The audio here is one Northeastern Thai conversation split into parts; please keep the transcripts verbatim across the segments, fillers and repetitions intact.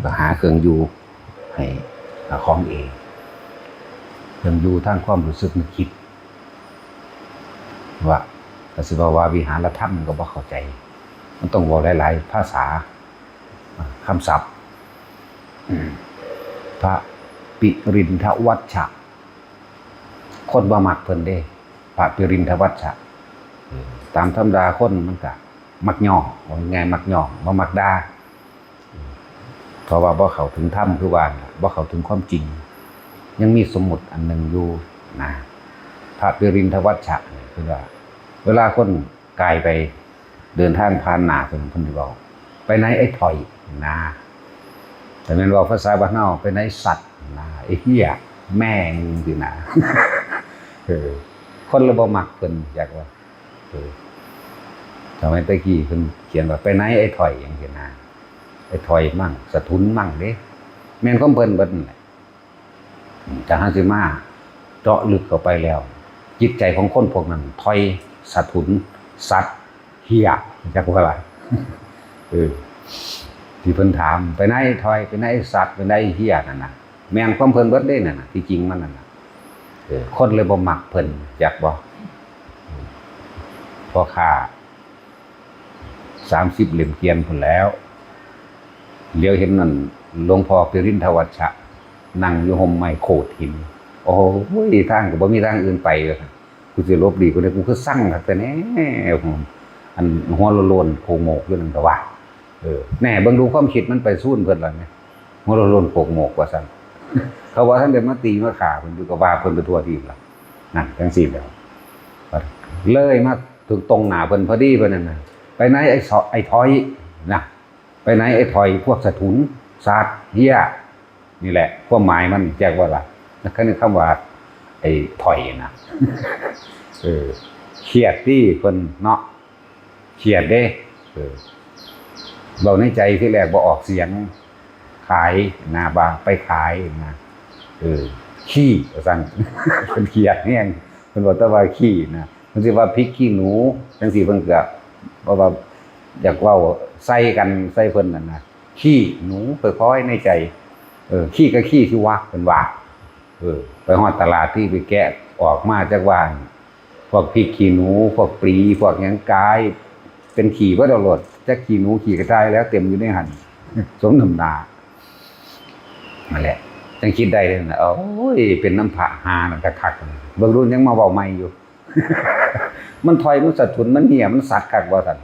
ก็หาเครื่องอยู่ให้ของเอง เครื่องอยู่ทางความรู้สึกนึกคิด ว่าก็สิว่าว่าวิหารธรรมก็บ่เข้าใจ มันต้องเว้าหลายๆภาษา คำศัพท์ พระปิรินทวัชชะ คนบ่มักเพิ่นเด้ พระปิรินทวัชชะ ตามธรรมดาคนมันก็มักย่อ ว่าง่ายๆมักย่อ บ่มักด่า เพราะว่าบ่เข้าถึงธรรมคือว่านั่นล่ะ บ่เข้าถึงความจริง ยังมีสมมุติอันหนึ่งอยู่นะ พระปิรินทวัชชะนี่คือว่า เวลาคนกายไปเดินทางผ่านหน้าเพิ่น เพิ่นสิเว้า "ไปไหนไอ้ถ่อย" นะ แต่แม่นเว้าภาษาบ้านเฮา "ไปไหนสัตว์" นะ "ไอ้เหี้ย" "แม่ง" สินะ เออ คนเลยบ่มักเพิ่น อยากว่า เออ สมัยแต่กี้เพิ่นเขียนว่า "ไปไหนไอ้ถ่อย" จังซี่นะ ไอ้ถ่อยมั่ง สะทุนมั่งเด้ แม่นของเพิ่นเบิดนั่นแหละ อืม แต่หากสิมาเจาะลึกเข้าไปแล้ว จิตใจของคนพวกนั้น ถ่อย สะทุน สัตว์ เหี้ย จักว่าล่ะ เออ ที่เพิ่นถาม "ไปไหนถ่อย ไปไหนสัตว์ ไปไหนเหี้ย" นั่นน่ะ แม่นความเพิ่นเบิดเด้นั่นน่ะ ที่จริงมันนั่นน่ะ เออ คนเลยบ่มักเพิ่น จักบ่ พ่อค้า สามสิบเล่มเกวียนพุ้นแหล้ว เหลียวเห็นนั่นหลวงพ่อปิรินทวัชชะ นั่งอยู่ฮ่มไม้โขดหิน โอ้ย ทางก็บ่มีทางอื่นไป ว่าซั่น "กูสิหลบหลีกผู้ใด กูคือซังคักแท้แน่ อันหัวโล้นๆโขกโหมกอยู่นั่น" ก็ว่า เออ แน่ เบิ่งดูความคิดมันไปซูนเพิ่นล่ะแหม "หัวโล้นๆโขกโหมก" ว่าซั่น เขาว่าท่านได้มาตีมาฆ่าเพิ่นอยู่ ก็ว่าเพิ่นไปทั่วทีปล่ะ นั่นจังซี่แหล้ว เลยมาถึงตรงหน้าเพิ่นพอดี เพิ่นนั่นน่ะ "ไปไหนไอ้เสาะ ไอ้ถ่อย" นะ "ไปไหนไอ้ถ่อย พวกสะทุน สัตว์ เหี้ย" นี่แหละ ความหมายมัน จักว่าล่ะ นั่นคือคำว่า ไอ้ถ่อยนะ เออ เครียดติเพิ่นเนาะ เครียดเด้ เออ เว้าในใจทีแรกบ่ออกเสียง ขายนะ ว่าไปขายนะ เออ ขี้ ว่าซั่น เพิ่นเครียดแฮง เพิ่นบอกแต่ว่าขี้นะ เพิ่นสิว่าพริกขี้หนู จังซี่ เพิ่นก็ เพราะว่าอยากเว้าใส่กัน ใส่เพิ่นนั่นนะ "ขี้หนู ค่อยๆ ในใจ เออ ขี้ก็ขี้สิวะ" เพิ่นว่า เออ ไปฮอดตลาดที่ไปแกะออกมาจักว่า พวกพริกขี้หนู พวกปลี พวกหยังกาย เป็นขี้เบิดเอาโลด จักขี้หนูขี้กระต่ายแล้ว เต็มอยู่ในหั่น สมน้ำหน้า นั่นแหละ จังคิดได้เลยนะ โอ้ย เป็นน้ำพระหานั่นคักๆ เบิ่งดูยังมาเว้าใหม่อยู่ มันถ่อย มันสะทุน มันเหี้ย มันสัตว์คักว่าซั่น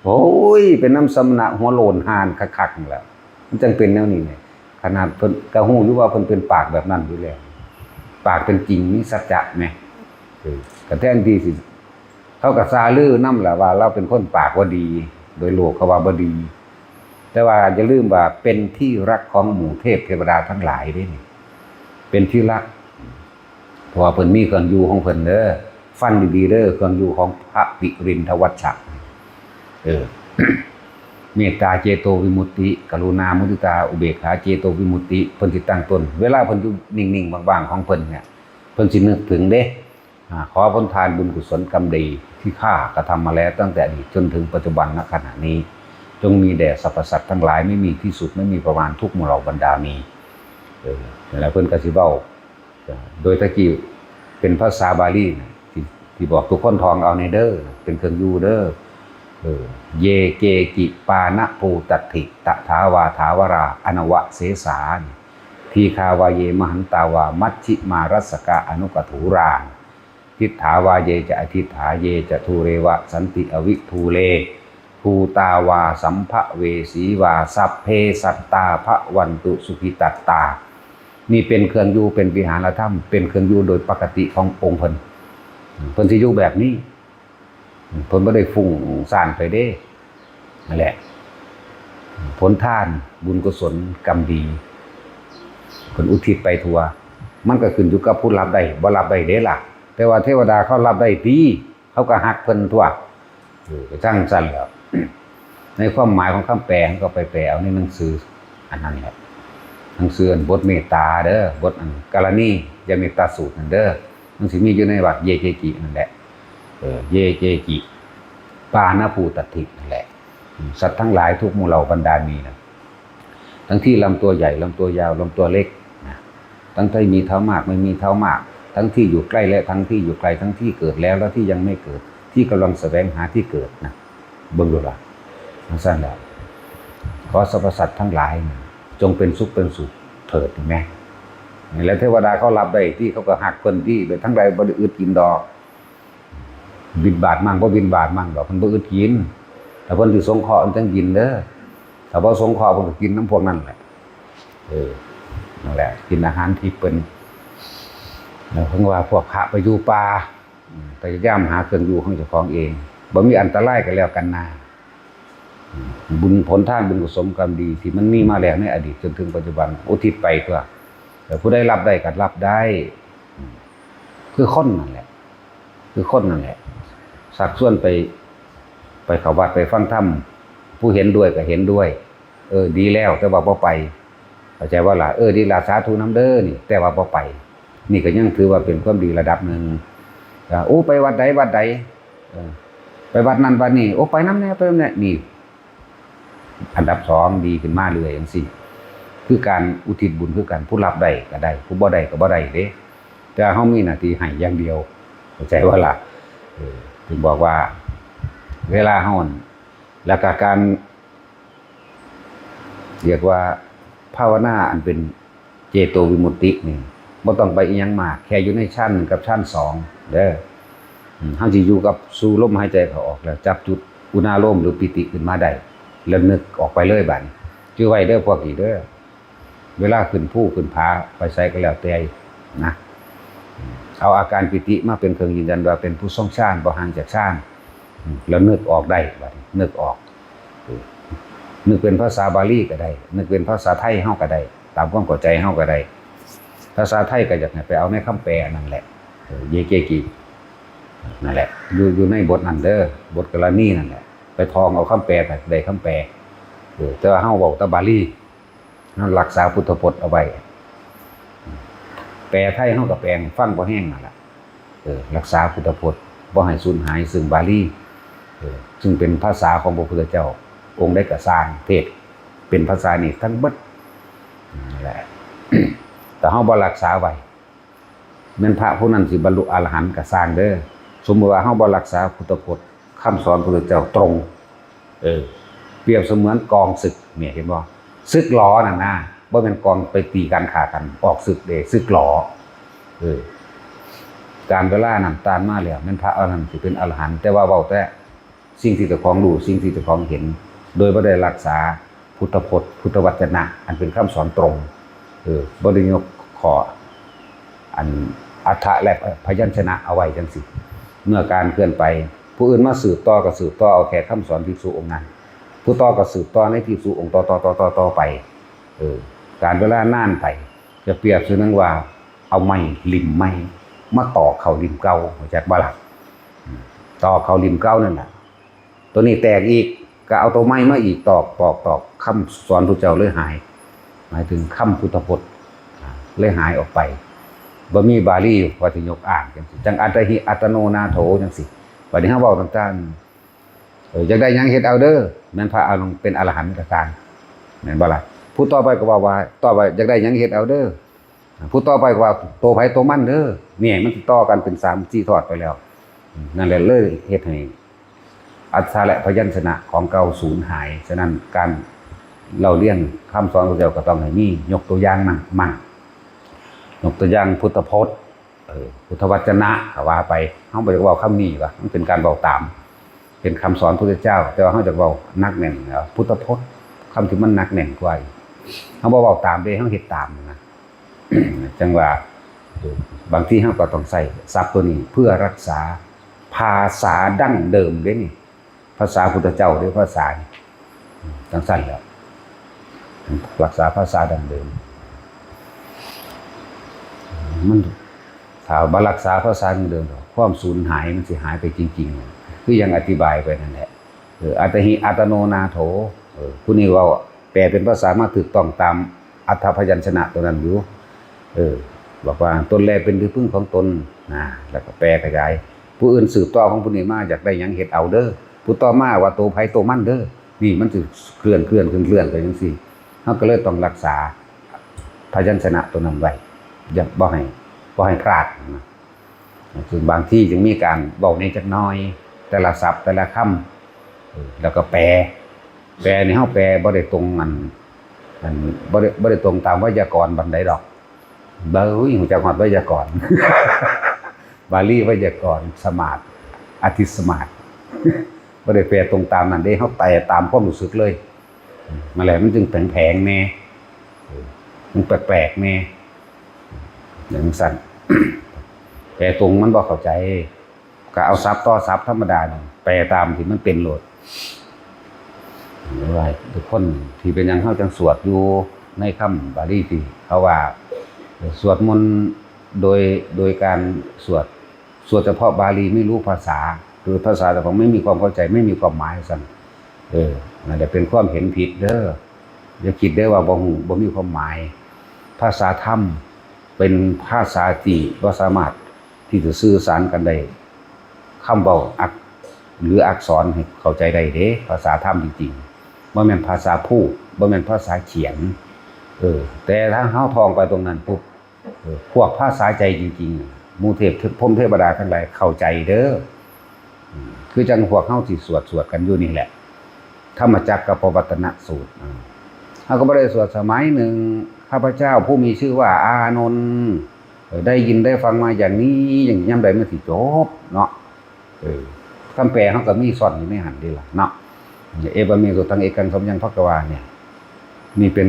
โอ้ย เป็นน้ำสมณะหัวโล้นห่านคักๆ นั่นแหละ มันจังเป็นแนวนี้เนี่ย ขนาดเพิ่นก็ฮู้อยู่ว่าเพิ่นเป็นปากแบบนั้นอยู่แล้ว ปากเป็นจริง มีสัจจะแหม เออ ก็แทนที่สิ เขาก็ซาลือนำแหละว่าเราเป็นคนปากบ่ดี โดยโลกเขาว่าบ่ดี แต่ว่าอย่าลืมว่าเป็นที่รักของหมู่เทพเทวดาทั้งหลายเด้นี่ เป็นที่รัก เพราะว่าเพิ่นมีเครื่องอยู่ของเพิ่นเด้อ ฟังดีๆเด้อ เครื่องอยู่ของพระปิรินทวัชชะ เออ เมตตาเจโตวิมุตติ กรุณามุทิตา อุเบกขาเจโตวิมุตติ เพิ่นสิตั้งต้น เวลาเพิ่นอยู่นิ่งๆว่างๆของเพิ่นเนี่ย เพิ่นสินึกถึงเด้ อ่า ขอผลทานบุญกุศลกรรมดีที่ข้ากระทำมาแล้วตั้งแต่อดีตจนถึงปัจจุบันณขณะนี้ จงมีแด่สรรพสัตว์ทั้งหลาย ไม่มีที่สุด ไม่มีประมาณ ทุกหมู่เหล่าบรรดามี เออ แล้วเพิ่นก็สิเว้า โดยตะกี้เป็นภาษาบาลีนะ ที่ ที่บอกทุกคนท่องเอาในเด้อ เป็นเครื่องอยู่เด้อ เออ เย เก กิ ปานะภูตัตถิ ตถาวา ถาวรา อนวเสสา ทีฆาวา เย มหันตาวา มัชฌิมารัสสกา อนุกถูรา ทิฏฐาวา เย จะ อทิฏฐา เย จะ ทูเรวะ สันติ อวิทูเล ภูตาวา สัมภเวสีวา สัพเพ สัตตา ภวันตุ สุขิตัตตา นี่เป็นเครื่องอยู่ เป็นวิหารธรรม เป็นเครื่องอยู่โดยปกติขององค์เพิ่น เพิ่นสิอยู่แบบนี้ เพิ่นบ่ได้ฟุ้งซ่านไปเด้ นั่นแหละ ผลทาน บุญกุศล กรรมดี เพิ่นอุทิศไปทั่ว มันก็ขึ้นอยู่กับผู้รับได้ บ่รับได้เด้ล่ะ แต่ว่าเทวดาเขารับได้ติ เขาก็ฮักเพิ่นทั่ว เออ ก็จั่งซั่นแหล้ว ในความหมายของคำแปล ก็ไปแปลเอาในหนังสืออันนั้นแหละ หนังสืออันบทเมตตาเด้อ บทอันกรณียเมตตาสูตรนั่นเด้อ มันสิมีอยู่ในวรรคเย เก กิ นั่นแหละ เออ เย เก กิ ปานะภูตัตถิ นั่นแหละ สัตว์ทั้งหลายทุกหมู่เหล่าบรรดามีนะ ทั้งที่ลำตัวใหญ่ ลำตัวยาว ลำตัวเล็กนะ ทั้งที่มีเท้ามาก ไม่มีเท้ามาก ทั้งที่อยู่ใกล้และทั้งที่อยู่ไกล ทั้งที่เกิดแล้วและที่ยังไม่เกิด ที่กำลังแสวงหาที่เกิดนะ เบิ่งดูล่ะจั่งซั่นแหละ ขอสรรพสัตว์ทั้งหลายนะ จงเป็นสุขเป็นสุขเถิด เห็นไหม แล้วเทวดาเขารับได้ที่ เขาก็ฮักเพิ่นที่ ไปทางใดบ่ได้อึดกินดอก บิณฑบาตมั่งบ่บิณฑบาตมั่งดอก เพิ่นบ่อึดกิน ถ้าเพิ่นสิสงเคราะห์เพิ่นจั่งกินเด้อ ถ้าบ่สงเคราะห์เพิ่นก็กินนำพวกนั้นแหละ เออ นั่นแหละ กินอาหารทิพย์เพิ่น แล้วเพิ่นว่าพวกพระไปอยู่ป่า อืม พยายามหาเครื่องอยู่ของเจ้าของเอง บ่มีอันตรายก็แล้วกันนา อืม บุญผลทานบุญกุศลกรรมดีที่มันมีมาแล้วในอดีตจนถึงปัจจุบัน อุทิศไปตัว แต่ผู้ใดรับได้ก็รับได้ อืม คือคนนั่นแหละ คือคนนั่นแหละ ชักชวนไป ไปเข้าวัดไปฟังธรรม ผู้เห็นด้วยก็เห็นด้วย เออ ดีแล้ว แต่ว่าบ่ไป เข้าใจบ่ล่ะ เออ ดีล่ะ สาธุนำเด้อนี่ แต่ว่าบ่ไป นี่ก็ยังถือว่าเป็นความดีระดับหนึ่ง อ่า โอ้ ไปวัดใดวัดใด เออ ไปวัดนั้นวัดนี้ โอ้ ไปนำแหน่ ไปนำแหน่ นี่ อันดับสองดีขึ้นมาเรื่อยจั่งซี้ คือการอุทิศบุญคือกัน ผู้รับได้ก็ได้ ผู้บ่ได้ก็บ่ได้เด้ แต่เฮามีหน้าที่ให้อย่างเดียว เข้าใจบ่ล่ะ เออ ถึงบอกว่า เวลาเฮา แล้วก็การ เรียกว่าภาวนาอันเป็นเจโตวิมุตตินี่ บ่ต้องไปอิหยังมาก แค่อยู่ในฌานหนึ่งกับฌานสองเด้อ อืม เฮาสิอยู่กับสู่ลมหายใจเข้าออก แล้วจับจุดอุณาโลมหรือปีติขึ้นมาได้ แล้วนึกออกไปเลยบัดนี้ จื่อไว้เด้อพวกนี้เด้อ เวลาขึ้นภูขึ้นผาไปไสก็แล้วแต่นะ เอาอาการปีติมาเป็นเครื่องยืนยันว่าเป็นผู้ทรงฌาน บ่ห่างจากฌาน อืม แล้วนึกออกได้บัดนี้ นึกออก เออ นึกเป็นภาษาบาลีก็ได้ นึกเป็นภาษาไทยเฮาก็ได้ ตามความเข้าใจเฮาก็ได้ ภาษาไทยก็อยากให้ไปเอาในคำแปลอันนั้นแหละ เออ เยเกกิ นั่นแหละ อยู่ อยู่ในบทนั้นเด้อ บทกรณีนั่นแหละ ไปท่องเอาคำแปลน่ะ ได้คำแปล เออ แต่ว่าเฮาเว้าแต่บาลี เฮารักษาพุทธพจน์เอาไว้ แปลไทยเฮาก็แปลให้ฟังพอแฮงนั่นล่ะ เออ รักษาพุทธพจน์ บ่ให้สูญหายซึ่งบาลี เออ ซึ่งเป็นภาษาของพระพุทธเจ้า องค์ใดก็ซ่าง เทศน์เป็นภาษานี้ทั้งเบิด นั่นแหละ แต่เฮาบ่รักษาไว้ แม่นพระผู้นั้นสิบรรลุอรหันต์ก็ซ่างเด้อ สมมุติว่าเฮาบ่รักษาพุทธพจน์ คำสอนพระพุทธเจ้าตรง เออ เปรียบเสมือนกองศึกเนี่ย เห็นบ่ ศึกหลอนั่นนะ บ่แม่นกองไปตีกันฆ่ากัน ออกศึกเด้ ศึกหลอ เออ การเวลานั้นต้านมาแล้ว แม่นพระอรหันต์สิเป็นอรหันต์ แต่ว่าเว้าแต่สิ่งที่เจ้าของรู้ สิ่งที่เจ้าของเห็น โดยบ่ได้รักษาพุทธพจน์ พุทธวจนะ อันเป็นคำสอนตรง เออ บ่ได้ยกข้อ อันอัฏฐะและพยัญชนะเอาไว้จั่งซี้ เมื่อการเคลื่อนไป ผู้อื่นมาสืบต่อก็สืบต่อเอาแค่คำสอนภิกษุองค์นั้น ผู้ต่อก็สืบต่อในภิกษุองค์ต่อต่อต่อต่อต่อไป เออ การเวลานานไป จะเปรียบเสมือนว่าเอาไม้หลิ่มไม้มาตอกเข้าหลิ่มเก่า รู้จักบ่ล่ะ อืม ตอกเข้าหลิ่มเก่านั่นน่ะ ตัวนี้แตกอีก ก็เอาตัวไม้มาอีก ตอก ตอก ตอก คำสอนพระเจ้าเลยหาย หมายถึงคำพุทธพจน์ อ่า เลยหายออกไป บ่มีบาลีว่าสิยกอ้างจั่งซี้ จั่งอัตตหิอัตตโนนาโถจั่งซี้ บัดนี้เฮาเว้าต่างๆ เออ อยากได้หยังเฮ็ดเอาเด้อ แม่นพระอรหันต์เป็นอรหันต์ก็ตาม แม่นบ่ล่ะ ผู้ต่อไปก็ว่า ว่า ต่อไปอยากได้หยังเฮ็ดเอาเด้อ ผู้ต่อไปก็ว่า โตไผโตมันเด้อ เนี่ย มันสิต่อกันเป็นสามสี่ทอดไปแล้ว นั่นแหละเลยเฮ็ดให้อัฏฐะและพยัญชนะของเก่าสูญหาย ฉะนั้นการเล่าเรียนคำสอนพระเจ้าก็ต้องให้มี ยกตัวอย่างมั่ง มั่ง ยกตัวอย่างพุทธพจน์ เออ พุทธวจนะก็ว่าไป เฮาบ่อยากเว้าคำนี้วะ มันเป็นการเว้าตาม เป็นคำสอนพระพุทธเจ้า แต่ว่าเฮาอยากเว้าหนักแน่นแล้ว พุทธพจน์ คำที่มันหนักแน่นกว่าอีก เฮาบ่เว้าตามเด้ เฮาเฮ็ดตามนะ จั่งว่า เออ บางทีเฮาก็ต้องใช้ศัพท์ตัวนี้เพื่อรักษาภาษาดั้งเดิมเด้นี่ ภาษาพุทธเจ้าเด้ ภาษานี่ จั่งซั่นแหละ รักษาภาษาดั้งเดิม มัน ถ้าบ่รักษาภาษาดั้งเดิม ความสูญหายมันสิหายไปจริงๆ คือยังอธิบายไปนั่นแหละ เออ อัตตหิอัตตโนนาโถ เออ ผู้นี้เว้า แปลเป็นภาษามาถูกต้องตามอัฏฐพยัญชนะตัวนั้นอยู่ เออ บอกว่าตนแลเป็นที่พึ่งของตน นะ แล้วก็แปลขยาย ผู้อื่นสืบต่อของผู้นี้มา อยากได้หยังเฮ็ดเอาเด้อ ผู้ต่อมาว่าโตไผโตมันเด้อ นี่มันสิเคลื่อน เคลื่อน เคลื่อน เคลื่อนไปจั่งซี้ เราก็เลยต้องรักษาพยัญชนะตัวนั้นไว้ อย่า บ่ให้ บ่ให้พลาดนะ ซึ่งบางทีจึงมีการเว้าในจักหน่อย แต่ละศัพท์แต่ละคำ เออ แล้วก็แปล แปลนี่เราแปลบ่ได้ตรงอัน อัน บ่ได้ บ่ได้ตรงตามไวยากรณ์ปานใดดอก เบ้ย ฮู้จักฮอดไวยากรณ์ บาลีไวยากรณ์ สมาร์ท อธิสมาร์ท บ่ได้แปลตรงตามนั้นเด้ เราแปลตามความรู้สึกเลย นั่นแหละ มันจึงแผลงๆแน่ เออ มันแปลกๆแน่ อย่างซั่น แปลตรงมันบ่เข้าใจ ก็เอาศัพท์ต่อศัพท์ธรรมดานี่ แปลตามที่มันเป็นโลด หรือว่าทุกคนที่เป็นหยังเราจังสวดอยู่ในคำบาลีที่เขาว่า สวดมนต์โดย โดยการสวด สวดเฉพาะบาลี ไม่รู้ภาษา หรือภาษาเจ้าของไม่มีความเข้าใจ ไม่มีความหมายซั่น เออ นั่นแหละเป็นความเห็นผิดเด้อ อย่าคิดเด้อว่าบ่ฮู้ บ่มีความหมาย ภาษาธรรมเป็นภาษาที่บ่สามารถที่จะสื่อสารกันได้ คำเว้าอัก หรืออักษรให้เข้าใจได้เด้ ภาษาธรรมจริงๆ บ่แม่นภาษาพูด บ่แม่นภาษาเขียน เออ แต่ถ้าเราท่องไปตรงนั้นปุ๊บ เออ พวกภาษาใจจริงๆ หมู่เทพพรหมเทวดาทั้งหลายเข้าใจเด้อ อืม คือจังพวกเฮาที่สวด สวดกันอยู่นี่แหละ ธรรมจักรกัปปวัตตนสูตร อ่า เฮาก็บ่ได้สวด สมัยหนึ่ง ข้าพเจ้าผู้มีชื่อว่าอานนท์ เออ ได้ยินได้ฟังมาอย่างนี้ อย่างนี้ ยามใดมันสิจบเนาะ เออ คำแปลเฮาก็มีซ่อนอยู่ในหั้นเด้ล่ะเนาะ เอวะเม สุตัง เอกัง สะมะยัง ภะคะวา เนี่ย นี่เป็น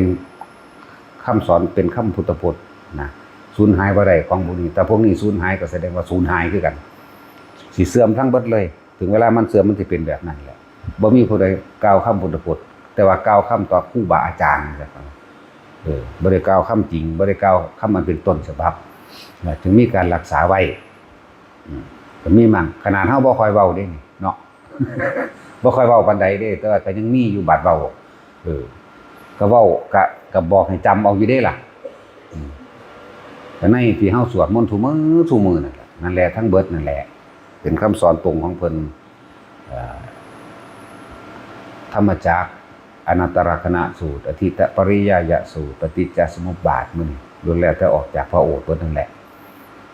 คำสอน เป็นคำพุทธพจน์นะ สูญหายบ่ได้ของพวกนี้ แต่พวกนี้สูญหายก็แสดงว่าสูญหายคือกัน สิเสื่อมทั้งเบิดเลย ถึงเวลามันเสื่อมมันสิเป็นแบบนั้นแหละ บ่มีผู้ใดกล่าวคำพุทธพจน์ แต่ว่ากล่าวคำต่อครูบาอาจารย์นะครับ เออ บ่ได้กล่าวคำจริง บ่ได้กล่าวคำอันเป็นต้นฉบับนะ จึงมีการรักษาไว้ อืม ก็มีมั่ง ขนาดเฮาบ่ค่อยเว้าเด้นี่เนาะ บ่ค่อยเว้าปานใดเด้ แต่ว่าก็ยังมีอยู่บาดเว้า เออ ก็เว้า ก็ ก็บอกให้จำเอาอยู่เด้ล่ะ อืม ก็ในที่เฮาสวดมนต์ทุกมื้อ ทุกมื้อนั่นแหละ นั่นแหละ ทั้งเบิดนั่นแหละ เป็นคำสอนตรงของเพิ่น เอ่อ ธรรมจักร อนัตตลักษณสูตร อธิตตปริยายสูตร ปฏิจจสมุปบาท มื้อนี้ล้วนแล้วแต่ออกจากพระโอษฐ์เบิดนั่นแหละ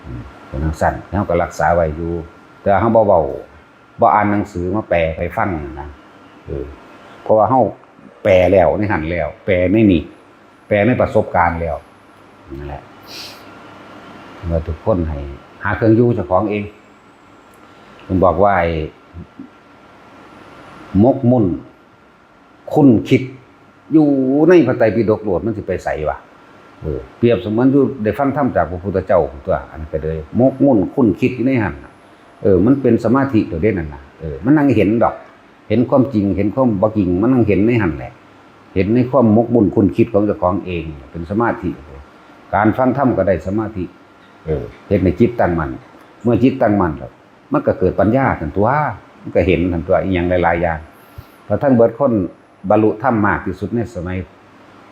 อืม เป็นจั่งซั้น เฮาก็รักษาไว้อยู่ แต่เฮาบ่เว้า บ่อ่านหนังสือมาแปลให้ฟังนะ เออ เพราะว่าเฮาแปลแล้วในหั้นแล้ว แปลในนี่ แปลในประสบการณ์แล้ว นั่นแหละ ว่าทุกคนให้หาเครื่องอยู่เจ้าของเอง ผมบอกว่าไอ้หมกมุ่น คุ้นคิดอยู่ในพระไตรปิฎกโลด มันสิไปไสวะ เออ เปรียบเสมือนอยู่ได้ฟังธรรมจากพระพุทธเจ้าตัว อันนั้นก็เลยหมกมุ่นคุ้นคิดอยู่ในหั้นน่ะ เออ มันเป็นสมาธิตัวเด่นนั่นน่ะ เออ มันนั่งเห็นดอก เห็นความจริง เห็นความบ่จริง มันนั่งเห็นในหั้นแหละ เห็นในความหมกมุ่นคุ้นคิดของเจ้าของเอง เป็นสมาธิ การฟังธรรมก็ได้สมาธิ เออ เฮ็ดให้จิตตั้งมั่น เมื่อจิตตั้งมั่นแล้ว มันก็เกิดปัญญาทันตัว มันก็เห็นทันตัว อีหยังหลายๆอย่าง เพราะทั้งเบิดคนบรรลุธรรมมากที่สุดในสมัย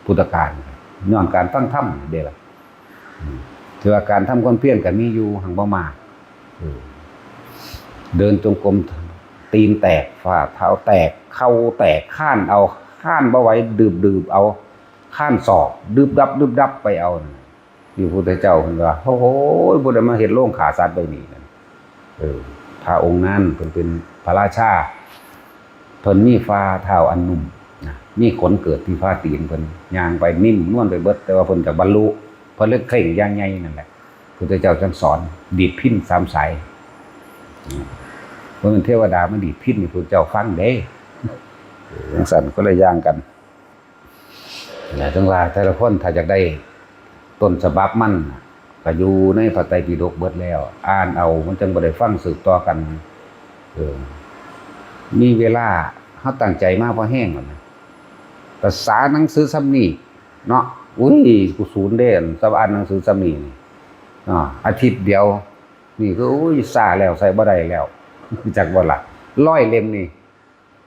พุทธกาล ย้อนการฟังธรรมเด้ล่ะ อืม ถือว่าการทำความเพียรก็มีอยู่ หังบ่มาก อืม เดินจงกรม ตีนแตก ฝ่าเท้าแตก เข่าแตก ค้านเอา ค้านบ่ไหว ดืบๆเอา ค้านศอก ดึบดับ ดึบดับไปเอา นี่พระพุทธเจ้าเพิ่นว่า โอ้โห ผู้ใดมาเฮ็ดโรงฆ่าสัตว์ไว้นี่นั่น เออ พระองค์นั้นเพิ่นเป็นพระราชา เพิ่นมีฝ่าเท้าอันนุ่มนะ มีขนเกิดที่ฝ่าตีนเพิ่น ย่างไปนิ่มนวลไปเบิด แต่ว่าเพิ่นก็บรรลุ เพิ่นเลยเคร่งอย่างใหญ่นั่นแหละ พุทธเจ้าจั่งสอน ดีดพิณสามสาย อืม เพิ่นเป็นเทวดามาดีดพิณให้พุทธเจ้าฟังเด้ เออ จั่งซั้น คนละอย่างกัน และถึงว่าแต่ละคนถ้าอยากได้ต้นฉบับมันน่ะ ก็อยู่ในพระไตรปิฎกเบิดแล้ว อ่านเอา มันจั่งบ่ได้ฟังสืบต่อกัน เออ มีเวลา เฮาตั้งใจมาพอแฮงแล้วนะ ภาษาหนังสือส่ำนี้เนาะ อุ้ย กูสูนเด้ สำหรับอ่านหนังสือส่ำนี้นี่ อ่า อาทิตย์เดียว นี่คือ อุ้ย ซาแล้ว ใส่บ่ได้แล้ว จักบ่ล่ะ ร้อยเล่มนี่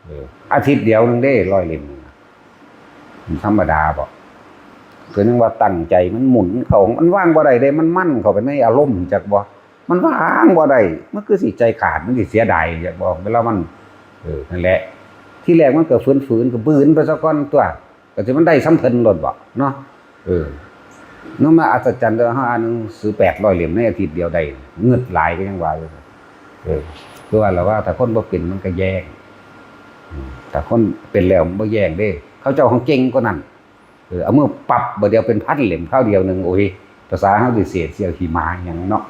เออ อาทิตย์เดียวหนึ่งเด้ ร้อยเล่มหนึ่งน่ะ มันธรรมดาบ่ คือนึกว่าตั้งใจมันหมุนเข้า มันวางบ่ได้เด้ มันมั่นเข้าไปในอารมณ์จักบ่ มันวางบ่ได้ มันคือสิใจขาด มันสิเสียดายจักบ่ เวลามัน เออ นั่นแหละ ที่แรกมันก็ฝืนๆ ก็บืนไปซะก่อนตัว ก็สิมันได้ส่ำเพิ่นโลดบ่เนาะ เออ นั่นมาอัศจรรย์เด้อ เฮาอ่านหนังสือแปดร้อยเล่มในอาทิตย์เดียวได้ เงิดหลายก็ยังว่าอยู่ เออ คือว่าล่ะว่าถ้าคนบ่เป็นมันก็แย่ง อืม ถ้าคนเป็นแล้วมันบ่แย่งเด้ เขาเจ้าของเก่งกว่านั้น เออ เอามือปับ บาดเดียวเป็นพันเล่มคราวเดียวหนึ่ง โอ้ย ภาษาเฮาสิเศษเสี้ยวขี้หมาหยังเนาะ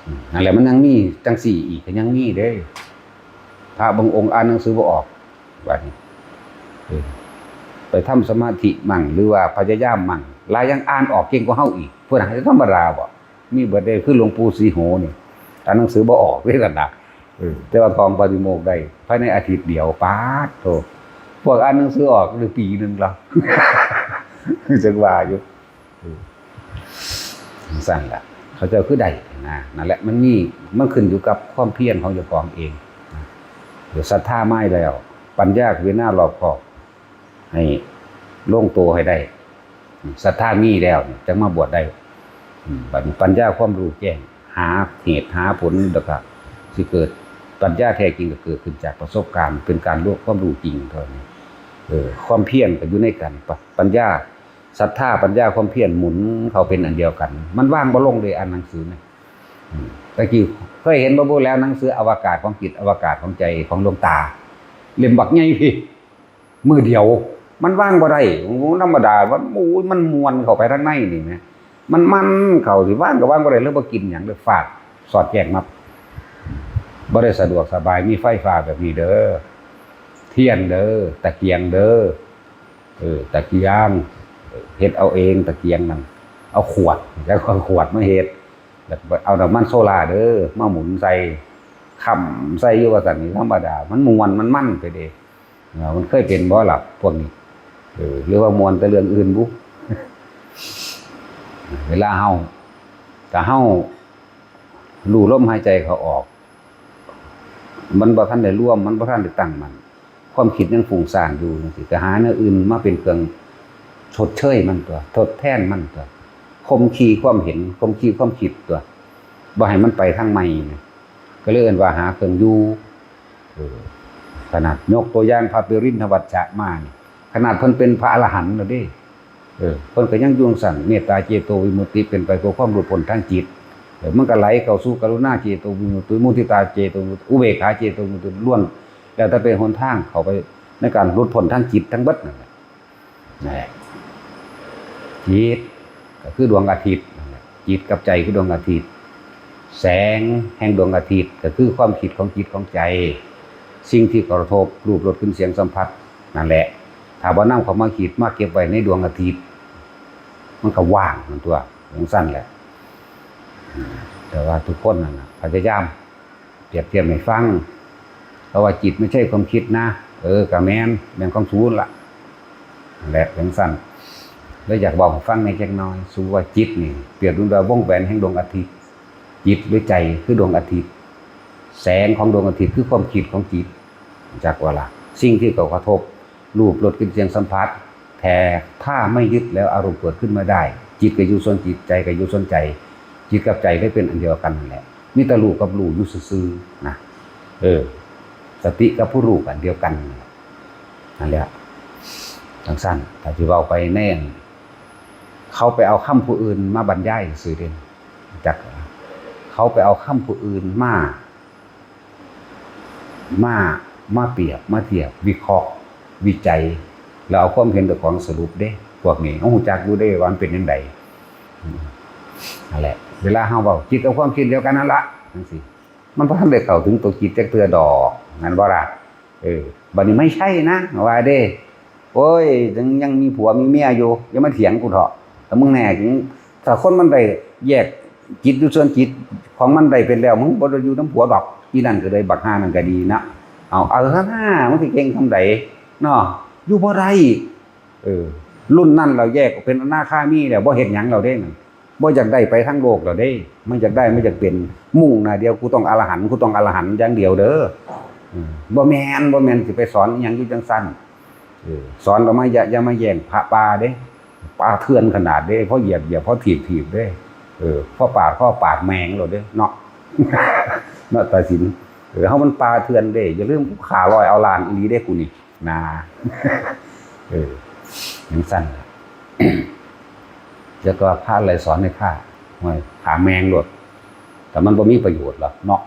อืม นั่นแหละ มันยังมีจังซี่อีก ก็ยังมีเด้ พระบางองค์อ่านหนังสือบ่ออก บัดนี้ เออ ไปทำสมาธิมั่ง หรือว่าพยายามมั่ง หลายอย่างอ่านออกเก่งกว่าเฮาอีก พวกนั้นธรรมดาบ่ มีเบิดเด้ คือหลวงปู่ศรีโหนี่ อ่านหนังสือบ่ออกเด้นั่นน่ะ เออ แต่ว่าท่องปาฏิโมกข์ได้ ภายในอาทิตย์เดียว ป๊าดโธ่ พวกอ่านหนังสือออกได้ปีหนึ่งแล้ว จั่งว่าอยู่ เออ จั่งซั้นล่ะ เขาเจ้าคือได้นะ นั่นแหละ มันมี มันขึ้นอยู่กับความเพียรของเจ้าของเองนะ เดี๋ยวศรัทธามาแล้ว ปัญญาพิจารณารอบคอบ ให้ลงตัวให้ได้ ศรัทธามีแล้วเนี่ย จั่งมาบวชได้ อืม บัดนี้ปัญญาความรู้แจ้ง หาเหตุหาผล แล้วก็สิเกิด ปัญญาแท้จริงก็เกิดขึ้นจากประสบการณ์ เป็นการรู้ความรู้จริงเท่านั้น เออ ความเพียรก็อยู่ในกัน ปะ ปัญญา ศรัทธา ปัญญา ความเพียรหมุนเข้าเป็นอันเดียวกัน มันวางบ่ลงเลย อ่านหนังสือนะ อืม ตะกี้เคยเห็นบ่บุแล้ว หนังสืออวกาศของจิต อวกาศของใจของหลวงตา เล่มบักใหญ่พี้ มื้อเดียว มันวางบ่ได้ โอ้ ธรรมดา มัน โอ้ย มันม่วนเข้าไปทางในนี่แหม มัน มันเข้าสิ วางก็วางบ่ได้ แล้วบ่กินหยัง เลยฟาด สอดแจ้งมา บ่ได้สะดวกสบาย มีไฟฟ้าแบบนี้เด้อ เทียนเด้อ ตะเกียงเด้อ เออ ตะเกียง เฮ็ดเอาเอง ตะเกียงนั่น เอาขวด แล้วก็เอาขวดมาเฮ็ด แล้วก็เอาน้ำมันโซล่าเด้อ มาหมุนใส่ ค้ำใส่อยู่ว่าซั่นนี่ ธรรมดา มันม่วน มันมันไปเด้ เออ มันเคยเป็นบ่ล่ะพวกนี้ เออ หรือว่าม่วนแต่เรื่องอื่นบุ เวลาเฮา ถ้าเฮารู้ลมหายใจเข้าออก มันบ่ทันได้รวม มันบ่ทันได้ตั้งมั่น ความคิดยังฟุ้งซ่านอยู่จั่งซี้ ก็หาแนวอื่นมาเป็นเครื่องชดเชยมันตั๊ว ทดแทนมันตั๊ว ข่มขีความเห็น ข่มขีความคิดตั๊ว บ่ให้มันไปทางใหม่นะ ก็เลยเอิ้นว่าหาเครื่องอยู่ เออ ขนาดยกตัวอย่างพระปริณฑวัชชะมานี่ ขนาดเพิ่นเป็นพระอรหันต์แล้วเด้ เออ เพิ่นก็ยังอยู่จั่งซั้น เมตตาเจโตวิมุตติเป็นไปเพื่อความหลุดพ้นทางจิต เออ มันก็ไหลเข้าสู่กรุณาเจโตวิมุตติ มุทิตาเจโตวิมุตติ อุเบกขาเจโตวิมุตติ ล้วนแล้วแต่เป็นหนทางเข้าไปในการหลุดพ้นทางจิตทั้งเบิดนั่นแหละ นั่นแหละ จิตก็คือดวงอาทิตย์นั่นแหละ จิตกับใจคือดวงอาทิตย์ แสงแห่งดวงอาทิตย์ก็คือความคิดของจิตของใจ สิ่งที่กระทบ รูป รส กลิ่น เสียง สัมผัส นั่นแหละ ถ้าบ่นำเข้ามาคิด มาเก็บไว้ในดวงอาทิตย์ มันก็ว่างนั่นตั๊ว จั่งซั้นแหละ แต่ว่าทุกคนนั่นน่ะ พยายามเปรียบเทียบให้ฟัง เพราะว่าจิตไม่ใช่ความคิดนะ เออ ก็แม่น แม่นของสูนั่นล่ะ นั่นแหละ จั่งซั้น แล้วอยากบอกให้ฟังในจักหน่อย สูว่าจิตนี่ เปรียบเหมือนว่าวงแหวนแห่งดวงอาทิตย์ จิตหรือใจคือดวงอาทิตย์ แสงของดวงอาทิตย์คือความคิดของจิต จักว่าล่ะ สิ่งที่เขากระทบ รูป รส กลิ่น เสียง สัมผัส แต่ถ้าไม่ยึดแล้วอารมณ์เกิดขึ้นไม่ได้ จิตก็อยู่ส่วนจิต ใจก็อยู่ส่วนใจ จิตกับใจได้เป็นอันเดียวกันนั่นแหละ มีแต่รู้กับรู้อยู่ซื่อๆนะ เออ สติกับผู้รู้อันเดียวกันนั่นแหละ นั่นแหละ จั่งซั้น ถ้าสิเว้าไปแน่น เขาไปเอาคำผู้อื่นมาบรรยายซื่อเด้ จัก เขาไปเอาคำผู้อื่นมา มา มาเปรียบ มาเทียบ วิเคราะห์ วิจัย แล้วเอาความเห็นเจ้าของสรุปเด้ พวกนี้ เขารู้จักอยู่เด้ว่ามันเป็นจั่งใด อืม นั่นแหละ เวลาเฮาเว้า จิตกับความคิดเดียวกันนั่นละ จั่งซี้ มันบ่ทันได้เข้าถึงตัวจิตจักเทื่อดอก แม่นบ่ล่ะ เออ บัดนี้ไม่ใช่นะ ว่าเด้ โอ้ย ยัง ยังมีผัวมีเมียอยู่ อย่ามาเถียงกูเถาะ แต่มึงแน่จริง ถ้าคนมันได้แยกจิตอยู่ส่วนจิตของมันได้เป็นแล้ว มึงบ่ได้อยู่นำผัวดอก อีนั่นก็เลย บักห่านั่นก็ดีนะ เอา เอาซะนะ มันสิเก่งส่ำใดเนาะ อยู่บ่ได้ เออ รุ่นนั้นเราแยกออกเป็นอนาคามีแล้ว บ่เฮ็ดหยังแล้วเด้นั่น บ่อยากได้ไปทางโลกแล้วเด้ มันอยากได้ มันอยากเป็น มุ่งหน้าเดียว กูต้องอรหันต์ กูต้องอรหันต์อย่างเดียวเด้อ อืม บ่แม่น บ่แม่นสิไปสอนอิหยังอยู่จั่งซั้น เออ สอนแล้วมาอย่า อย่ามาแย่งพระป่าเด้ ป่าเถื่อนขนาดเด้ พอเหยียบเหยียบ พอถีบถีบเด้ เออ พอปาด พอปาดแม่งโลดเด้เนาะ เนาะ ตาสิน เออ เฮามันป่าเถื่อนเด้ อย่าลืม กูฆ่าร้อยเอาล้านอีหลีเด้กูนี่ นะ เออ จั่งซั่น แล้วก็พระอะไรสอนให้ฆ่า โอ้ย ฆ่าแม่งโลด แต่มันบ่มีประโยชน์หรอกเนาะ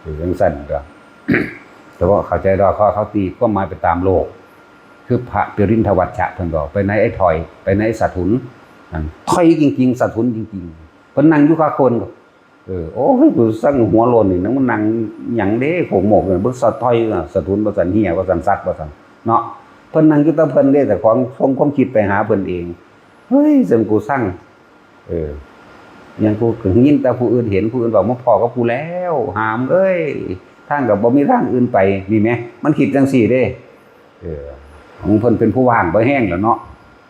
เออ จั่งซั่นก็ แต่ว่าเข้าใจดอก เขา เขาตีความหมายไปตามโลก คือพระปริณฑวัชชะเพิ่นบอก ไปไหนไอ้ถอย ไปไหนไอ้สะทุน นั่นถอยจริงๆ สะทุนจริงๆ เพิ่นนั่งอยู่คาโคน เออ โอ้ย กูสั่งหัวโลนนี่นะ มันนั่งหยังเด้ โขกโมกเนี่ย เบิ่งสะถอยน่ะ สะทุนว่าซั่น เหียว่าซั่น สัตว์ว่าซั่น เนาะ เพิ่นนั่งอยู่แต่เพิ่นเด้ แต่ของ ส่งความคิดไปหาเพิ่นเอง เฮ้ย จั่งกูสั่ง เออ ยังกูก็ยินแต่ผู้อื่นเห็น ผู้อื่นบอก มาพ้อกับกูแล้ว หามเอ้ย ทางก็บ่มีทางอื่นไป นี่แหม มันคิดจั่งซี้เด้ เออ ของเพิ่นเป็นผู้ว่างบ่แฮงแล้วเนาะ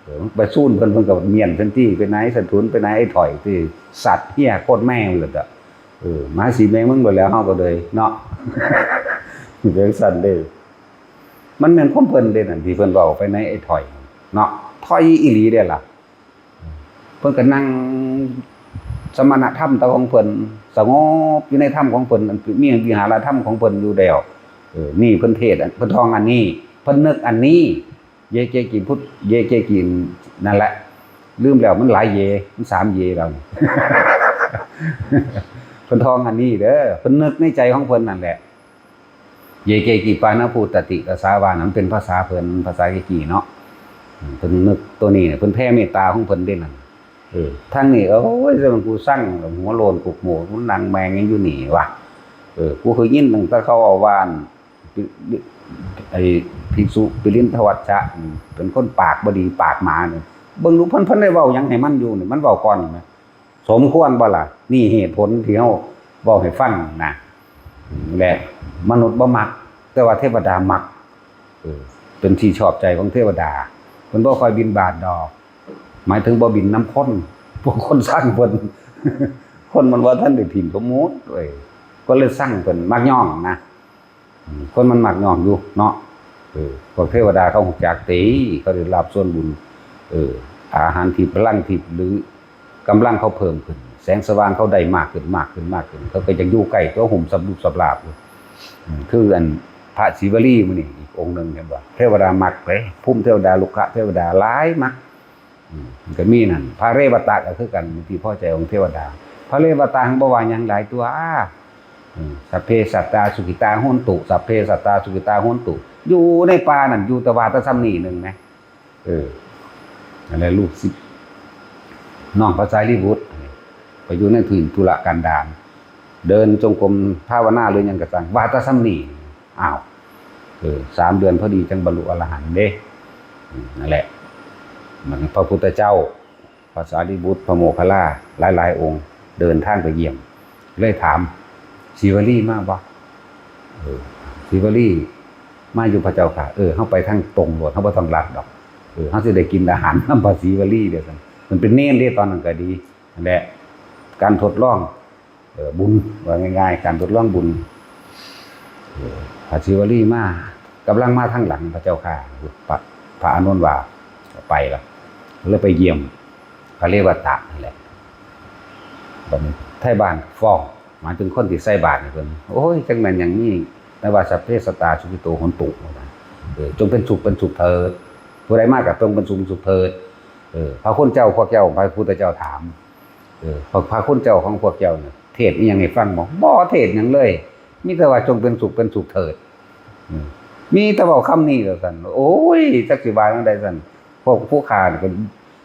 เออ ไปซูนเพิ่น เพิ่นก็เมี้ยนเพิ่นตี้ ไปไหนสะทุน ไปไหนไอ้ถอยตี้ สัตว์เหียโคตรแม่งเลยอะ เออ หมาสีแมงมึงเบิดแล้ว เฮาก็เลยเนาะ เป็นจั่งซั่นเด้ มันแม่นความเพิ่นเด้นั่น ที่เพิ่นเว้าไปในไอ้ถอยเนาะ ถอยอีหลีเด้ล่ะ เพิ่นก็นั่งสมณธรรมแต่ของเพิ่น สงบอยู่ในธรรมของเพิ่น อันมีวิหารธรรมของเพิ่นอยู่แล้ว เออ นี่เพิ่นเทศน์อัน เพิ่นท่องอันนี้ เพิ่นนึกอันนี้ เยเกกินพุทธ เยเกกิน นั่นแหละ ลืมแล้วมันหลายเย มันสามเยแล้ว เพิ่นท่องอันนี้เด้อ เพิ่นนึกในใจของเพิ่นนั่นแหละ เยเกกิปานะภูตติตาสาวานะ มันเป็นภาษาเพิ่น ภาษาเยกีเนาะ อืม เพิ่นนึกตัวนี้เนี่ย เพิ่นแผ่เมตตาของเพิ่นเด้นั่น เออ ทางนี้ โอ้ย แต่มันกูสั่ง หัวโลนกุกโหมก มันนั่งแมงยังอยู่นี่วะ เออ กูเคยยินตั้งแต่เขาเอาว่า ไอ้ภิกษุปริณฑวัชชะ เป็นคนปากบ่ดี ปากหมาเนี่ย เบิ่งดูเพิ่น เพิ่นได้เว้าหยังให้มันอยู่นี่ มันเว้าก่อนนี่นะ สมควรบ่ล่ะ นี่เหตุผลที่เฮาเว้าให้ฟังนะ และมนุษย์บ่มัก แต่ว่าเทวดามัก เออ เป็นที่ชอบใจของเทวดา เพิ่นบ่ค่อยบิณฑบาตดอก หมายถึงบ่บิณนำคน พวกคนซังเพิ่น คนมันว่าท่านได้ถิ่นสมมุติเว้ย ก็เลยซังเพิ่น มักย่องนะ อืม คนมันมักย่องอยู่เนาะ เออ พวกเทวดาเขาฮู้จักติ เขาได้รับส่วนบุญ เออ อาหารทิพย์ พลังทิพย์ หรือกำลังเขาเพิ่มขึ้น แสงสว่างเขาได้มากขึ้น มากขึ้น มากขึ้น เขาก็อยากอยู่ใกล้ตัว ห่มสำรุปสำราบอยู่ อืม คืออันพระศรีวลีมื้อนี้อีกองค์หนึ่งเห็นบ่ เทวดามักเด้ ภูมิเทวดา รุกขเทวดาหลายมัก อืม มันก็มีนั่น พระเรวตะก็คือกัน เป็นที่พอใจของเทวดา พระเรวตะหั้นบ่ว่าหยังหลายตัว อืม สัพเพสัตตาสุขิตาโหนตุ สัพเพสัตตาสุขิตาโหนตุ อยู่ในป่านั่น อยู่แต่ว่าแต่ส่ำนี้หนึ่งนะ เออ นั่นแหละลูกศิษย์ น้องพระสารีบุตร ไปอยู่ในถิ่นทุรกันดาร เดินจงกรมภาวนาหรือหยังก็ช่าง ว่าแต่ส่ำนี้ อ้าว เออ สามเดือนพอดีจังบรรลุอรหันต์เด้ อืม นั่นแหละ มันพระพุทธเจ้า พระสารีบุตร พระโมคคัลลา หลายๆ องค์ เดินทางไปเยี่ยม เลยถาม "ศรีวลีมาบ่?" เออ "ศรีวลีมาอยู่พระเจ้าค่ะ" "เออ เฮาไปทางตรงโลด เฮาบ่ต้องลัดดอก เออ เฮาสิได้กินอาหารนำพระศรีวลีเด้อ" ซั่น มันเป็นเณรเด้ ตอนนั้นก็ดี นั่นแหละ การทดลอง เอ่อ บุญ ว่าง่ายๆ การทดลองบุญ เอ่อ พระศรีวลีมา กำลังมาทางหลังพระเจ้าค่ะ พระ พระอานนท์ว่า "ไปละ" เลยไปเยี่ยมพระเรวตะนั่นแหละ บัดนี้ไทบ้านฟ้อง หมายถึงคนที่ใส่บาตรให้เพิ่น "โอ้ย จักแม่นหยังนี่ แต่ว่าสัพเพสัตตาสุขิโตโหนตุ" ว่าซั่น เออ "จงเป็นสุขเป็นสุขเถิด ผู้ใดมาก็จงเป็นสุขเป็นสุขเถิด" เออ พระคุณเจ้า พวกเจ้า พระพุทธเจ้าถาม เออ พระ พระคุณเจ้าของพวกเจ้าเนี่ย เทศน์อีหยังให้ฟังบ่ บ่เทศน์หยังเลย มีแต่ว่า "จงเป็นสุขเป็นสุขเถิด" อืม มีแต่เว้าคำนี้แล้วซั่น โอ้ย จักสิว่าจั่งใดซั่น พวกผู้ข้านี่ก็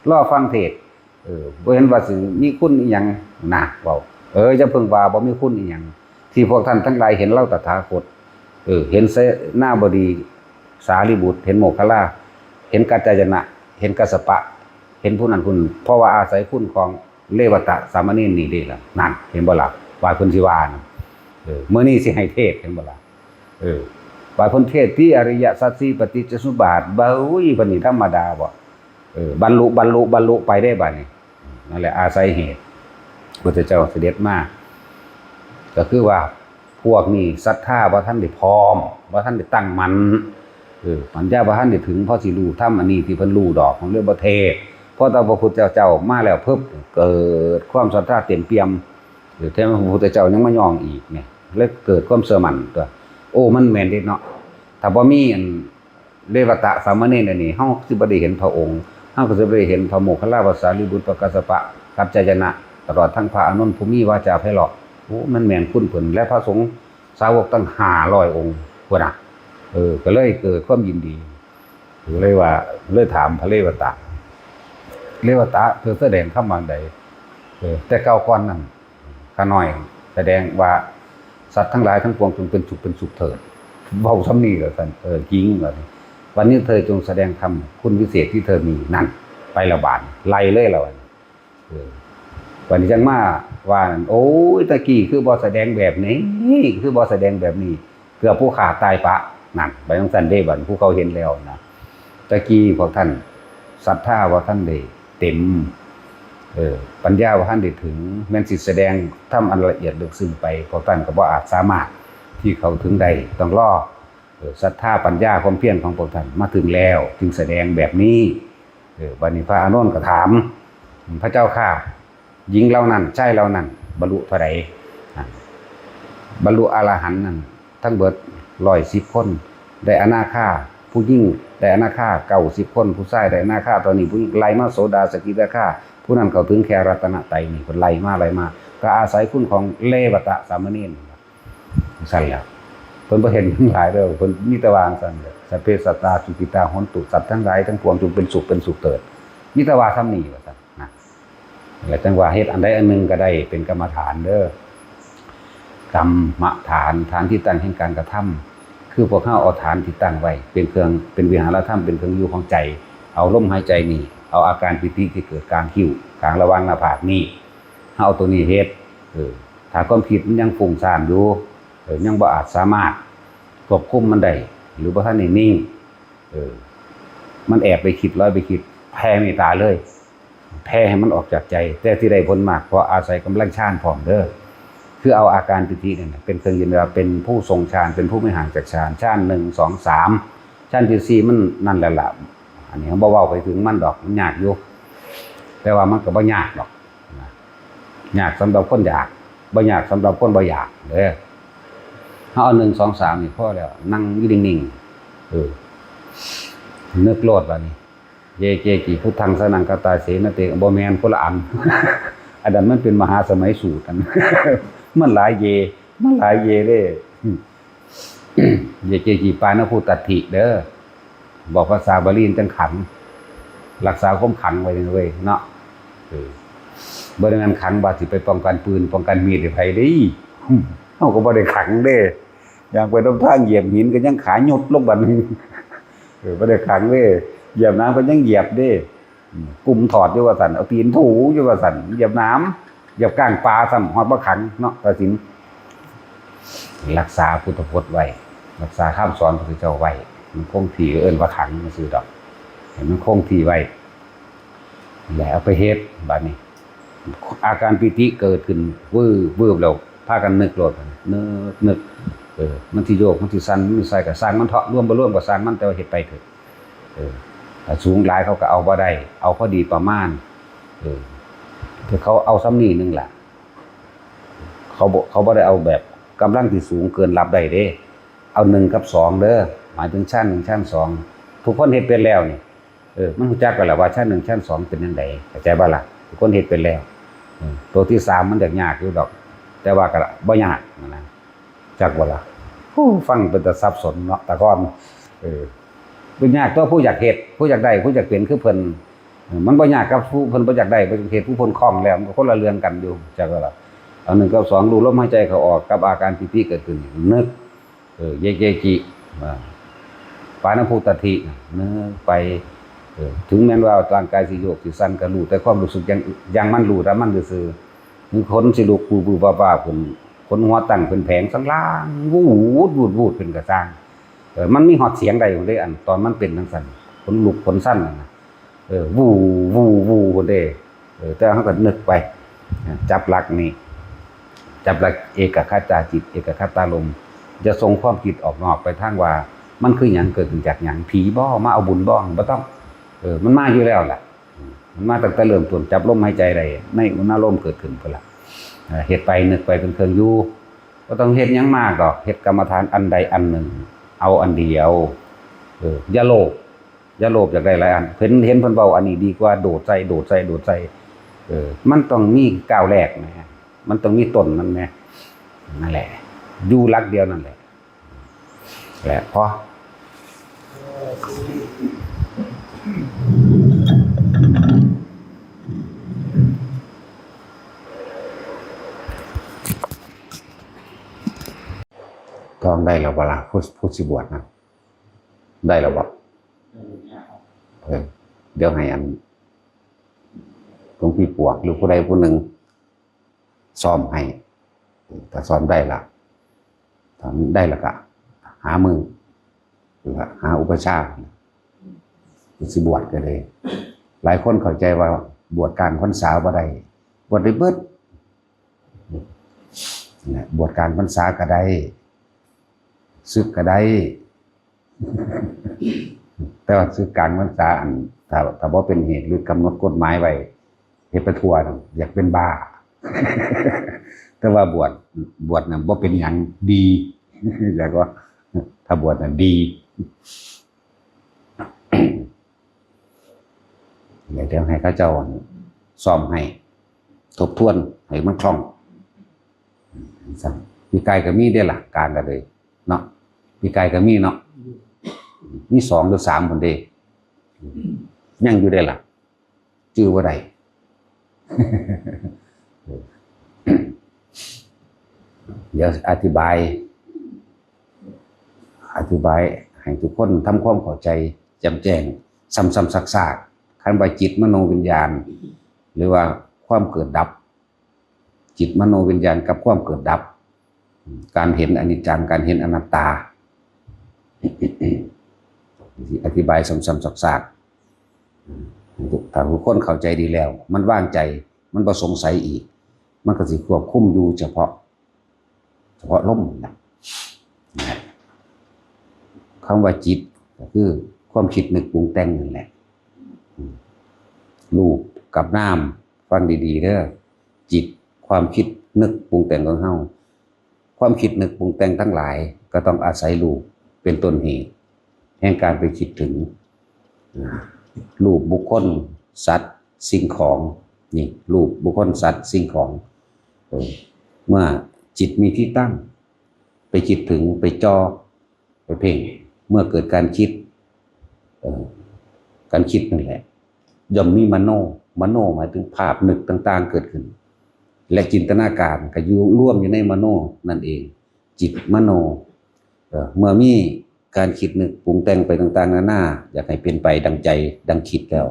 รอฟังเทศน์ เออ บ่เห็นว่าสิมีคุณอีหยังนะ เว้า เออ อย่าเพิ่งว่าบ่มีคุณอีหยัง ที่พวกท่านทั้งหลายเห็นเราตถาคต เออ เห็นเสนาบดี สารีบุตร เห็นโมคคัลลา เห็นกัจจายนะ เห็นกัสสปะ เห็นผู้นั้นผู้นี้ เพราะว่าอาศัยคุณของเรวตะสามเณรนี่เด้ล่ะ นั่น เห็นบ่ล่ะ ว่าเพิ่นสิว่านั่น เออ มื้อนี้สิให้เทศน์ เห็นบ่ล่ะ เออ ว่าเพิ่นเทศน์ที่อริยสัจสี่ปฏิจจสมุปบาท เบ้ย เพิ่นนี่ธรรมดาบ่ เออ บรรลุ บรรลุ บรรลุไปได้บัดนี้ นั่นแหละอาศัยเหตุ พุทธเจ้าเสด็จมา ก็คือว่าพวกนี้ศรัทธาบ่ทันได้พร้อม บ่ทันได้ตั้งมั่น เออ ปัญญาบ่ทันได้ถึง พอสิรู้ธรรมอันนี้ที่เพิ่นรู้ดอก มันเลยบ่เทศน์ พอแต่พระพุทธเจ้ามาแล้วปุ๊บ เกิดความศรัทธาเต็มเปี่ยม เออ แถมพระพุทธเจ้ายังมาย่องอีกเนี่ย เลยเกิดความเชื่อมั่นตัว โอ้ มันแม่นเด้เนาะ ถ้าบ่มีอัน เรวัตะสามเณรอันนี้ เฮาสิบ่ได้เห็นพระองค์ เฮาก็สิบ่ได้เห็นพระโมคคัลลา พระสารีบุตร พระกัสสปะ กัจจายนะ ตลอดทั้งพระอานนท์ผู้มีวาจาไพเราะ โอ้ มันแม่นคุณเพิ่น และพระสงฆ์สาวกตั้งห้าร้อยองค์พุ้นน่ะ เออ ก็เลยเกิดความยินดี ก็เลยว่า เลยถามพระเรวัตะ เรวัตะ เธอแสดงธรรมอันใด เออ แต่เก่าก่อนนั้น ข้าน้อยแสดงว่าสัตว์ทั้งหลายทั้งปวงจงเป็นสุขเป็นสุขเถิด เว้าส่ำนี้ล่ะซั่น เออ หญิงว่านี่ วันนี้เธอจงแสดงธรรมคุณวิเศษที่เธอมีนั่น ไปละบาด ไล่เลยละบาด เออ วันนี้จังมาว่านั่น โอ้ย ตะกี้คือบ่แสดงแบบนี้ คือบ่แสดงแบบนี้ เกือบผู้ข้าตายปะ นั่น ไปจั่งซั้นเด้ บัดผู้เขาเห็นแล้วนะ ตะกี้พวกท่านศรัทธาบ่ทันได้เต็ม เออ ปัญญาบ่ทันได้ถึง แม่นสิแสดงธรรมอันละเอียดลึกซึ้งไป พวกท่านก็บ่อาจสามารถที่เข้าถึงได้ ต้องรอ เออ ศรัทธาปัญญาความเพียรของพวกท่านมาถึงแล้ว จึงแสดงแบบนี้ เออ บัดนี้พระอานนท์ก็ถาม พระเจ้าข้า หญิงเหล่านั้น ชายเหล่านั้น บรรลุเท่าใด อ่า บรรลุอรหันต์นั่น ทั้งเบิดร้อยสิบคน ได้อนาคา ผู้หญิงได้อนาคาเก้าสิบคน ผู้ชายได้อนาคาเท่านี้ ผู้หญิงไล่มาโสดา สกิทาคา ผู้นั้นเข้าถึงแค่รัตนตรัยนี่ เพิ่นไล่มา ไล่มา ก็อาศัยคุณของเรวัตะสามเณร ซั่นแหละ เพิ่นบ่เห็นหยังหลายเด้อ เพิ่นมีแต่ว่าจั่งซั่นแหละ สัพเพสัตตาสุขิตาโหนตุ สัตว์ทั้งหลายทั้งปวงจงเป็นสุขเป็นสุขเถิด มีแต่ว่าส่ำนี้ว่าซั่นนะ แล้วจั่งว่าเฮ็ดอันใดอันหนึ่งก็ได้เป็นกรรมฐานเด้อ กรรมฐาน ฐานที่ตั้งแห่งการกระทำ คือพวกเฮาเอาฐานที่ตั้งไว้ เป็นเครื่อง เป็นวิหารธรรม เป็นเครื่องอยู่ของใจ เอาลมหายใจนี่ เอาอาการปีติที่เกิดกลางคิ้ว กลางระหว่างหน้าผากนี่ เฮาเอาตัวนี้เฮ็ด เออ ถ้าความคิดมันยังฟุ้งซ่านอยู่ เออ ยังบ่อาจสามารถควบคุมมันได้ หรือบ่ทันได้นิ่ง เออ มันแอบไปคิด ลอยไปคิด แผ่เมตตาเลย แผ่ให้มันออกจากใจ แต่สิได้ผลมาก เพราะอาศัยกำลังฌานพร้อมเด้อ คือเอาอาการปีตินี่นะ เป็นเครื่องยืนยันว่าเป็นผู้ทรงฌาน เป็นผู้ไม่ห่างจากฌาน ฌานหนึ่ง สอง สาม ฌานที่สี่มันนั่นแหละล่ะ อันนี้เฮาบ่เว้าไปถึงมันดอก มันยากอยู่ แต่ว่ามันก็บ่ยากดอกนะ ยากสำหรับคนอยาก บ่ยากสำหรับคนบ่อยากเด้อ เฮาเอาหนึ่ง สอง สาม นี่พอแล้ว นั่งอยู่นิ่งๆ เออ นึกโลดบัดนี้ เย เก กิ พุทธัง สรณัง คัจฉามิ บ่แม่น คนละอัน อันนั้นมันเป็นมหาสมัยสูตร อัน มันหลายเย มันหลายเยเด้ เย เก กิ ปานะ พุทธัตถิ เด้อ บอกภาษาบาลีจั่งขัง รักษาความขังไว้เด้อเว้ยเนาะ เออ บ่ได้แม่นขังว่าสิไปป้องกันปืน ป้องกันมีดให้ไผเด้ เฮาก็บ่ได้ขังเด้ ย่างไปนำทางเหยียบหินก็ยังขาหยุดลงบัดนี้ เออ บ่ได้ขังเด้ เหยียบน้ำก็ยังเหยียบเด้ อืม กุมถอดอยู่ว่าซั่น เอาตีนถูอยู่ว่าซั่น เหยียบน้ำ เหยียบก้างปลาซ้ำ ฮอดบ่ขังเนาะ ตัดสิน รักษาพุทธพจน์ไว้ รักษาคำสอนพระพุทธเจ้าไว้ มันคงที่ เอิ้นว่าขังซื่อดอก ให้มันคงที่ไว้ แล้วเอาไปเฮ็ด บัดนี้ อาการปีติเกิดขึ้น วืบ วืบ แล้วพากันนึกโลด นึก นึก เออ มันสิโยก มันสิสั่น มันสิไสก็ซ่างมันเถาะ รวมบ่รวมก็ซ่างมัน แต่ว่าเฮ็ดไปเถอะ เออ ถ้าสูงหลายเขาก็เอาบ่ได้ เอาพอดีประมาณ เออ แต่เขาเอาส่ำนี้หนึ่งล่ะ เขาบ่ เขาบ่ได้เอาแบบกำลังที่สูงเกินรับได้เด้ เอาหนึ่งกับสองเด้อ หมายถึงฌานหนึ่งฌานสอง ทุกคนเฮ็ดเป็นแล้วนี่ เออ มันรู้จักกันแหละว่าฌานหนึ่งฌานสองเป็นจั่งใด เข้าใจบ่ล่ะ ทุกคนเฮ็ดเป็นแล้ว เออ ตัวที่สามมันจะยากอยู่ดอก แต่ว่าก็บ่ยากนะ จักบ่ล่ะ โอ้ ฟังเป็นตาสับสนเนาะ แต่ก่อน เออ เป็นยากตัวผู้อยากเฮ็ด ผู้อยากได้ ผู้อยากเป็นคือเพิ่น เออ มันบ่ยากกับผู้เพิ่นบ่อยากได้ บ่อยากเฮ็ด ผู้เพิ่นคล่องแล้ว มันก็คนละเรื่องกันอยู่ จักบ่ล่ะ เอาหนึ่งกับสอง รู้ลมหายใจเข้าออกกับอาการปีติเกิดขึ้น นึก เออ เย เก กิ อ่า ปานะ พุทธัตถิ นึกไป เออ ถึงแม้นว่าร่างกายสิโยกสิสั่นก็รู้ แต่ความรู้สึกยัง ยังมันรู้แต่มันซื่อๆ ถึงขนสิลุก วืบๆ วาบๆ ขึ้น ขนหัวตั้งเป็นแผงสันล่าง วูด วูด วูด ขึ้นกระซ่าง เออ มันมีฮอดเสียงได้อยู่เด้ อันตอนมันเป็นจั่งซั่น ขนลุกขนสั่นน่ะนะ เออ วู วู วู พู้นเด้ เออ แต่เฮาก็นึกไป จับหลักนี่ จับหลักเอกคตาจิต เอกคตารมณ์ จะส่งความคิดออกนอกไปทางว่า มันคือหยัง เกิดขึ้นจากหยัง ผีบ่ มาเอาบุญบ่ บ่ต้อง เออ มันมาอยู่แล้วล่ะ อืม มันมาตั้งแต่เริ่มต้น จับลมหายใจได้ ในอุณาโลมเกิดขึ้นพุ้นล่ะ เออ เฮ็ดไปนึกไปเป็นเครื่องอยู่ บ่ต้องเฮ็ดหยังมากดอก เฮ็ดกรรมฐานอันใดอันหนึ่ง เอาอันเดียว เออ อย่าโลภ อย่าโลภอยากได้หลายอัน เห็น เห็นเพิ่นเว้าอันนี้ดีกว่า โดดใส่ โดดใส่ โดดใส่ เออ มันต้องมีก้าวแรกนะ มันต้องมีต้นมันนะ นั่นแหละ อยู่หลักเดียวนั่นแหละ แหละ พอ ต้องได้แล้วบ่ล่ะ ผู้ ผู้สิบวชนะ ได้แล้วบ่ เออ เดี๋ยวให้อัน หลวงพี่ปวกหรือผู้ใดผู้หนึ่งซ่อมให้ ถ้าซ่อมได้ละ ถ้าได้ละก็หามือ หรือว่าหาอุปัชฌาย์ ผู้สิบวชก็เลย หลายคนเข้าใจว่าบวชกลางพรรษาบ่ได้ บวชได้เบิด นะ บวชกลางพรรษาก็ได้ สึกก็ได้ แต่ว่าสึกกลางพรรษา อัน ถ้า ถ้าบ่เป็นเหตุหรือกำหนดกฎหมายไว้ เฮ็ดไปทั่วน่ะ อยากเป็นบ้า แต่ว่าบวช บวชน่ะบ่เป็นหยัง ดี แล้วก็ ถ้าบวชน่ะดี เดี๋ยวให้เขาเจ้าซ่อมให้ ทบทวนให้มันคล่อง ปีกายก็มีเด้ล่ะ กลางก็เลยเนาะ ปีกายก็มีเนาะ มีสองหรือสามคนเด้ ยังอยู่เด้ล่ะ จื่อบ่ได้ เดี๋ยวอธิบาย อธิบายให้ทุกคนทำความเข้าใจแจ่มแจ้ง ซ้ำๆซากๆ คันว่าจิตมโนวิญญาณ หรือว่าความเกิดดับ จิตมโนวิญญาณกับความเกิดดับ การเห็นอนิจจัง การเห็นอนัตตา อธิบายซ้ำๆซากๆ ถ้าทุกคนเข้าใจดีแล้ว มันวางใจ มันบ่สงสัยอีก มันก็สิควบคุมอยู่เฉพาะ เฉพาะลมนะ คำว่าจิตก็คือความคิดนึกปรุงแต่งนั่นแหละ อืม รูปกับนาม ฟังดีๆเด้อ จิต ความคิดนึกปรุงแต่งของเฮา ความคิดนึกปรุงแต่งทั้งหลาย ก็ต้องอาศัยรูปเป็นต้นเหตุ แห่งการไปคิดถึง อ่า รูปบุคคล สัตว์ สิ่งของ นี่ รูปบุคคล สัตว์ สิ่งของ เออ เมื่อจิตมีที่ตั้ง ไปคิดถึง ไปจ่อ ไปเพ่ง เมื่อเกิดการคิด เอ่อ การคิดนั่นแหละ ย่อมมีมโน มโนหมายถึงภาพนึกต่างๆเกิดขึ้น และจินตนาการก็อยู่รวมอยู่ในมโนนั่นเอง จิตมโน เอ่อ เมื่อมีการคิดนึกปรุงแต่งไปต่างๆนานา อยากให้เป็นไปดังใจดังคิดแล้ว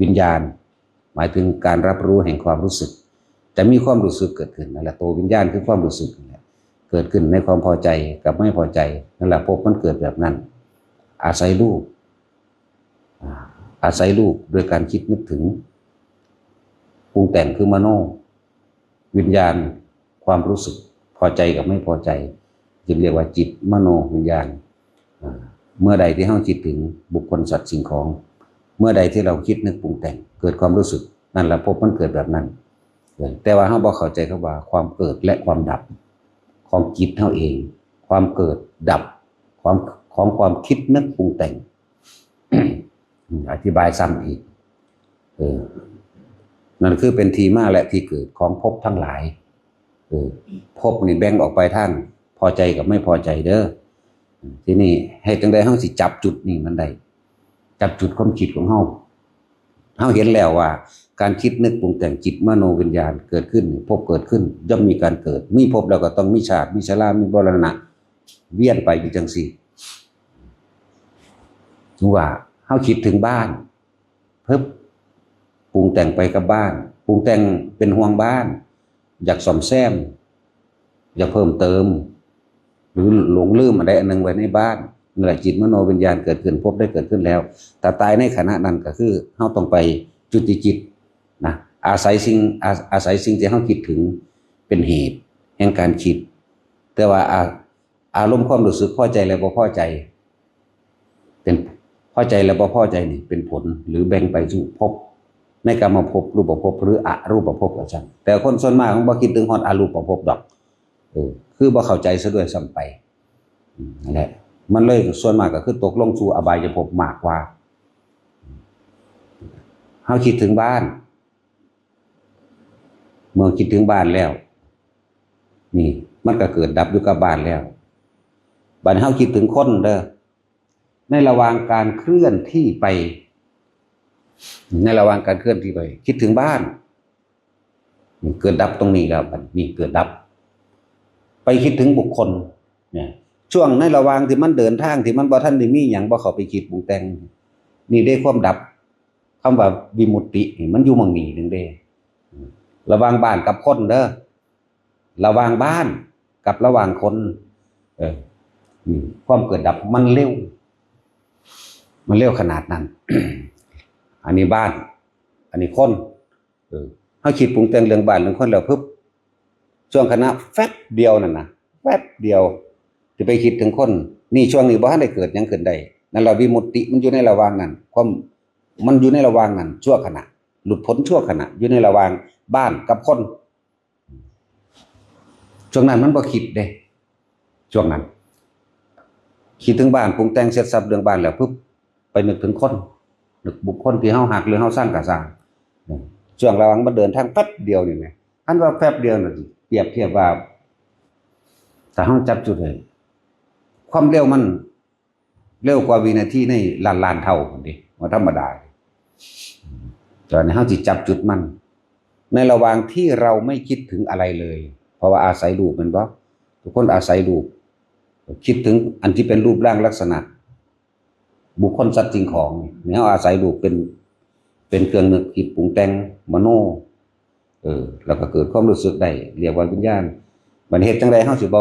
วิญญาณ หมายถึงการรับรู้แห่งความรู้สึก จะมีความรู้สึกเกิดขึ้น นั่นแหละ ตัววิญญาณคือความรู้สึกนั่นแหละ เกิดขึ้นในความพอใจกับไม่พอใจ นั่นแหละ ภพมันเกิดแบบนั้น อาศัยรูป อ่า อาศัยรูปโดยการคิดนึกถึง ปรุงแต่งคือมโน วิญญาณ ความรู้สึกพอใจกับไม่พอใจ จึงเรียกว่าจิตมโนวิญญาณ อ่า เมื่อใดที่เราคิดถึงบุคคลสัตว์สิ่งของ เมื่อใดที่เราคิดนึกปรุงแต่ง เกิดความรู้สึก นั่นแหละภพมันเกิดแบบนั้น เออ แต่ว่าเราบ่เข้าใจคำว่าความเกิดและความดับ ของจิตเราเอง ความเกิดดับ ความ ของความคิดนึกปรุงแต่ง อธิบายซ้ำอีก เออ นั่นคือเป็นที่มาและที่เกิดของภพทั้งหลาย เออ ภพนี่แบ่งออกไปทางพอใจกับไม่พอใจเด้อ ทีนี้เฮ็ดจั่งใดเราสิจับจุดนี้มันได้ จับจุดความคิดของเรา เราเห็นแล้วว่าการคิดนึกปรุงแต่งจิตมโนวิญญาณเกิดขึ้น ภพเกิดขึ้น ย่อมมีการเกิด มีภพแล้วก็ต้องมีชาติ มีชรา มีมรณะ เวียนไปอยู่จั่งซี้ ถึงว่าเราคิดถึงบ้าน เพิ่บ ปรุงแต่งไปกับบ้าน ปรุงแต่งเป็นห่วงบ้าน อยากซ่อมแซม อยากเพิ่มเติม หรือหลงลืมอันใดอันหนึ่งไว้ในบ้าน นั่นแหละจิตมโนวิญญาณเกิดขึ้น ภพได้เกิดขึ้นแล้ว แต่ตายในขณะนั้นก็คือเราต้องไปจุติจิตนะ อาศัยสิ่ง อา อาศัยสิ่งที่เราคิดถึงเป็นเหตุแห่งการคิด แต่ว่าอา อารมณ์ความรู้สึกพอใจและบ่พอใจ เป็น พอใจและบ่พอใจนี่เป็นผล หรือแบ่งไปสู่ภพ ในกามภพ รูปภพ หรืออรูปภพว่าซั่น แต่คนส่วนมากมันบ่คิดถึงฮอดอรูปภพดอก เออ คือบ่เข้าใจซะด้วยซ้ำไป อืม นั่นแหละ มันเลยส่วนมากก็คือตกลงสู่อบายภพมากกว่า เฮาคิดถึงบ้าน เมื่อคิดถึงบ้านแล้ว นี่ มันก็เกิดดับอยู่กับบ้านแล้ว บัดนี้เฮาคิดถึงคนเด้อ ในระหว่างการเคลื่อนที่ไป ในระหว่างการเคลื่อนที่ไป คิดถึงบ้าน นี่เกิดดับตรงนี้แล้ว บัดนี้เกิดดับ ไปคิดถึงบุคคล เนี่ย ช่วงในระหว่างที่มันเดินทางที่มันบ่ทันได้มีหยัง บ่เข้าไปคิดปรุงแต่ง นี่ได้ความดับ คำว่าวิมุตตินี่มันอยู่หม่องนี้หนึ่งเด้ ระหว่างบ้านกับคนเด้อ ระหว่างบ้านกับระหว่างคน เออ นี่ความเกิดดับมันเร็ว มันเร็วขนาดนั้น อันนี้บ้าน อันนี้คน เออ เฮาคิดปรุงแต่งเรื่องบ้านเรื่องคนแล้วปุ๊บ ช่วงขณะแฟบเดียวนั่นนะ แฟบเดียว ที่ไปคิดถึงคน นี่ช่วงนี้บ่ทันได้เกิดหยังขึ้นได้ นั่นละวิมุตติมันอยู่ในระหว่างนั้น ความ มันอยู่ในระหว่างนั้น ชั่วขณะ หลุดพ้นชั่วขณะ อยู่ในระหว่างบ้านกับคน ช่วงนั้นมันบ่คิดเด้ ช่วงนั้น คิดถึงบ้าน ปรุงแต่งเสร็จสับเรื่องบ้านแล้วปุ๊บ ไปนึกถึงคน นึกบุคคลที่เฮาฮักหรือเฮาซังก็ซ่าง ช่วงระหว่างมันเดินทางแป๊บเดียวนี่แหม คันว่าแป๊บเดียวน่ะ เปรียบเทียบว่า ถ้าเฮาจับจุดให้ ความเร็วมัน เร็วกว่าวินาทีในล้านล้านเท่าพุ้นเด้ บ่ธรรมดา ตอนนี้เฮาสิจับจุดมัน ในระหว่างที่เราไม่คิดถึงอะไรเลย เพราะว่าอาศัยรูปแม่นบ่ ทุกคนอาศัยรูป คิดถึงอันที่เป็นรูปร่างลักษณะ บุคคลสัตว์สิ่งของ นี่เฮาอาศัยรูปเป็น เป็นเครื่องนึกคิดปรุงแต่งมโน เออ แล้วก็เกิดความรู้สึกได้ เรียกว่าวิญญาณ บัดนี้เฮ็ดจั่งใดเฮาสิบ่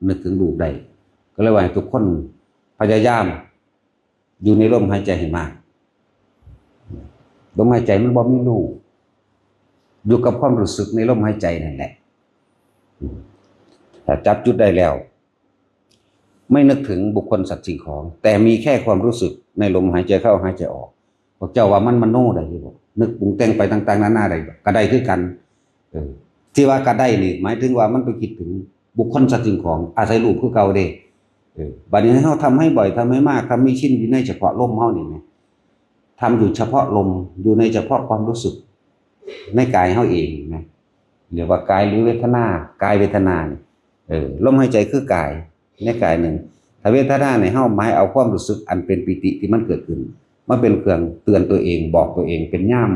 นึกถึงรูปได้ ก็เลยว่าให้ทุกคนพยายามอยู่ในลมหายใจให้มาก ลมหายใจมันบ่มีรูป อยู่กับความรู้สึกในลมหายใจนั่นแหละ ถ้าจับจุดได้แล้ว ไม่นึกถึงบุคคลสัตว์สิ่งของ แต่มีแค่ความรู้สึกในลมหายใจเข้าหายใจออก พวกเจ้าว่ามันมโนได้อยู่บ่ นึกปรุงแต่งไปต่างๆนานาได้บ่ ก็ได้คือกัน เออ ที่ว่าก็ได้นี่ หมายถึงว่ามันไปคิดถึงบุคคลสัตว์สิ่งของ อาศัยรูปคือเก่าเด้ เออ บัดนี้ให้เฮาทำให้บ่อย ทำให้มาก ทำให้ชินอยู่ในเฉพาะลมเฮานี่แหม ทำอยู่เฉพาะลม อยู่ในเฉพาะความรู้สึก ในกายเฮาเองนะ เรียกว่ากายหรือเวทนา กายเวทนานี่ เออ ลมหายใจคือกาย ในกายหนึ่ง ถ้าเวทนาเนี่ยเฮาหมายเอาความรู้สึกอันเป็นปีติที่มันเกิดขึ้น มาเป็นเครื่องเตือนตัวเอง บอกตัวเอง เป็นยาม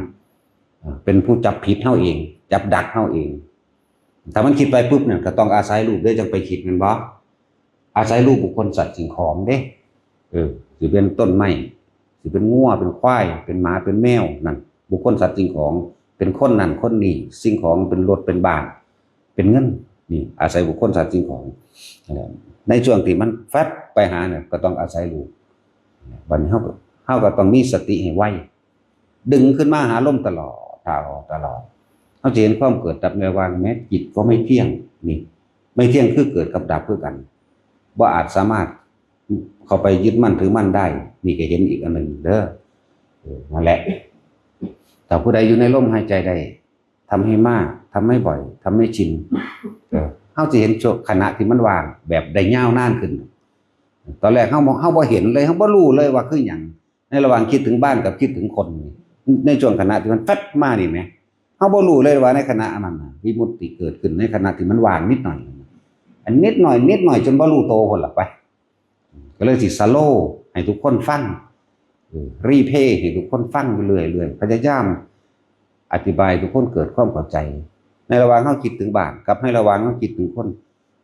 อ่า เป็นผู้จับผิดเฮาเอง จับดักเฮาเอง ถ้ามันคิดไปปุ๊บเนี่ย ก็ต้องอาศัยรูปเด้จั่งไปคิดแม่นบ่ อาศัยรูปบุคคลสัตว์สิ่งของเด้ เออ สิเป็นต้นไม้ สิเป็นงัว เป็นควาย เป็นหมา เป็นแมว นั่น บุคคลสัตว์สิ่งของ เป็นคนนั่นคนนี้ สิ่งของเป็นรถ เป็นบ้าน เป็นเงิน นี่ อาศัยบุคคลสัตว์สิ่งของ ในช่วงที่มันแฟบไปหาเนี่ย ก็ต้องอาศัยรูป บัดนี้เฮาก็ เฮาก็ต้องมีสติให้ไว ดึงขึ้นมาหาลมตลอด ตลอด ตลอด เฮาจะเห็นความเกิดดับในระหว่างแม้จิตก็ไม่เที่ยง นี่ ไม่เที่ยงคือเกิดกับดับคือกัน บ่อาจสามารถเข้าไปยึดมั่นถือมั่นได้ นี่ก็เห็นอีกอันหนึ่งเด้อ เออ นั่นแหละ ถ้าผู้ใดอยู่ในลมหายใจได้ ทำให้มาก ทำให้บ่อย ทำให้ชิน เออ เฮาสิเห็นช่วงขณะที่มันว่างแบบได้ยาวนานขึ้น ตอนแรกเฮาบ่ เฮาบ่เห็นเลย เฮาบ่รู้เลยว่าคือหยัง ในระหว่างคิดถึงบ้านกับคิดถึงคนนี่ ในช่วงขณะที่มันแฟบมานี่แหม เฮาบ่รู้เลยว่าในขณะอันนั้นน่ะ วิมุตติเกิดขึ้นในขณะที่มันว่างนิดหน่อย อันนิดหน่อย นิดหน่อยจนบ่รู้โตพุ้นล่ะไป ก็เลยสิสโลว์ให้ทุกคนฟัง เออ รีเพลย์ให้ทุกคนฟังอยู่เรื่อยๆ พยายามอธิบายให้ทุกคนเกิดความเข้าใจ ในระหว่างเฮาคิดถึงบ้านกับในระหว่างเฮาคิดถึงคน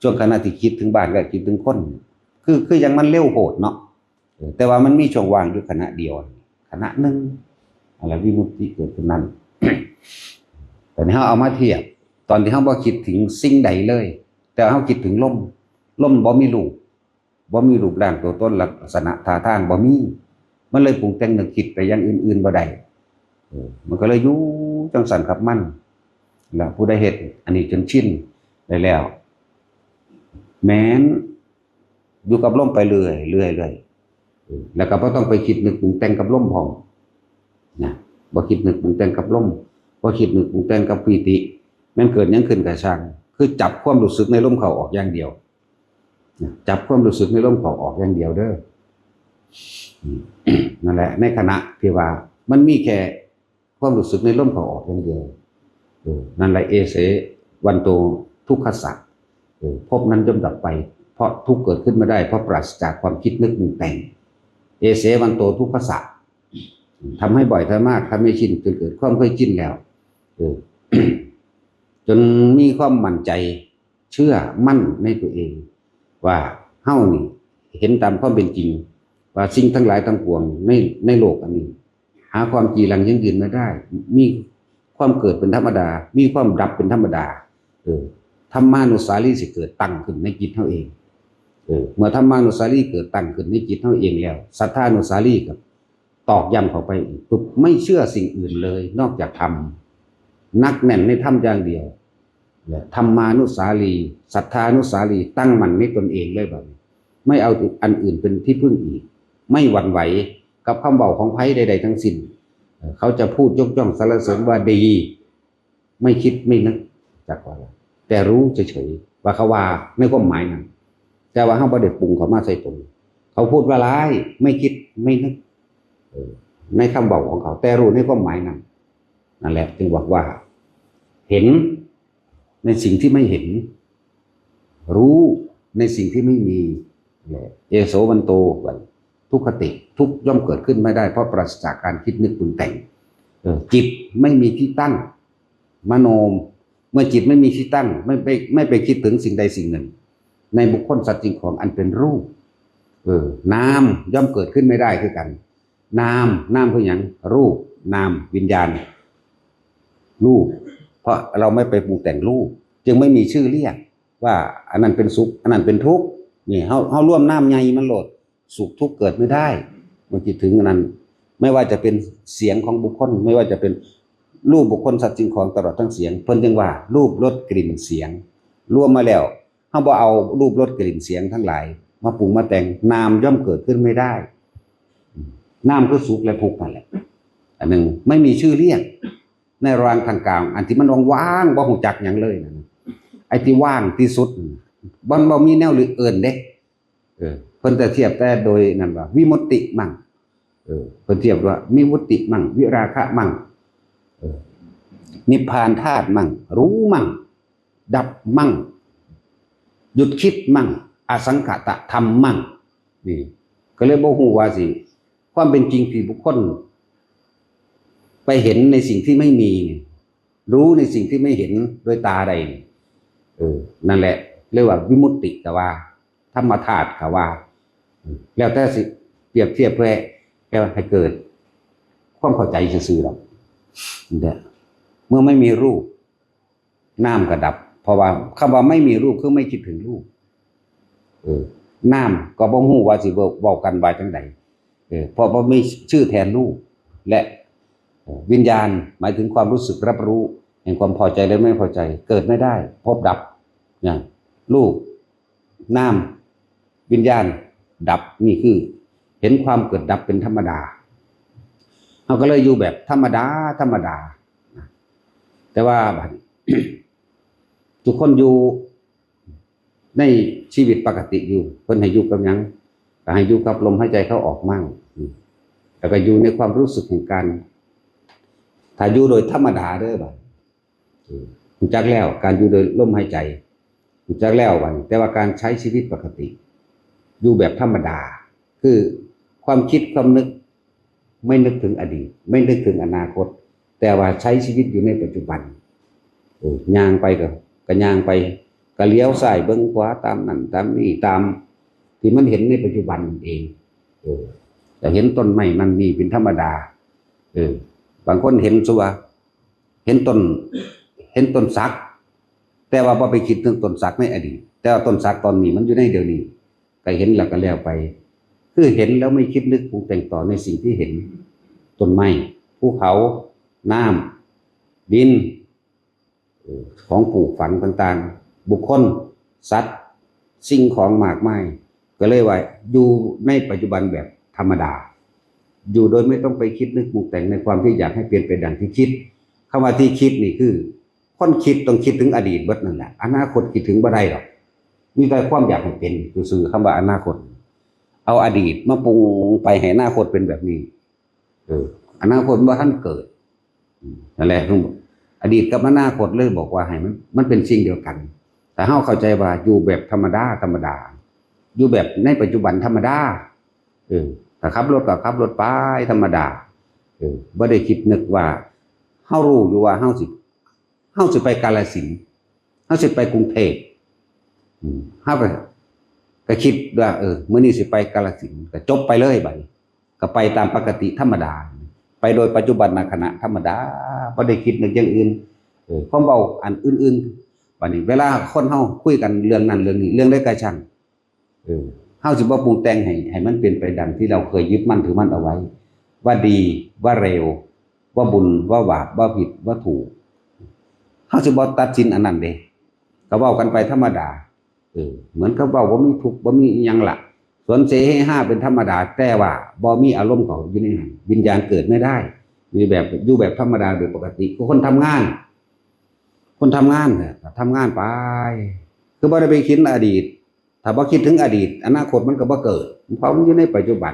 ช่วงขณะที่คิดถึงบ้านกับคิดถึงคน คือ คือจั่งมันเร็วโพดเนาะ เออ แต่ว่ามันมีช่วงว่างอยู่ขณะเดียว ขณะหนึ่ง อันนั้นวิมุตติเกิดขึ้นนั้น แต่นี้เฮาเอามาเทียบ ตอนที่เฮาบ่คิดถึงสิ่งใดเลย แต่เฮาคิดถึงลม ลมบ่มีรูป บ่มีรูปร่างตัวตนลักษณะท่าทางบ่มี มันเลยปรุงแต่งนึกคิดไปอย่างอื่นๆบ่ได้ เออ มันก็เลยอยู่จั่งซั่นกับมัน และผู้ใดเฮ็ดอันนี้จนชินได้แล้ว แม้นอยู่กับลมไปเรื่อยๆ เรื่อยๆ เออ แล้วก็บ่ต้องไปคิดนึกปรุงแต่งกับลมพร้อม นะ บ่คิดนึกปรุงแต่งกับลม บ่คิดนึกปรุงแต่งกับปีติ แม่นเกิดหยังขึ้นก็ช่าง คือจับความรู้สึกในลมเข้าออกอย่างเดียว จับความรู้สึกในลมเข้าออกอย่างเดียวเด้อ นั่นแหละ ในขณะที่ว่ามันมีแค่ความรู้สึกในลมเข้าออกอย่างเดียว เออ นั่นแหละ เอเสวันโตทุกขสะ เออ ภพนั้นย่อมดับไป เพราะทุกข์เกิดขึ้นไม่ได้ เพราะปราศจากความคิดนึกปรุงแต่ง เอเสวันโตทุกขสะ ทำให้บ่อยทำมาก ทำให้ชิน จนเกิดความเคยชินแล้ว เออ จนมีความมั่นใจ เชื่อมั่นในตัวเอง ว่าเฮานี่เห็นตามความเป็นจริง ว่าสิ่งทั้งหลายทั้งปวงในในโลกอันนี้ หาความจีรังยั่งยืนไม่ได้ มีความเกิดเป็นธรรมดา มีความดับเป็นธรรมดา เออ ธรรมานุสาลีสิเกิดตั้งขึ้นในจิตเฮาเอง เออ เมื่อธรรมานุสาลีเกิดตั้งขึ้นในจิตเฮาเองแล้ว สัทธานุสาลีก็ตอกย้ำเข้าไปอีกปุ๊บ ไม่เชื่อสิ่งอื่นเลย นอกจากธรรม หนักแน่นในธรรมอย่างเดียว และธรรมานุสาลี สัทธานุสาลี ตั้งมั่นในตนเองเลยแบบนี้ ไม่เอาอันอื่นเป็นที่พึ่งอีก ไม่หวั่นไหวกับคำเว้าของไผใดๆทั้งสิ้น เอ่อ เขาจะพูดยกย่องสรรเสริญว่าดี ไม่คิดไม่นึก จักว่า แต่รู้เฉยๆว่าเขาว่าในความหมายนั้น แต่ว่าเฮาบ่ได้ปรุงเข้ามาใส่ตน เขาพูดว่าร้าย ไม่คิดไม่นึก เออ ในคำเว้าของเขา แต่รู้ในความหมายนั้น นั่นแหละ จึงบอกว่า เห็นในสิ่งที่ไม่เห็น รู้ในสิ่งที่ไม่มี แหละ เอโสวันโต ทุกขติ ทุกข์ย่อมเกิดขึ้นไม่ได้ เพราะปราศจากการคิดนึกปรุงแต่ง เออ จิตไม่มีที่ตั้ง มโน เมื่อจิตไม่มีที่ตั้ง ไม่ไป ไม่ไปคิดถึงสิ่งใดสิ่งหนึ่ง ในบุคคลสัตว์สิ่งของอันเป็นรูป เออ นามย่อมเกิดขึ้นไม่ได้คือกัน นาม นามคือหยัง รูป นาม วิญญาณ รูป เพราะเราไม่ไปปรุงแต่งรูป จึงไม่มีชื่อเรียกว่าอันนั้นเป็นสุข อันนั้นเป็นทุกข์ นี่ เฮา เฮารวมนามใหญ่มันโลด สุขทุกข์เกิดไม่ได้ มันคิดถึงอันนั้น ไม่ว่าจะเป็นเสียงของบุคคล ไม่ว่าจะเป็นรูปบุคคลสัตว์สิ่งของตลอดทั้งเสียง เพิ่นจึงว่ารูปรสกลิ่นเสียง รวมมาแล้ว เฮาบ่เอารูปรสกลิ่นเสียงทั้งหลายมาปรุงมาแต่ง นามย่อมเกิดขึ้นไม่ได้ นามคือสุขและทุกข์นั่นแหละ อันหนึ่ง ไม่มีชื่อเรียก ในระหว่างทางกลาง อันที่มันว่างๆ บ่ฮู้จักหยังเลยนั่นน่ะ ไอ้ที่ว่างที่สุด มันบ่มีแนวอื่นเด้ เออ เพิ่นจะเทียบแต่โดยนั่นว่า วิมุตติมั่ง เออ เพิ่นเทียบว่า วิมุตติมั่ง วิราคะมั่ง เออ นิพพานธาตุมั่ง รู้มั่ง ดับมั่ง หยุดคิดมั่ง อสังขตธรรมมั่ง นี่ ก็เลยบ่ฮู้ว่าสิ ความเป็นจริงที่บุคคล ไปเห็นในสิ่งที่ไม่มี รู้ในสิ่งที่ไม่เห็นโดยตาใดนี่ เออ นั่นแหละ เรียกว่าวิมุตติ แต่ว่า ธรรมธาตุก็ว่า แล้วแต่สิเปรียบเทียบเพื่อให้เกิดความเข้าใจซื่อๆดอก เนี่ย เมื่อไม่มีรูป นามก็ดับ เพราะว่าคำว่าไม่มีรูปคือไม่คิดถึงรูป เออ นามก็บ่ฮู้ว่าสิเว้า เว้ากันว่าจั่งใด เออ เพราะบ่มีชื่อแทนรูป และ เอ่อ วิญญาณหมายถึงความรู้สึกรับรู้แห่งความพอใจและไม่พอใจ เกิดไม่ได้ ภพดับ เนี่ย รูป นาม วิญญาณ ดับ นี่คือ เห็นความเกิดดับเป็นธรรมดา เฮาก็เลยอยู่แบบธรรมดา ธรรมดา แต่ว่าบัด ทุกคนอยู่ในชีวิตปกติอยู่ เพิ่นให้อยู่กับหยัง ก็ให้อยู่กับลมหายใจเข้าออกมั่ง อืม แล้วก็อยู่ในความรู้สึกแห่งการ ถ้าอยู่โดยธรรมดาเด้อบัด อืม รู้จักแล้ว การอยู่โดยลมหายใจ รู้จักแล้วบัดนี้ แต่ว่าการใช้ชีวิตปกติ อยู่แบบธรรมดา คือความคิดความนึก ไม่นึกถึงอดีต ไม่นึกถึงอนาคต แต่ว่าใช้ชีวิตอยู่ในปัจจุบัน เออ ย่างไปก็ ก็ย่างไป ก็เลี้ยวซ้ายเบิ่งขวาตามนั่นตามนี่ ตามที่มันเห็นในปัจจุบันนั่นเอง เออ แต่เห็นต้นไม้นั่นนี่เป็นธรรมดา เออ บางคนเห็น สมมุติว่า เห็นต้น เห็นต้นสัก แต่ว่าบ่ไปคิดถึงต้นสักในอดีต แต่ว่าต้นสักตอนนี้มันอยู่ในเดี๋ยวนี้ ก็เห็นแล้วก็แล้วไป คือเห็นแล้วไม่คิดนึกปรุงแต่งต่อในสิ่งที่เห็น ต้นไม้ ภูเขา น้ำ ดิน เอ่อ ของปลูกฝังต่างๆ บุคคล สัตว์ สิ่งของมากมาย ก็เลยว่าอยู่ในปัจจุบันแบบธรรมดา อยู่โดยไม่ต้องไปคิดนึกปรุงแต่งในความที่อยากให้เปลี่ยนไปดังที่คิด คำว่าที่คิดนี่คือ คนคิดต้องคิดถึงอดีตเบิดนั่นแหละ อนาคตคิดถึงบ่ได้หรอก มีแต่ความอยากให้เป็นซื่อๆ คำว่าอนาคต เอาอดีตมาปรุงไปให้อนาคตเป็นแบบนี้ เออ อนาคตบ่ทันเกิด อืม นั่นแหละอดีตกับอนาคตเลยบอกว่าให้มัน มันเป็นสิ่งเดียวกัน ถ้าเฮาเข้าใจว่าอยู่แบบธรรมดาธรรมดา อยู่แบบในปัจจุบันธรรมดา เออ ถ้าขับรถก็ขับรถไปธรรมดา เออ บ่ได้คิดนึกว่า เฮารู้อยู่ว่าเฮาสิ เฮาสิไปกาฬสินธุ์ เฮาสิไปกรุงเทพฯ อืม เฮาก็ ก็คิดว่า เออ มื้อนี้สิไปกาฬสินธุ์ ก็จบไปเลยบัดนี้ ก็ไปตามปกติธรรมดา ไปโดยปัจจุบันขณะธรรมดา บ่ได้คิดนึกอย่างอื่น เออ ความเว้าอันอื่นๆ บัดนี้เวลาคนเฮาคุยกันเรื่องนั้นเรื่องนี้ เรื่องใดก็ช่าง เออ เฮาสิบ่ปรุงแต่งให้ ให้มันเป็นไปดังที่เราเคยยึดมั่นถือมั่นเอาไว้ ว่าดี ว่าเลว ว่าบุญ ว่าบาป ว่าผิด ว่าถูก เฮาสิบ่ตัดสินอันนั้นเด้ ก็เว้ากันไปธรรมดา เออ เหมือนกับเว้าบ่มีทุกข์ บ่มีอิหยังล่ะ สวนเสเฮฮาเป็นธรรมดา แต่ว่าบ่มีอารมณ์เขาอยู่ในนั้น วิญญาณเกิดไม่ได้ มีแบบ อยู่แบบธรรมดาโดยปกติ คือคนทำงาน คนทำงานน่ะ ทำงานไป คือบ่ได้ไปคิดอดีต ถ้าบ่คิดถึงอดีต อนาคตมันก็บ่เกิด เพราะมันอยู่ในปัจจุบัน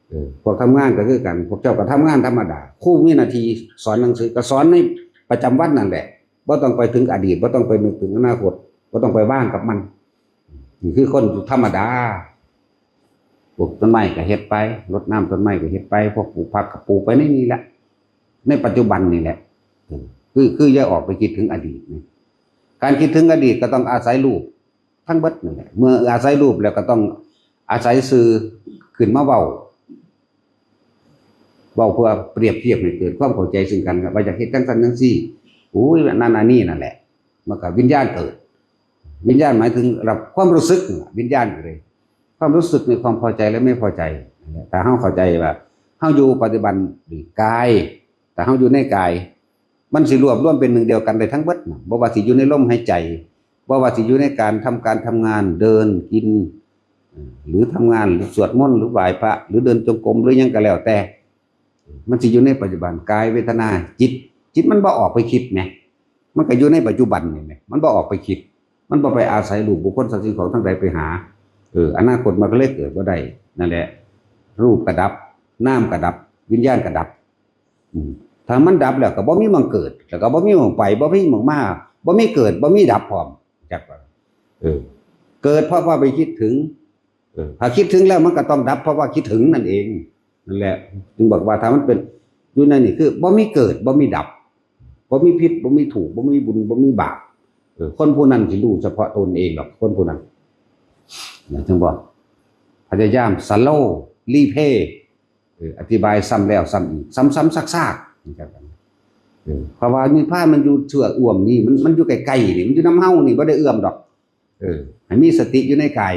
เออ พวกทำงานก็คือกัน พวกเจ้าก็ทำงานธรรมดา ครูมีหน้าที่สอนหนังสือ ก็สอนในประจำวันนั่นแหละ บ่ต้องไปถึงอดีต บ่ต้องไปนึกถึงอนาคต บ่ต้องไปว่างกับมัน นี่คือคนธรรมดา ปลูกต้นไม้ก็เฮ็ดไป รดน้ำต้นไม้ก็เฮ็ดไป พวกปลูกผักก็ปลูกไปในนี่แหละ ในปัจจุบันนี่แหละ เออ คือ คืออย่าออกไปคิดถึงอดีตนะ การคิดถึงอดีตก็ต้องอาศัยรูปทั้งเบิดนั่นแหละ เมื่ออาศัยรูปแล้วก็ต้องอาศัยสื่อขึ้นมาเว้า เว้าเพื่อเปรียบเทียบให้เกิดความเข้าใจซึ่งกัน ว่าอยากเฮ็ดจังซั่นจังซี่ อุ้ย นั่นอันนี้นั่นแหละ มันก็วิญญาณเกิด วิญญาณหมายถึงรับความรู้สึกนั่นล่ะ วิญญาณก็เลย ความรู้สึกในความพอใจและไม่พอใจนั่นแหละ ถ้าเฮาเข้าใจว่าเฮาอยู่ปัจจุบันนี่กาย ถ้าเฮาอยู่ในกาย มันสิรวบรวมเป็นหนึ่งเดียวกันได้ทั้งเบิดน่ะ บ่ว่าสิอยู่ในลมหายใจ บ่ว่าสิอยู่ในการทำการทำงาน เดิน กิน หรือทำงาน หรือสวดมนต์ หรือไหว้พระ หรือเดินจงกรม หรือหยังก็แล้วแต่ มันสิอยู่ในปัจจุบัน กาย เวทนา จิต จิตมันบ่ออกไปคิดแหม มันก็อยู่ในปัจจุบันนี่แหม มันบ่ออกไปคิด มันบ่ไปอาศัยรูปบุคคลสัตว์สิ่งของทั้งหลายไปหา เออ อนาคตมันก็เลยเกิดบ่ได้ นั่นแหละ รูปก็ดับ นามก็ดับ วิญญาณก็ดับ อืม ถ้ามันดับแล้วก็บ่มีหม่องเกิด แล้วก็บ่มีหม่องไป บ่มีหม่องมา บ่มีเกิด บ่มีดับพร้อม จักว่า เออ เกิดเพราะว่าไปคิดถึง เออ ถ้าคิดถึงแล้วมันก็ต้องดับเพราะว่าคิดถึงนั่นเอง นั่นแหละ จึงบอกว่าถ้ามันเป็นอยู่ในนี่คือบ่มีเกิด บ่มีดับ บ่มีผิด บ่มีถูก บ่มีบุญ บ่มีบาป เออ คนผู้นั้นสิรู้เฉพาะตนเองดอก คนผู้นั้น นะ ถึงบอก พยายาม slow replay เออ อธิบายซ้ำแล้วซ้ำอีก ซ้ำๆ ซากๆ นะครับ เออ เพราะว่านิพพานมันอยู่เทือกอ้อมนี่ มัน มันอยู่ใกล้ๆ นี่ มันอยู่นำเฮานี่ บ่ได้เอื้อมดอก เออ ให้มีสติอยู่ในกาย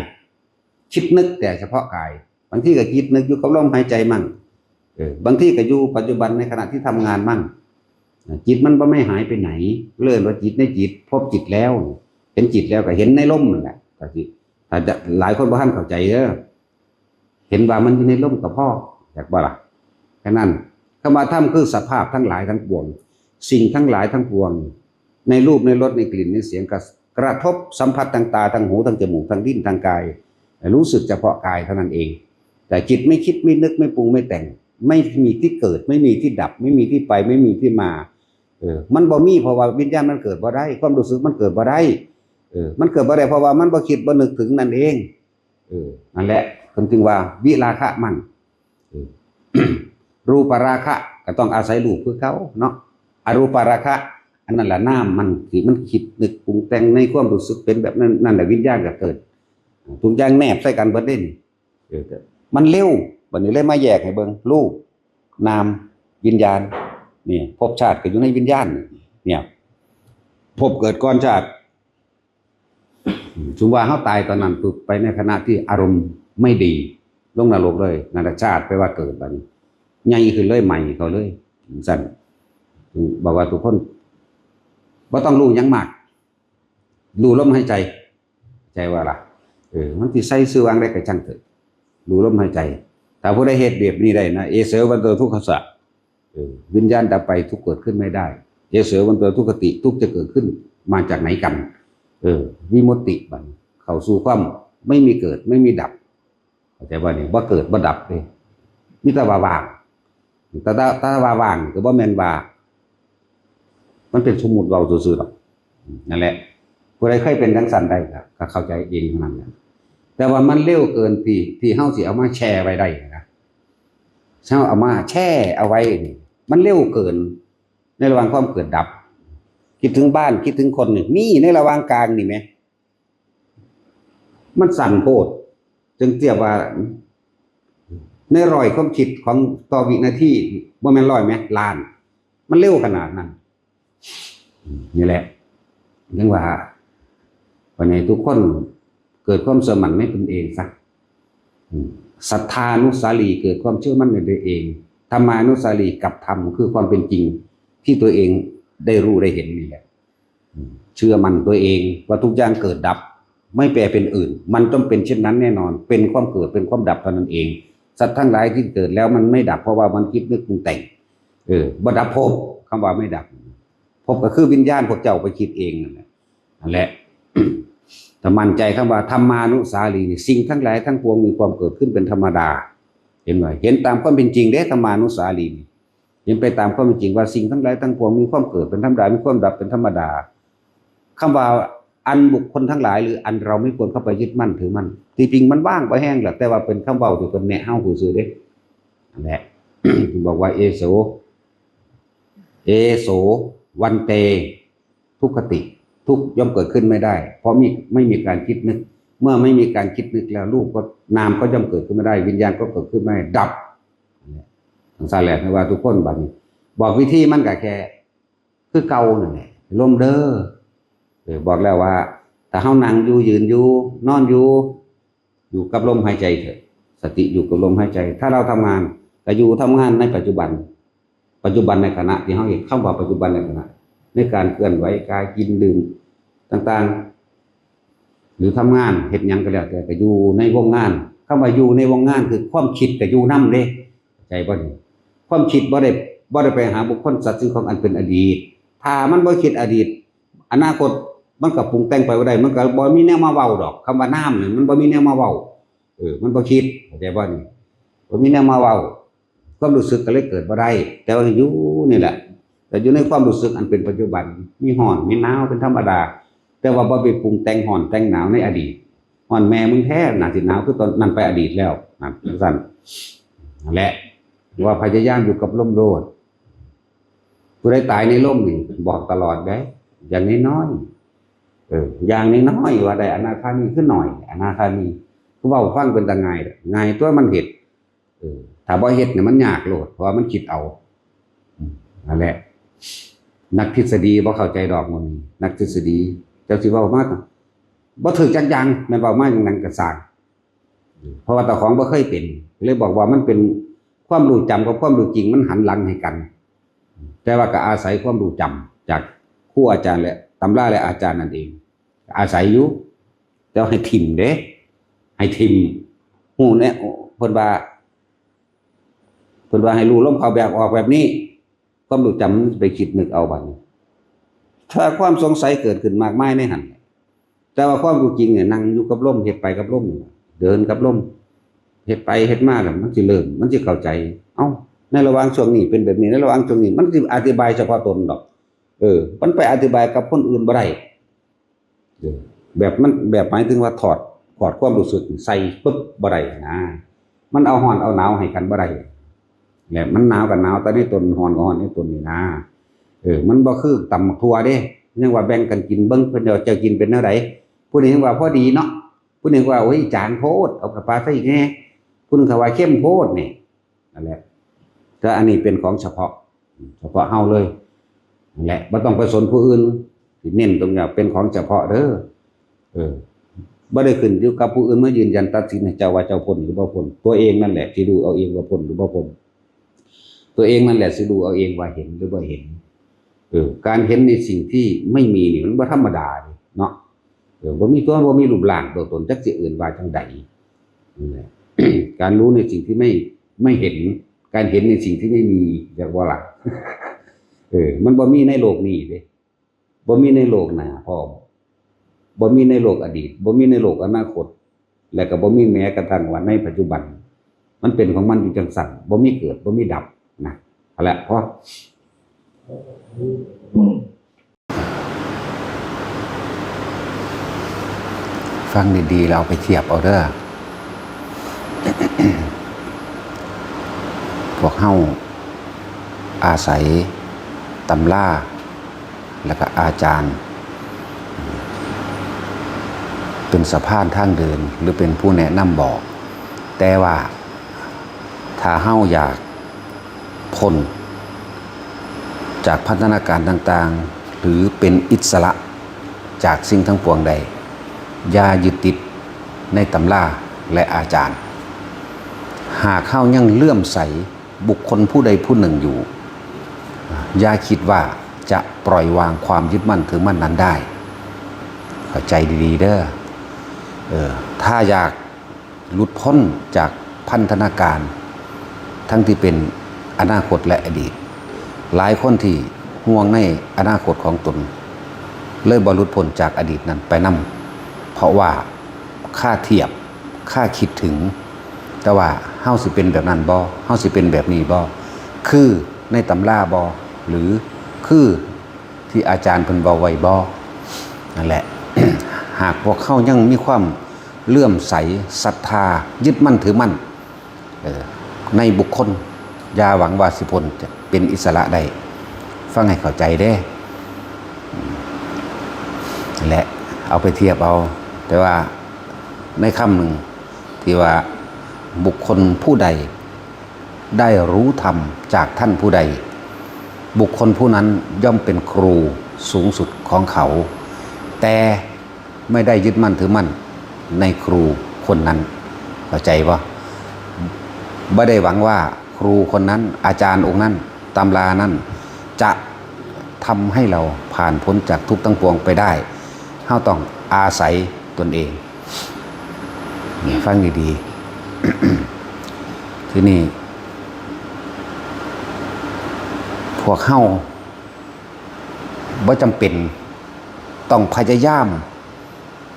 คิดนึกแต่เฉพาะกาย บางทีก็คิดนึกอยู่กับลมหายใจมั่ง เออ บางทีก็อยู่ปัจจุบันในขณะที่ทำงานมั่ง จิตมันบ่ไม่หายไปไหน เรียกว่าจิตในจิต พบจิตแล้ว เห็นจิตแล้วก็เห็นในลมนั่นแหละ แต่ที่ ถ้าจะ หลายคนบ่ทันเข้าใจเด้อ เห็นว่ามันอยู่ในลมก็พอ อยากบ่ล่ะ แค่นั้น คำว่าธรรมคือสภาพทั้งหลายทั้งปวง สิ่งทั้งหลายทั้งปวง ในรูป ในรส ในกลิ่น ในเสียง กระ กระทบสัมผัสทางตา ทางหู ทางจมูก ทางลิ้น ทางกาย รู้สึกเฉพาะกายเท่านั้นเอง แต่จิตไม่คิด ไม่นึก ไม่ปรุง ไม่แต่ง ไม่มีที่เกิด ไม่มีที่ดับ ไม่มีที่ไป ไม่มีที่มา เออ มันบ่มี เพราะว่าวิญญาณมันเกิดบ่ได้ ความรู้สึกมันเกิดบ่ได้ เออ มันเกิดบ่ได้ เพราะว่ามันบ่คิดบ่นึกถึงนั่นเอง เออ นั่นแหละ เพิ่นจึงว่าวิราคะมัง เออ รูปราคะก็ต้องอาศัยรูปคือเก่าเนาะ อรูปราคะ อันนั้นล่ะนามมัน ที่มันคิดนึกปรุงแต่งในความรู้สึกเป็นแบบนั้น นั่นแหละวิญญาณก็เกิด ทุกอย่างแนบใส่กันเบิดเด้นี่ เออ มันเร็ว บัดนี้เลยมาแยกให้เบิ่ง รูป นาม วิญญาณ นี่ ภพชาติก็อยู่ในวิญญาณ เนี่ย ภพเกิดก่อนชาติ สมมุติว่าเฮาตายตอนนั้นปุ๊บ ไปในขณะที่อารมณ์ไม่ดี ลงนรกเลย นรกชาติแปลว่าเกิดบัดนี้ ใหญ่ขึ้นเลย ใหม่เขาเลย ซั่น บอกว่าทุกคน บ่ต้องรู้หยังมาก รู้ลมหายใจ ใจว่าล่ะ เออ มันสิใส่ชื่อวางได้ก็ช่างเถอะ รู้ลมหายใจ ถ้าผู้ใดเฮ็ดแบบนี้ได้นะ เอเสวันโตทุกขสสะ เออ วิญญาณดับไป ทุกข์เกิดขึ้นไม่ได้ เอเสวันโตทุกขติ ทุกข์จะเกิดขึ้นมาจากไหนกัน เออ วิมุตติบัดนี้ เข้าสู่ความไม่มีเกิดไม่มีดับ เข้าใจบ่นี่? บ่เกิดบ่ดับเด้ มีแต่ว่าว่าง แต่ถ้า ถ้าว่าว่างก็บ่แม่นว่า มันเป็นสมมุติเว้าซื่อๆดอก นั่นแหละ ผู้ใดเคยเป็นจังซั่นได้ก็ ก็เข้าใจเองเท่านั้นแหละ แต่ว่ามันเร็วเกินที่ ที่เฮาสิเอามาแชร์ไว้ได้นะ เฮาเอามาแชร์เอาไว้นี่ มันเร็วเกิน ในระหว่างความเกิดดับ คิดถึงบ้าน คิดถึงคนนี่ มีในระหว่างกลางนี่แหม มันสั้นโพด จึงเทียบว่า ในร้อยความคิดของต่อวินาที บ่แม่นร้อยแหม ล้าน มันเร็วขนาดนั้น นี่แหละ ยังว่า วันนี้ทุกคนเกิดความเชื่อมั่นในตนเองซะ อืม ศรัทธานุสาลี เกิดความเชื่อมั่นในตัวเอง ธรรมานุสาลี กับธรรม คือความเป็นจริงที่ตัวเองได้รู้ได้เห็นนี่แหละ อืม เชื่อมั่นตัวเองว่าทุกอย่างเกิดดับ ไม่แปรเป็นอื่น มันต้องเป็นเช่นนั้นแน่นอน เป็นความเกิด เป็นความดับเท่านั้นเอง สัตว์ทั้งหลายที่เกิดแล้วมันไม่ดับ เพราะว่ามันคิดนึกปรุงแต่ง เออ บ่ดับภพ คำว่าไม่ดับ ภพก็คือวิญญาณพวกเจ้าไปคิดเองนั่นแหละ นั่นแหละ ถ้ามั่นใจคำว่าธรรมานุสาลีนี่ สิ่งทั้งหลายทั้งปวงมีความเกิดขึ้นเป็นธรรมดา เห็นไหม? เห็นตามความเป็นจริงเด้ ธรรมานุสาลีนี่ เห็นไปตามความเป็นจริงว่าสิ่งทั้งหลายทั้งปวงมีความเกิดเป็นธรรมดา มีความดับเป็นธรรมดา คำว่าอันบุคคลทั้งหลาย หรืออันเราไม่ควรเข้าไปยึดมั่นถือมั่น ที่จริงมันว่างไปแห้งแหละ แต่ว่าเป็นคำเว้าที่เป็นแนะเฮาซื่อๆเด้ นั่นแหละ บอกว่า เอโส เอโส วันเต ทุกขติ ทุกข์ย่อมเกิดขึ้นไม่ได้ เพราะมี ไม่มีการคิดนึก เมื่อไม่มีการคิดนึกแล้ว รูปก็ นามก็ย่อมเกิดขึ้นไม่ได้ วิญญาณก็เกิดขึ้นไม่ได้ ดับ เนี่ย จังซั่นแหละ ว่าทุกคนบัดนี้ บอกวิธีมันก็แค่ คือเก่านั่นแหละ ลมเด้อ เออ บอกแล้วว่า ถ้าเฮานั่งอยู่ ยืนอยู่ นอนอยู่ อยู่กับลมหายใจเถอะ สติอยู่กับลมหายใจ ถ้าเราทำงาน ก็อยู่ทำงานในปัจจุบัน ปัจจุบันในขณะที่เฮาเฮ็ด คำว่าปัจจุบันในขณะ ในการเคลื่อนไหว กาย กิน ดื่ม ต่างๆ หรือทำงาน เฮ็ดหยังก็แล้วแต่ ก็อยู่ในวงงาน คำว่าอยู่ในวงงาน คือความคิดก็อยู่นำเด้ เข้าใจบ่นี่? ความคิดบ่ได้ บ่ได้ไปหาบุคคล สัตว์ สิ่งของอันเป็นอดีต ถ้ามันบ่คิดอดีต อนาคตมันก็ปรุงแต่งไปบ่ได้ มันก็บ่มีแนวมาเว้าดอก คำว่านามนี่มันบ่มีแนวมาเว้า เออ มันบ่คิด เข้าใจบ่นี่? บ่มีแนวมาเว้า ความรู้สึกก็เลยเกิดบ่ได้ แต่ว่าอยู่นี่แหละ แต่อยู่ในความรู้สึกอันเป็นปัจจุบัน มีร้อน มีหนาวเป็นธรรมดา แต่ว่าบ่ไปปรุงแต่งร้อนแต่งหนาวในอดีต ฮ้อนแม่มึงแท้ น่าสิหนาวคือตอนนั้นไปอดีตแล้ว นั่นจั่งซั้น นั่นแหละ ว่าพยายามอยู่กับลมโลด ผู้ใดตายในลมนี่ บอกตลอดเด้ อย่างน้อยๆ เออ อย่างน้อยๆ ว่าได้อนาคามีคือหน่อย อนาคามี คือเว้าฟังเป็นตาง่าย ง่ายตัวมันเฮ็ด เออ ถ้าบ่เฮ็ดเนี่ยมันยากโลด เพราะว่ามันคิดเอา อืม นั่นแหละ นักทฤษฎีบ่เข้าใจดอก มื้อนี้ นักทฤษฎี เจ้าสิเว้ามา บ่ถืกจักอย่าง แม่นเว้ามาอย่างนั้นก็ซ่าง เพราะว่าเจ้าของบ่เคยเป็น เลยบอกว่ามันเป็นความรู้จำกับความรู้จริง มันหันหลังให้กัน แต่ว่าก็อาศัยความรู้จำจากครูอาจารย์และตำราและอาจารย์นั่นเอง อาศัยอยู่ แต่ว่าให้ถิ่มเด้ ให้ถิ่ม ฮู้แน่ เพิ่นว่า เพิ่นว่าให้รู้ลมเข้าแบบออกแบบนี้ ความรู้จำมันไปคิดนึกเอาบัดนี้ ถ้าความสงสัยเกิดขึ้นมากมายในหั่น แต่ว่าความรู้จริงเนี่ยนั่งอยู่กับลม เฮ็ดไปกับลม เดินกับลม เฮ็ดไปเฮ็ดมาแล้วมันสิเริ่ม มันสิเข้าใจ เอ้า ในระหว่างช่วงนี้เป็นแบบนี้ ในระหว่างช่วงนี้ มันสิอธิบายเฉพาะตนดอก เออ มันไปอธิบายกับคนอื่นบ่ได้ เออ แบบมัน แบบหมายถึงว่าถอด ถอดความรู้สึกใส่ปุ๊บบ่ได้นะ มันเอาร้อนเอาหนาวให้กันบ่ได้ และมันหนาวก็หนาวแต่ในตน ร้อนก็ร้อนในตนนี่นะ เออ มันบ่คือตำบักถั่วเด้ ยังว่าแบ่งกันกินเบิ่ง เพิ่นว่าเจ้ากินเป็นแนวใด ผู้หนึ่งว่าพอดีเนาะ ผู้หนึ่งว่า โอ้ย จางโพด เอาเข้าปลาใส่อีกแน่ ผู้หนึ่งก็ว่าเข้มโพดนี่ นั่นแหละ แต่อันนี้เป็นของเฉพาะ เฉพาะเฮาเลย นั่นแหละ บ่ต้องไปสนผู้อื่น สิเน้นตรงนี้เป็นของเฉพาะเด้อ เออ บ่ได้ขึ้นอยู่กับผู้อื่นมายืนยันตัดสินให้เจ้าว่าเจ้าพ้นหรือบ่พ้น ตัวเองนั่นแหละที่รู้เอาเองว่าพ้นหรือบ่พ้น ตัวเองนั่นแหละสิรู้เอาเองว่าเห็นหรือบ่เห็น เออ การเห็นในสิ่งที่ไม่มีนี่มันบ่ธรรมดาเด้เนาะ เออ บ่มีตัว บ่มีรูปร่างตัวตน จักสิเอิ้นว่าจั่งใด นั่นแหละ การรู้ในสิ่งที่ไม่ ไม่เห็น การเห็นในสิ่งที่ไม่มี จักบ่ล่ะ เออ มันบ่มีในโลกนี้เด้ บ่มีในโลกหน้าพร้อม บ่มีในโลกอดีต บ่มีในโลกอนาคต และก็บ่มีแม้กระทั่งว่าในปัจจุบัน มันเป็นของมันอยู่จังซั่น บ่มีเกิด บ่มีดับนะ เอาละพอ ฟังดีๆ แล้วเอาไปเทียบเอาเด้อ พวกเฮาอาศัยตำรา แล้วก็อาจารย์ เป็นสะพานทางเดิน หรือเป็นผู้แนะนำบอก แต่ว่าถ้าเฮาอยากพ้นจากพันธนาการต่างๆ หรือเป็นอิสระจากสิ่งทั้งปวงใด อย่ายึดติดในตำราและอาจารย์ หากเฮายังเลื่อมใสบุคคลผู้ใดผู้หนึ่งอยู่ อย่าคิดว่าจะปล่อยวางความยึดมั่นถือมั่นนั้นได้ เข้าใจดีๆ เด้อ เออ ถ้าอยากหลุดพ้นจากพันธนาการ ทั้งที่เป็นอนาคตและอดีต หลายคนที่ห่วงในอนาคตของตน เลยบ่หลุดพ้นจากอดีตนั้นไปนำ เพราะว่าคาเทียบ คาคิดถึง แต่ว่าเฮาสิเป็นแบบนั้นบ่ เฮาสิเป็นแบบนี้บ่ คือในตำราบ่ หรือคือที่อาจารย์เพิ่นเว้าไว้บ่ นั่นแหละ หากพวกเฮายังมีความเลื่อมใส ศรัทธา ยึดมั่นถือมั่น เออ ในบุคคล อย่าหวังว่าสิพ้นจะเป็นอิสระได้ ฟังให้เข้าใจเด้ และเอาไปเทียบเอา แต่ว่าในคำหนึ่งที่ว่า บุคคลผู้ใดได้รู้ธรรมจากท่านผู้ใด บุคคลผู้นั้นย่อมเป็นครูสูงสุดของเขา แต่ไม่ได้ยึดมั่นถือมั่นในครูคนนั้น เข้าใจบ่ บ่ได้หวังว่าครูคนนั้น อาจารย์องค์นั้น ตำรานั้น จะทำให้เราผ่านพ้นจากทุกข์ทั้งปวงไปได้ เฮาต้องอาศัยตนเอง นี่ฟังดีๆ ทีนี้ พวกเฮาบ่จำเป็นต้องพยายาม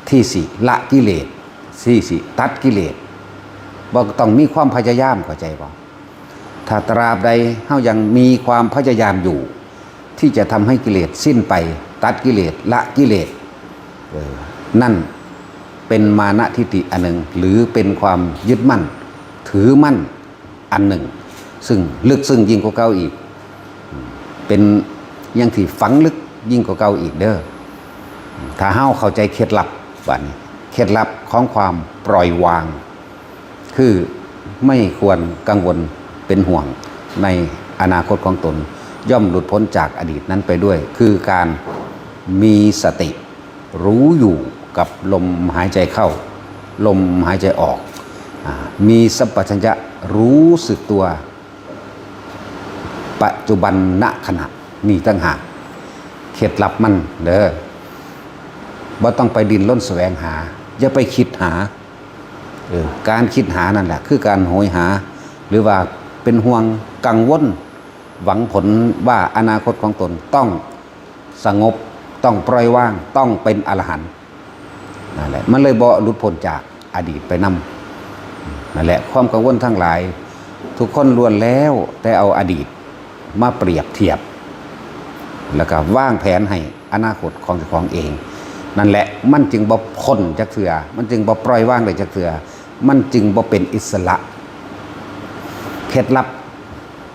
ที่สิละกิเลส ที่สิตัดกิเลส บ่ต้องมีความพยายาม เข้าใจบ่ ถ้าตราบใดเฮายังมีความพยายามอยู่ ที่จะทำให้กิเลสสิ้นไป ตัดกิเลส ละกิเลส เออ นั่นเป็นมานะทิฏฐิอันหนึ่ง หรือเป็นความยึดมั่น ถือมั่นอันหนึ่ง ซึ่งลึกซึ้งยิ่งกว่าเก่าอีก เป็นอย่างที่ฝังลึกยิ่งกว่าเก่าอีกเด้อ ถ้าเฮาเข้าใจเคล็ดลับ บัดนี้ เคล็ดลับของความปล่อยวาง คือไม่ควรกังวลเป็นห่วงในอนาคตของตน ย่อมหลุดพ้นจากอดีตนั้นไปด้วย คือการมีสติรู้อยู่กับลมหายใจเข้า ลมหายใจออก อ่า มีสัมปชัญญะรู้สึกตัว ปัจจุบันณขณะ นี่ต่างหาก เคล็ดลับมันเด้อ บ่ต้องไปดิ้นรนแสวงหา อย่าไปคิดหา เออ การคิดหานั่นแหละ คือการโหยหา หรือว่าเป็นห่วงกังวล หวังผลว่าอนาคตของตนต้องสงบ ต้องปล่อยวาง ต้องเป็นอรหันต์ นั่นแหละ มันเลยบ่หลุดพ้นจากอดีตไปนำ นั่นแหละ ความกังวลทั้งหลาย ทุกคนล้วนแล้วแต่เอาอดีตมาเปรียบเทียบ แล้วก็วางแผนให้อนาคตของเจ้าของเอง นั่นแหละ มันจึงบ่พ้นจักเทื่อ มันจึงบ่ปล่อยวางได้จักเทื่อ มันจึงบ่เป็นอิสระ เคล็ดลับ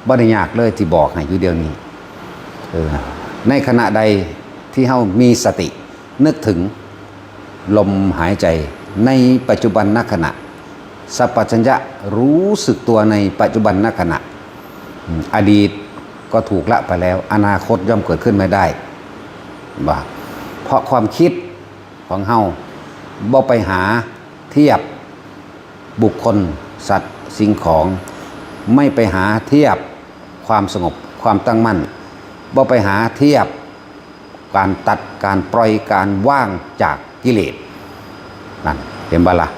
บ่ได้ยากเลยที่บอกให้อยู่เดี๋ยวนี้ เออ ในขณะใดที่เฮามีสตินึกถึงลมหายใจในปัจจุบันนขณะ สัพพัญญะรู้สึกตัวในปัจจุบันนขณะ อืม อดีตก็ถูกละไปแล้ว อนาคตย่อมเกิดขึ้นไม่ได้ ว่า เพราะความคิดของเฮาบ่ไปหาเทียบบุคคล สัตว์ สิ่งของ ไม่ไปหาเทียบความสงบ ความตั้งมั่น บ่ไปหาเทียบการตัด การปล่อย การว่างจากกิเลส นั่น เห็นบ่ล่ะ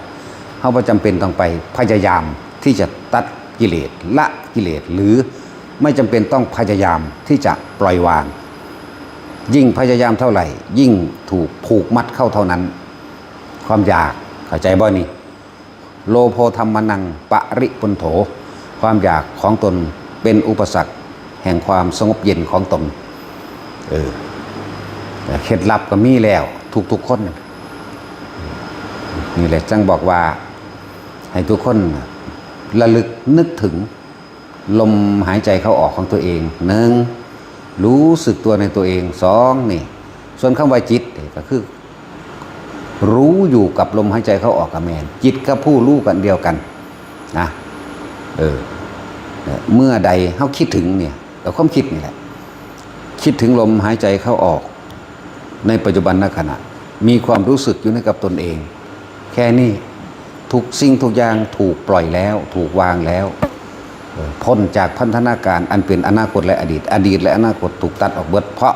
เฮาบ่จำเป็นต้องไปพยายามที่จะตัดกิเลส ละกิเลส หรือไม่จำเป็นต้องพยายามที่จะปล่อยวาง ยิ่งพยายามเท่าไหร่ ยิ่งถูกผูกมัดเข้าเท่านั้น ความอยาก เข้าใจบ่นี่ โลโภธัมมานังปริปุณโถ ความอยากของตนเป็นอุปสรรคแห่งความสงบเย็นของตน เออ แต่เคล็ดลับก็มีแล้วทุกๆคน นี่แหละจึงบอกว่า ให้ทุกคนระลึกนึกถึง ลมหายใจเข้าออกของตัวเอง หนึ่ง รู้สึกตัวในตัวเอง สอง นี่ ส่วนคำว่าจิตนี่ก็คือ รู้อยู่กับลมหายใจเข้าออกกับแม่น จิตกับผู้รู้กันเดียวกันนะ เออ เมื่อใดเฮาคิดถึงเนี่ย กับความคิดนี่แหละ คิดถึงลมหายใจเข้าออก ในปัจจุบันขณะ มีความรู้สึกอยู่ในกับตนเอง แค่นี้ ทุกสิ่งทุกอย่างถูกปล่อยแล้ว ถูกวางแล้ว เออ พ้นจากพันธนาการอันเป็นอนาคตและอดีต อดีตและอนาคตถูกตัดออกเบิด เพราะ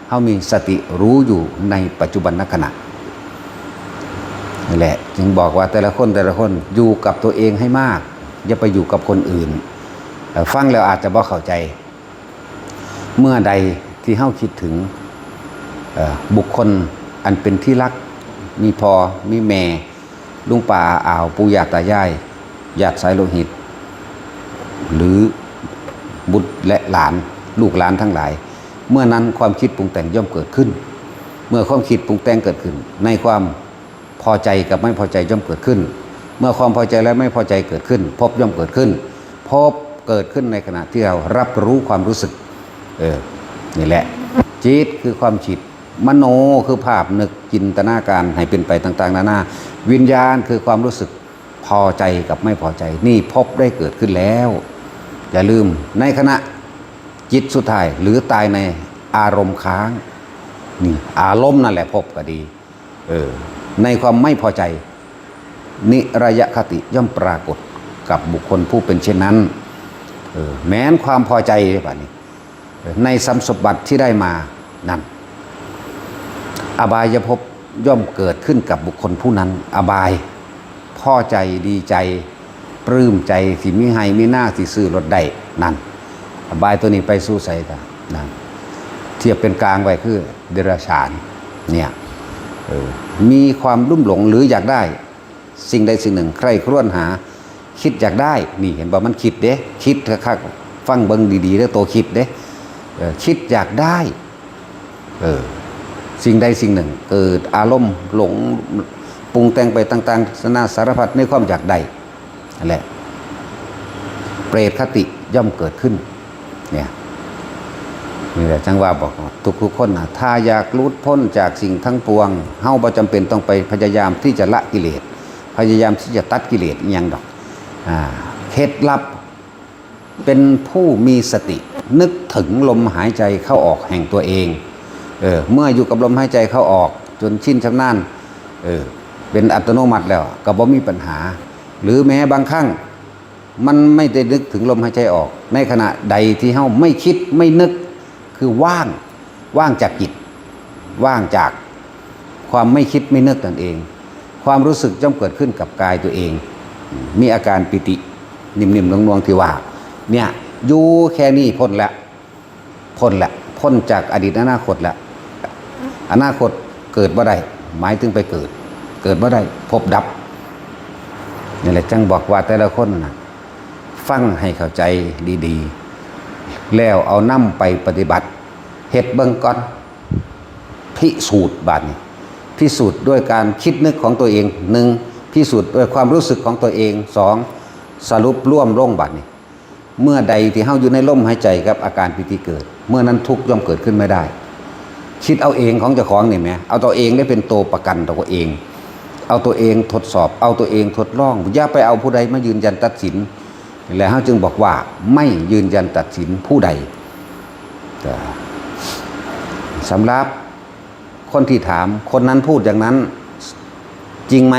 เฮามีสติรู้อยู่ในปัจจุบันขณะ นี่แหละ จึงบอกว่าแต่ละคนแต่ละคนอยู่กับตัวเองให้มาก อย่าไปอยู่กับคนอื่น เอ่อ ฟังแล้วอาจจะบ่เข้าใจ เมื่อใดที่เฮาคิดถึง เอ่อ บุคคลอันเป็นที่รัก มีพ่อ มีแม่ ลุงป้าอาอาว ปู่ย่าตายาย ญาติสายโลหิต หรือบุตรและหลาน ลูกหลานทั้งหลาย เมื่อนั้นความคิดปรุงแต่งย่อมเกิดขึ้น เมื่อความคิดปรุงแต่งเกิดขึ้น ในความพอใจกับไม่พอใจย่อมเกิดขึ้น เมื่อความพอใจและไม่พอใจเกิดขึ้น ภพย่อมเกิดขึ้น ภพเกิดขึ้นในขณะที่เรารับรู้ความรู้สึก เออ นี่แหละ จิตคือความคิด มโนคือภาพนึกจินตนาการให้เป็นไปต่างๆนานา วิญญาณคือความรู้สึกพอใจกับไม่พอใจ นี่ภพได้เกิดขึ้นแล้ว อย่าลืม ในขณะจิตสุดท้าย หรือตายในอารมณ์ค้าง นี่ อารมณ์นั่นแหละภพก็ดี เออ ในความไม่พอใจ นิรยคติย่อมปรากฏกับบุคคลผู้เป็นเช่นนั้น เออ แม้นความพอใจบัดนี้ ในทรัพย์สมบัติที่ได้มานั่น อบายภพย่อมเกิดขึ้นกับบุคคลผู้นั้น อบาย พอใจ ดีใจ ปลื้มใจ สิมีไฮ่มีนา สิซื้อรถได้ นั่น อบายตัวนี้ไปสู่ไสกะนั่น เทียบเป็นกลางไว้คือเดรัจฉาน เนี่ย เออ มีความลุ่มหลงหรืออยากได้ สิ่งใดสิ่งหนึ่ง ใคร่ครวญหา คิดอยากได้ นี่เห็นบ่ มันคิดเด้ คิดคักๆ ฟังเบิ่งดีๆเด้อ ตัวคิดเด้ เออ คิดอยากได้ เออ สิ่งใดสิ่งหนึ่ง เกิดอารมณ์หลง ปรุงแต่งไปต่างๆนานาสารพัดในความอยากได้ นั่นแหละ เปรตคติย่อมเกิดขึ้น เนี่ย นี่แหละจังว่าบอกทุกๆคนนะ ถ้าอยากหลุดพ้นจากสิ่งทั้งปวง เฮาบ่จำเป็นต้องไปพยายามที่จะละกิเลส พยายามที่จะตัดกิเลสอิหยังดอก อ่า เคล็ดลับ เป็นผู้มีสติ นึกถึงลมหายใจเข้าออกแห่งตัวเอง เออ เมื่ออยู่กับลมหายใจเข้าออก จนชินชำนาญ เออ เป็นอัตโนมัติแล้ว ก็บ่มีปัญหา หรือแม้บางครั้ง มันไม่ได้นึกถึงลมหายใจออก ในขณะใดที่เฮาไม่คิดไม่นึก คือว่าง ว่างจากจิต ว่างจากความไม่คิดไม่นึกนั่นเอง ความรู้สึกย่อมเกิดขึ้นกับกายตัวเอง มีอาการปีติ นิ่มๆนวลๆที่ว่า เนี่ย อยู่แค่นี้พ้นแล้ว พ้นแล้ว พ้นจากอดีตอนาคตแล้ว อนาคตเกิดบ่ได้ หมายถึงไปเกิด เกิดบ่ได้ ภพดับ นี่แหละจังบอกว่าแต่ละคนนะ ฟังให้เข้าใจดีๆ แล้วเอานำไปปฏิบัติ เฮ็ดเบิ่งก่อน พิสูจน์บัดนี้ พิสูจน์ด้วยการคิดนึกของตัวเอง หนึ่ง พิสูจน์ด้วยความรู้สึกของตัวเอง สอง สรุปรวมลงบัดนี้ เมื่อใดที่เฮาอยู่ในลมหายใจกับอาการปีติเกิด เมื่อนั้นทุกข์ย่อมเกิดขึ้นไม่ได้ คิดเอาเองของเจ้าของนี่แหม เอาตัวเองได้เป็นตัวประกันตัวเอง เอาตัวเองทดสอบ เอาตัวเองทดลอง อย่าไปเอาผู้ใดมายืนยันตัดสิน และเฮาจึงบอกว่าไม่ยืนยันตัดสินผู้ใด สำหรับคนที่ถาม คนนั้นพูดอย่างนั้น จริงไหม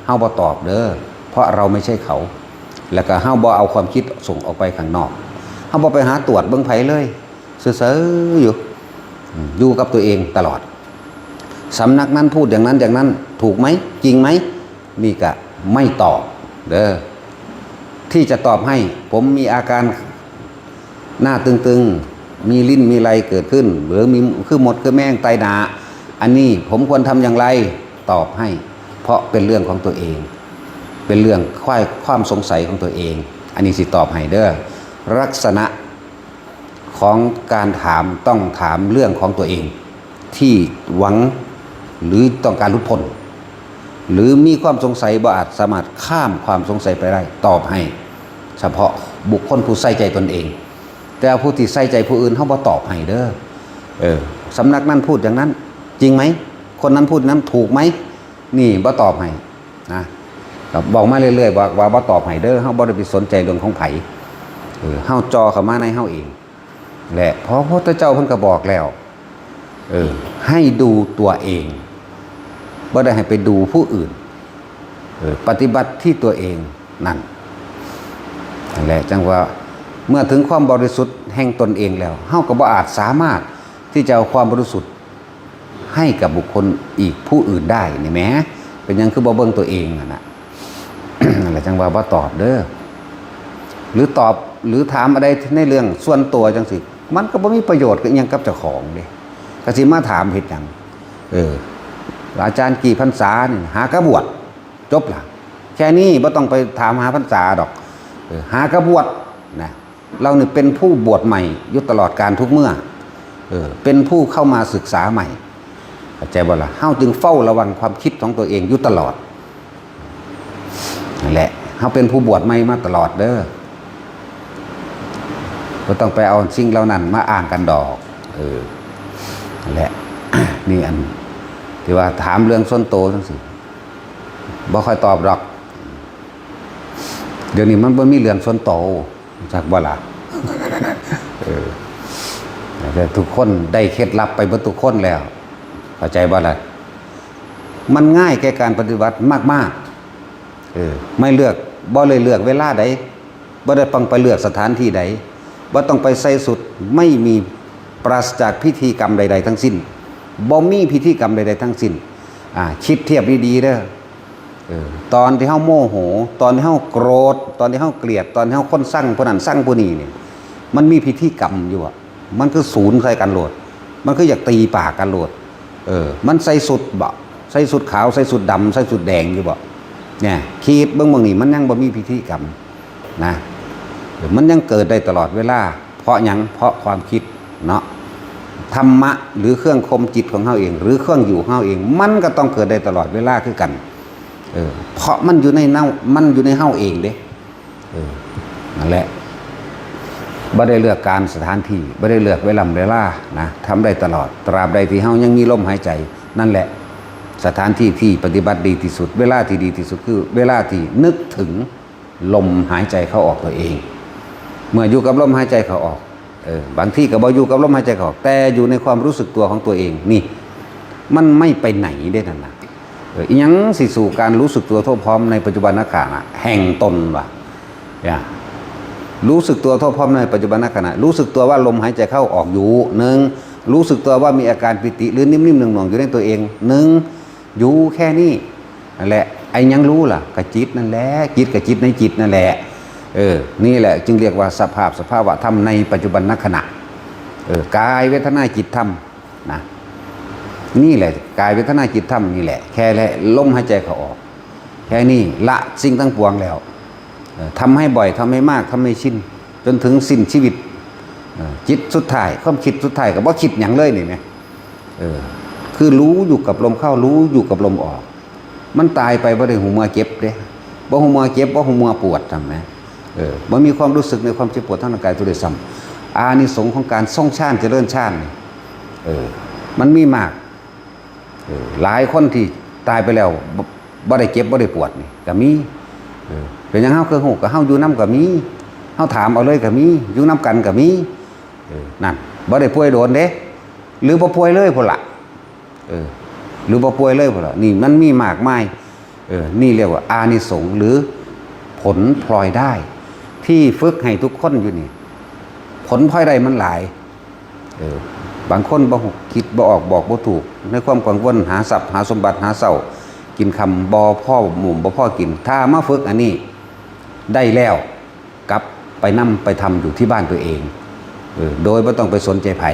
เฮาบ่ตอบเด้อ เพราะเราไม่ใช่เขา แล้วก็เฮาบ่เอาความคิดส่งออกไปข้างนอก เฮาบ่ไปหาตรวจเบิ่งไผเลย ซื่อๆอยู่ อืม อยู่กับตัวเองตลอด สำนักนั้นพูดอย่างนั้นอย่างนั้น ถูกไหม จริงไหม นี่ก็ไม่ตอบเด้อ ที่จะตอบให้ ผมมีอาการหน้าตึง มีลิ้นมีไรเกิดขึ้น หรือมีคือมดคือแมงไต่หน้า อันนี้ผมควรทำอย่างไร ตอบให้ เพราะเป็นเรื่องของตัวเอง เป็นเรื่องความความสงสัยของตัวเอง อันนี้สิตอบให้เด้อ ลักษณะของการถามต้องถามเรื่องของตัวเอง ที่หวังหรือต้องการหลุดพ้น หรือมีความสงสัยบ่อาจสามารถข้ามความสงสัยไปได้ ตอบให้ เฉพาะบุคคลผู้ใส่ใจตนเอง แต่ผู้ที่ใส่ใจผู้อื่นเขาบ่ตอบให้เด้อ เออ สำนักนั้นพูดอย่างนั้น จริงไหม คนนั้นพูดนั้นถูกไหม นี่บ่ตอบให้นะ ก็บอกมาเรื่อยๆว่าว่าบ่ตอบให้เด้อ เฮาบ่ได้ไปสนใจเรื่องของไผ เออ เฮาจ่อเข้ามาในเฮาเอง และพระพุทธเจ้าเพิ่นก็บอกแล้ว เออ ให้ดูตัวเอง บ่ได้ให้ไปดูผู้อื่น เออ ปฏิบัติที่ตัวเองนั่น นั่นแหละจังว่า เมื่อถึงความบริสุทธิ์แห่งตนเองแล้ว เฮาก็บ่อาจสามารถที่จะเอาความบริสุทธิ์ให้กับบุคคลอีกผู้อื่นได้นี่แหม เป็นหยังคือบ่เบิ่งตัวเองนั่นน่ะ นั่นแหละจังว่าบ่ตอบเด้อ หรือตอบ หรือถามอะไรในเรื่องส่วนตัวจังสิ มันก็บ่มีประโยชน์กับอิหยังกับเจ้าของเด้ ก็สิมาถามเฮ็ดหยัง เออ อาจารย์กี่พรรษานี่ หากะบวช จบละ แค่นี้บ่ต้องไปถามหาพรรษาดอก เออ หากะบวชนะ เรานี่เป็นผู้บวชใหม่อยู่ตลอดกาลทุกเมื่อ เออ เป็นผู้เข้ามาศึกษาใหม่ เข้าใจบ่ล่ะ เฮาจึงเฝ้าระวังความคิดของตัวเองอยู่ตลอด นั่นแหละ เฮาเป็นผู้บวชใหม่มาตลอดเด้อ บ่ต้องไปเอาสิ่งเหล่านั้นมาอ้างกันดอก เออ นั่นแหละ นี่อัน ที่ว่าถามเรื่องส่วนตัวจังซี่ บ่ค่อยตอบดอก เดี๋ยวนี้มันบ่มีเรื่องส่วนตัว จักบ่ล่ะ เออ แต่ทุกคนได้เคล็ดลับไปเบิดทุกคนแล้ว เข้าใจบ่ล่ะ มันง่ายแก่การปฏิบัติมากๆ เออ ไม่เลือก บ่ได้เลือกเวลาใด บ่ได้ต้องไปเลือกสถานที่ใด บ่ต้องไปใส่ชุด ไม่มี ปราศจากพิธีกรรมใดๆทั้งสิ้น บ่มีพิธีกรรมใดๆทั้งสิ้น อ่า คิดเทียบดีๆเด้อ เออ ตอนที่เฮาโมโห ตอนที่เฮาโกรธ ตอนที่เฮาเกลียด ตอนที่เฮาคนซังผู้นั้นซังผู้นี้นี่ มันมีพิธีกรรมอยู่อะ มันคือสูนใส่กันโลด มันคืออยากตีปากกันโลด เออ มันใส่ชุดบ่ ใส่ชุดขาว ใส่ชุดดำ ใส่ชุดแดงอยู่บ่ เนี่ย คิดเบิ่งเบิ่งนี่ มันยังบ่มีพิธีกรรมนะ เออ มันยังเกิดได้ตลอดเวลา เพราะหยัง เพราะความคิดเนาะ ธรรมะหรือเครื่องข่มจิตของเฮาเอง หรือเครื่องอยู่ของเฮาเอง มันก็ต้องเกิดได้ตลอดเวลาคือกัน เออ เพราะมันอยู่ในเฮา มันอยู่ในเฮาเองเด้ เออ นั่นแหละ บ่ได้เลือกการสถานที่ บ่ได้เลือกเวลาเวลานะ ทำได้ตลอด ตราบใดที่เฮายังมีลมหายใจ นั่นแหละ สถานที่ที่ปฏิบัติดีที่สุด เวลาที่ดีที่สุดคือเวลาที่นึกถึงลมหายใจเข้าออกตัวเอง เมื่ออยู่กับลมหายใจเข้าออก เออ บางทีก็บ่อยู่กับลมหายใจเข้าออก แต่อยู่ในความรู้สึกตัวของตัวเอง นี่ มันไม่ไปไหนเด้นั่นน่ะ เออ อิหยังสิสู้การรู้สึกตัวทั่วพร้อมในปัจจุบันขณะแห่งตนวะ อย่า รู้สึกตัวทั่วพร้อมในปัจจุบันขณะ รู้สึกตัวว่าลมหายใจเข้าออกอยู่ หนึ่ง รู้สึกตัวว่ามีอาการปีติหรือนิ่มๆหน่วงๆอยู่ในตัวเอง หนึ่ง อยู่แค่นี้ นั่นแหละ ไอ้หยังรู้ล่ะ ก็จิตนั่นแหละ จิตก็จิตในจิตนั่นแหละ เออ นี่แหละจึงเรียกว่าสภาพสภาวะธรรมในปัจจุบันขณะ เออ กายเวทนาจิตธรรมนะ นี่แหละ กายเวทนาจิตธรรมนี่แหละ แค่และลมหายใจเข้าออก แค่นี้ละสิ่งทั้งปวงแล้ว เออ ทำให้บ่อย ทำให้มาก ทำให้ชิน จนถึงสิ้นชีวิต เออ จิตสุดท้าย ความคิดสุดท้ายก็บ่คิดหยังเลยนี่แหม เออ คือรู้อยู่กับลมเข้า รู้อยู่กับลมออก มันตายไปบ่ได้ฮู้เมื่อเจ็บเด้ บ่ฮู้เมื่อเจ็บ บ่ฮู้เมื่อปวด ซั่นแหม เออ บ่มีความรู้สึกในความเจ็บปวดทางร่างกายตัวด้วยซ้ำ อานิสงส์ของการทรงฌานเจริญฌานนี่ เออ มันมีมาก เออ หลายคนที่ตายไปแล้วบ่ บ่ได้เจ็บบ่ได้ปวดนี่ก็มี เออ เป็นหยังเฮาคือฮู้ ก็เฮาอยู่นำก็มี เฮาถามเอาเลยก็มี อยู่นำกันก็มี เออ นั่น บ่ได้ป่วยโดนเด้ หรือบ่ป่วยเลยพุ้นล่ะ เออ หรือบ่ป่วยเลยพุ้นล่ะ นี่มันมีมากมาย เออ นี่เรียกว่าอานิสงส์หรือผลพลอยได้ ที่ฝึกให้ทุกคนอยู่นี่ ผลพลอยได้มันหลาย เออ บางคนบ่ฮู้ คิดบ่ออก บอกบ่ถูก ในความกังวล หาทรัพย์หาสมบัติ หาเช้ากินค่ำ บ่พอหมู่บ่พอกิน ถ้ามาฝึกอันนี้ได้แล้ว กลับไปนำไปทำอยู่ที่บ้านตัวเอง เออ โดยบ่ต้องไปสนใจไผ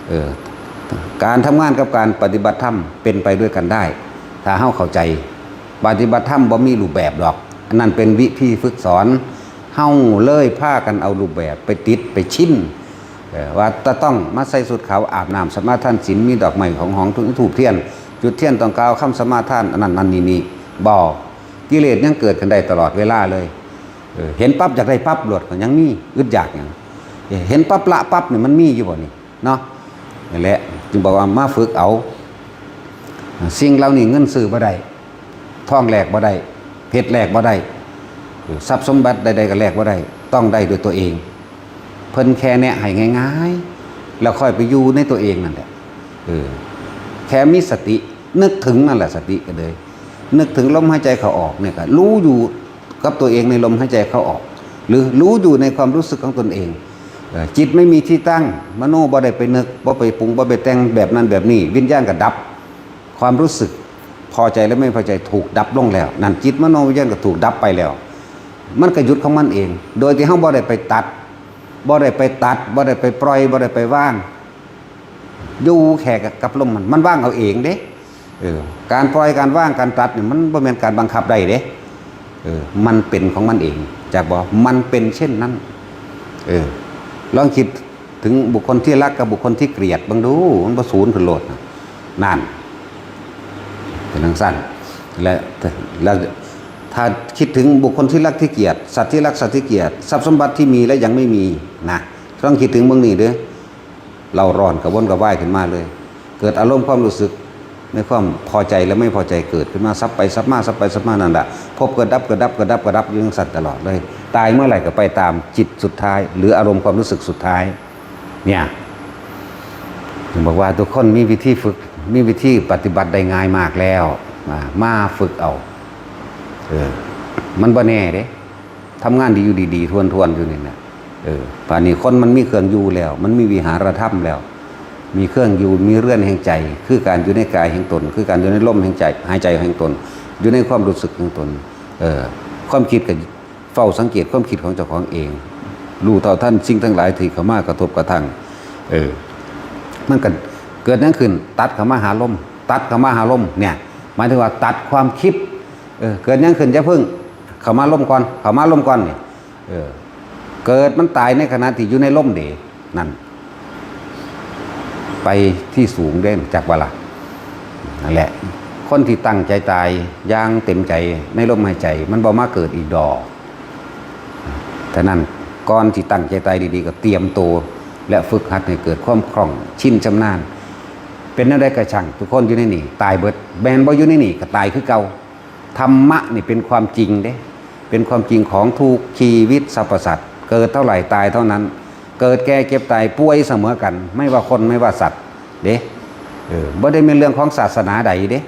เออ การทำงานกับการปฏิบัติธรรมเป็นไปด้วยกันได้ ถ้าเฮาเข้าใจ ปฏิบัติธรรมบ่มีรูปแบบดอก อันนั้นเป็นวิธีฝึกสอน เฮาเลยพากันเอารูปแบบไปติดไปชิน เออ ว่าจะต้องมาใส่ชุดขาวอาบน้ำสมาทานศีล มีดอกไม้ของหอมธูปเทียน จุดเทียนต้องกล่าวคำสมาทาน อันนั้นนั่นนี่นี่ บ่ กิเลสยังเกิดขึ้นได้ตลอดเวลาเลย เออ เห็นปั๊บอยากได้ปั๊บโลด ก็ยังมี อึดอยากหยัง เออ เห็นปั๊บละปั๊บนี่มันมีอยู่บ่นี่ เนาะ นั่นแหละ จึงบอกว่ามาฝึกเอา สิ่งเหล่านี้เงินซื้อบ่ได้ ทองแลกบ่ได้ เพชรแลกบ่ได้ เออ ทรัพย์สมบัติใดๆก็แลกบ่ได้ ต้องได้ด้วยตัวเอง เพิ่นแค่แนะให้ง่ายๆ แล้วค่อยไปอยู่ในตัวเองนั่นแหละ เออ แค่มีสติ นึกถึงนั่นแหละ สติก็เลย นึกถึงลมหายใจเข้าออกเนี่ย ก็รู้อยู่กับตัวเองในลมหายใจเข้าออก หรือรู้อยู่ในความรู้สึกของตนเอง เออ จิตไม่มีที่ตั้ง มโนบ่ได้ไปนึก บ่ไปปรุง บ่ไปแต่งแบบนั้นแบบนี้ วิญญาณก็ดับ ความรู้สึกพอใจและไม่พอใจถูกดับลงแล้ว นั่นจิตมโนวิญญาณก็ถูกดับไปแล้ว มันก็หยุดของมันเอง โดยที่เฮาบ่ได้ไปตัด บ่ได้ไปตัด บ่ได้ไปปล่อย บ่ได้ไปวาง อยู่แค่กับลมมัน มันวางเอาเองเด้ เออ การปล่อย การวาง การตัดเนี่ย มันบ่แม่นการบังคับได้เด้ เออ มันเป็นของมันเอง จักบ่ มันเป็นเช่นนั้น เออ ลองคิดถึงบุคคลที่รักกับบุคคลที่เกลียดเบิ่งดู มันบ่สูนขึ้นโลดนะ นั่น เป็นจั่งซั้น และ และถ้าคิดถึงบุคคลที่รักที่เกลียด สัตว์ที่รักสัตว์ที่เกลียด ทรัพย์สมบัติที่มีและยังไม่มีนะ ต้องคิดถึงเบิ่งนี่เด้อ เร่าร้อนกระวนกระวายขึ้นมาเลย เกิดอารมณ์ความรู้สึก ในความพอใจและไม่พอใจเกิดขึ้นมา สับไปสับมา สับไปสับมา นั่นแหละ พบเกิดดับ เกิดดับ เกิดดับ เกิดดับ อยู่จั่งซั้นตลอดเลย ตายเมื่อไหร่ก็ไปตามจิตสุดท้าย หรืออารมณ์ความรู้สึกสุดท้าย เนี่ย ถึงบอกว่าทุกคนมีวิธีฝึก มีวิธีปฏิบัติได้ง่ายมากแล้ว มา มาฝึกเอา เออ มันบ่แน่เด้ ทำงานดีอยู่ดีๆ ทวนๆ อยู่นี่นะ เออ ป่านนี้คนมันมีเครื่องอยู่แล้ว มันมีวิหารธรรมแล้ว มีเครื่องอยู่ มีเรือนแห่งใจ คือการอยู่ในกายแห่งตน คือการอยู่ในลมแห่งใจ หายใจแห่งตน อยู่ในความรู้สึกแห่งตน เออ ความคิดก็เฝ้าสังเกตความคิดของเจ้าของเอง รู้เท่าทันสิ่งทั้งหลายที่เข้ามากระทบกระทั่ง เออ มันก็เกิดหยังขึ้น ตัดเข้ามาหาลม ตัดเข้ามาหาลม เนี่ย หมายถึงว่าตัดความคิด เออ เกิดหยังขึ้นอย่าเพิ่ง เข้ามาลมก่อน เข้ามาลมก่อนนี่ เออ เกิดมันตายในขณะที่อยู่ในลมเด้ นั่น ไปที่สูงเด้ จักบ่ล่ะ นั่นแหละ คนที่ตั้งใจตายอย่างเต็มใจในลมหายใจ มันบ่มาเกิดอีกดอก ฉะนั้นก่อนที่ตั้งใจตายดีๆ ก็เตรียมตัว และฝึกหัดให้เกิดความคล่องชินชำนาญ เป็นแนวใดก็ช่าง ทุกคนอยู่ในนี่ตายเบิด แม่นบ่อยู่ในนี่ก็ตายคือเก่า ธรรมะนี่เป็นความจริงเด้ เป็นความจริงของทุกชีวิตสรรพสัตว์ เกิดเท่าไหร่ตายเท่านั้น เกิดแก่เจ็บตายป่วยเสมอกัน ไม่ว่าคนไม่ว่าสัตว์เด้ เออ บ่ได้เป็นเรื่องของศาสนาใดเด้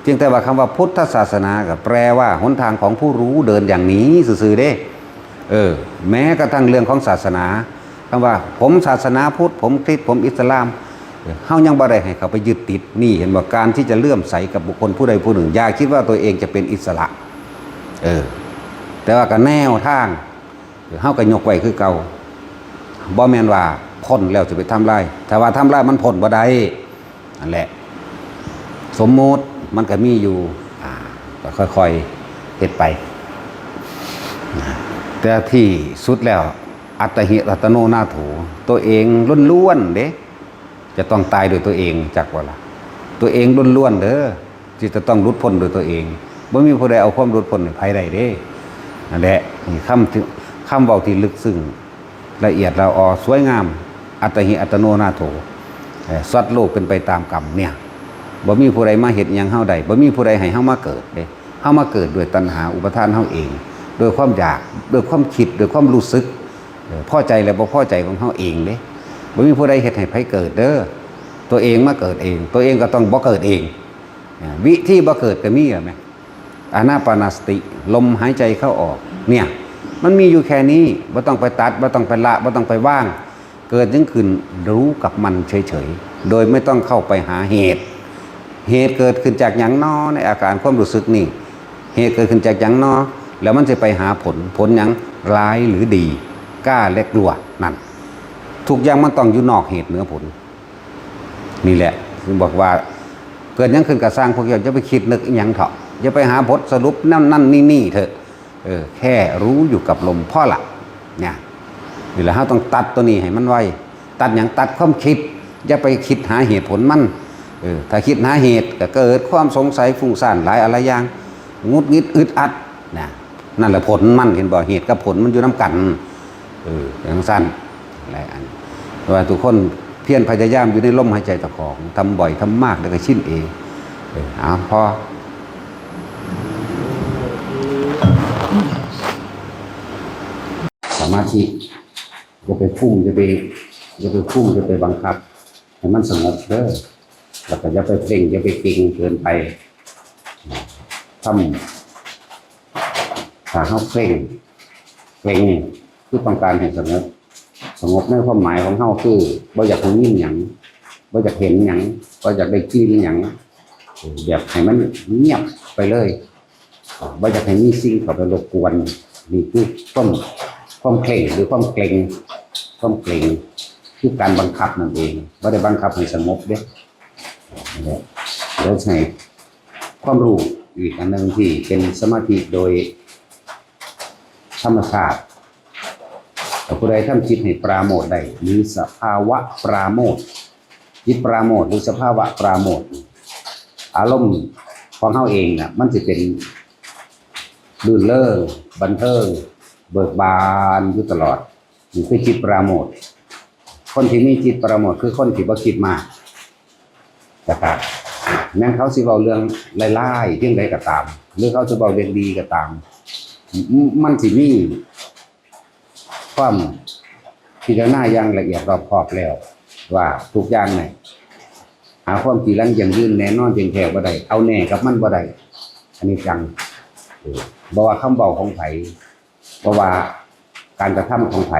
เพียงแต่ว่าคำว่าพุทธศาสนาก็แปลว่าหนทางของผู้รู้เดินอย่างนี้ซื่อๆเด้ เออ แม้กระทั่งเรื่องของศาสนา คำว่าผมศาสนาพุทธ ผมคริสต์ ผมอิสลาม เออ เฮายังบ่ได้ให้เขาไปยึดติด นี่เห็นว่าการที่จะเลื่อมใสกับบุคคลผู้ใดผู้หนึ่ง อย่าคิดว่าตัวเองจะเป็นอิสระ เออ แต่ว่าก็แนวทาง เฮาก็ยกไว้คือเก่า บ่แม่นว่าพ้นแล้วจะไปทำลาย ถ้าว่าทำลายมันพ้นบ่ได้ นั่นแหละ สมมุติมันก็มีอยู่ อ่า ก็ค่อยๆเฮ็ดไป แต่ที่สุดแล้ว อัตตหิอัตโนนาโถ ตัวเองล้วนๆเด้ จะต้องตายโดยตัวเอง จักว่าล่ะ ตัวเองล้วนๆเด้อ ที่จะต้องหลุดพ้นโดยตัวเอง บ่มีผู้ใดเอาความหลุดพ้นให้ไผได้เด้ นั่นแหละ นี่คำที่ คำเว้าที่ลึกซึ้ง ละเอียดละออ สวยงาม อัตตหิอัตโนนาโถ เอ่อ สัตว์โลกเป็นไปตามกรรมเนี่ย บ่มีผู้ใดมาเฮ็ดหยังเฮาได้ บ่มีผู้ใดให้เฮามาเกิดเด้ เฮามาเกิดด้วยตัณหาอุปาทานเฮาเอง ด้วยความอยาก ด้วยความคิด ด้วยความรู้สึก เอ่อ พอใจและบ่พอใจของเฮาเองเด้ บ่มีผู้ใดเฮ็ดให้ไผเกิดเด้อ ตัวเองมาเกิดเอง ตัวเองก็ต้องบ่เกิดเอง อ่า วิธีบ่เกิดก็มีแล้วแหม อานาปานสติ ลมหายใจเข้าออก เนี่ย มันมีอยู่แค่นี้ บ่ต้องไปตัด บ่ต้องไปละ บ่ต้องไปวาง เกิดหยังขึ้นรู้กับมันเฉยๆ โดยไม่ต้องเข้าไปหาเหตุ เหตุเกิดขึ้นจากหยังน้อ ในอาการความรู้สึกนี่ เหตุเกิดขึ้นจากหยังน้อ แล้วมันสิไปหาผล ผลหยัง ร้ายหรือดี กล้าและกลัว นั่น ทุกอย่างมันต้องอยู่นอกเหตุเหนือผล นี่แหละ ถึงบอกว่า เกิดหยังขึ้นก็ซ่าง พวกเจ้าอย่าไปคิดนึกอิหยังเถาะ อย่าไปหาบทสรุปนั่นนั่นนี่นี่เถอะ เออ แค่รู้อยู่กับลมพอละ เนี่ย นี่แหละ เราต้องตัดตัวนี้ให้มันไว ตัดหยัง ตัดความคิด อย่าไปคิดหาเหตุผลมัน เออ ถ้าคิดหาเหตุก็เกิดความสงสัยฟุ้งซ่านหลายอะไรอย่าง หงุดหงิดอึดอัด นะ นั่นแหละผลมัน เห็นบ่ เหตุกับผลมันอยู่นำกัน เออ จั่งซั่น และอัน ว่าทุกคนเพียรพยายามอยู่ในลมหายใจเจ้าของ ทำบ่อยทำมากแล้วก็ชินเอง เออ เอา พอ สมาธิ อย่าไปคุม อย่าไป อย่าไปคุม อย่าไปบังคับ ให้มันสงบเด้อ แล้วก็อย่าไปเพ่ง อย่าไปเกร็งเกินไป ทำ ถ้าเราเพ่ง เพ่ง คือต้องการให้สงบ สงบในความหมายของเราคือ บ่อยากได้ยินหยัง บ่อยากเห็นหยัง บ่อยากได้กลิ่นหยัง แบบให้มันเงียบไปเลย บ่อยากให้มีสิ่งเข้าไปรบกวน นี่คือความ ความเพ่งหรือความเกร็ง ความเกร็ง คือการบังคับนั่นเอง บ่ได้บังคับให้สงบเด้ เดี๋ยวให้ความรู้อีกอันหนึ่งที่เป็นสมาธิโดยธรรมชาติ ผู้ใดทำจิตให้ปราโมทย์ได้ หรือสภาวะปราโมทย์ จิตปราโมทย์ หรือสภาวะปราโมทย์ อารมณ์ของเราเองน่ะ มันจะเป็นรื่นเริง บันเทิง เบิกบานอยู่ตลอด นี่คือจิตปราโมทย์ คนที่มีจิตปราโมทย์คือคนที่บ่คิดมาก นะครับ แม้นเขาสิเว้าเรื่องร้ายๆเพียงใดก็ตาม หรือเขาสิเว้าเรื่องดีก็ตาม มันสิมีความพิจารณาอย่างละเอียดรอบคอบแล้ว ว่าทุกอย่างเนี่ย หาความจีรังยั่งยืนแน่นอนเที่ยงแท้บ่ได้ เอาแน่กับมันบ่ได้ อันนี้จัง เออ บ่ว่าคำเว้าของไผ เพราะว่าการกระทำของไผ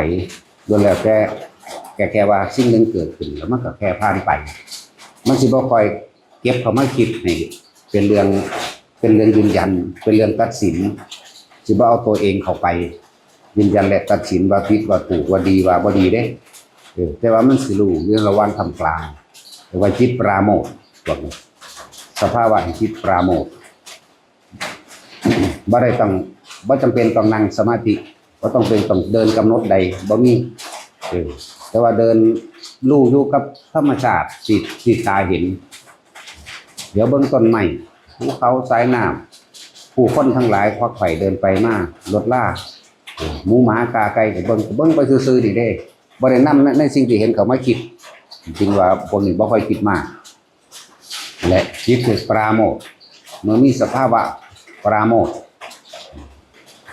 ล้วนแล้วแต่ แค่แค่ว่าสิ่งหนึ่งเกิดขึ้นแล้วมันก็แค่ผ่านไป มันสิบ่ค่อยเก็บเข้ามาคิดให้เป็นเรื่อง เป็นเรื่องยืนยัน เป็นเรื่องตัดสิน สิบ่เอาตัวเองเข้าไปยืนยันและตัดสินว่าผิดว่าถูกว่าดีว่าบ่ดีเด้ เออ แต่ว่ามันสิรู้อยู่ระหว่างท่ามกลาง เรียกว่าจิตปราโมทย์ พวกนี้ สภาวะแห่งจิตปราโมทย์ บ่ได้ต้อง บ่จำเป็นต้องนั่งสมาธิ บ่ต้องเป็นต้องเดินกำหนดใด บ่มี เออ แต่ว่าเดินรู้อยู่กับธรรมชาติที่ ที่ตาเห็น เดี๋ยวเบิ่งต้นไม้ ภูเขา สายน้ำ ผู้คนทั้งหลายควักไขว่เดินไปมา รถลา เออ หมูหมากาไก่ก็เบิ่ง เบิ่งไปซื่อๆนี่เด้ บ่ได้นำใน ในสิ่งที่เห็นเข้ามาคิด จึงว่าพวกนี้บ่ค่อยคิดมาก และจิตคือปราโมทย์ เมื่อมีสภาวะปราโมทย์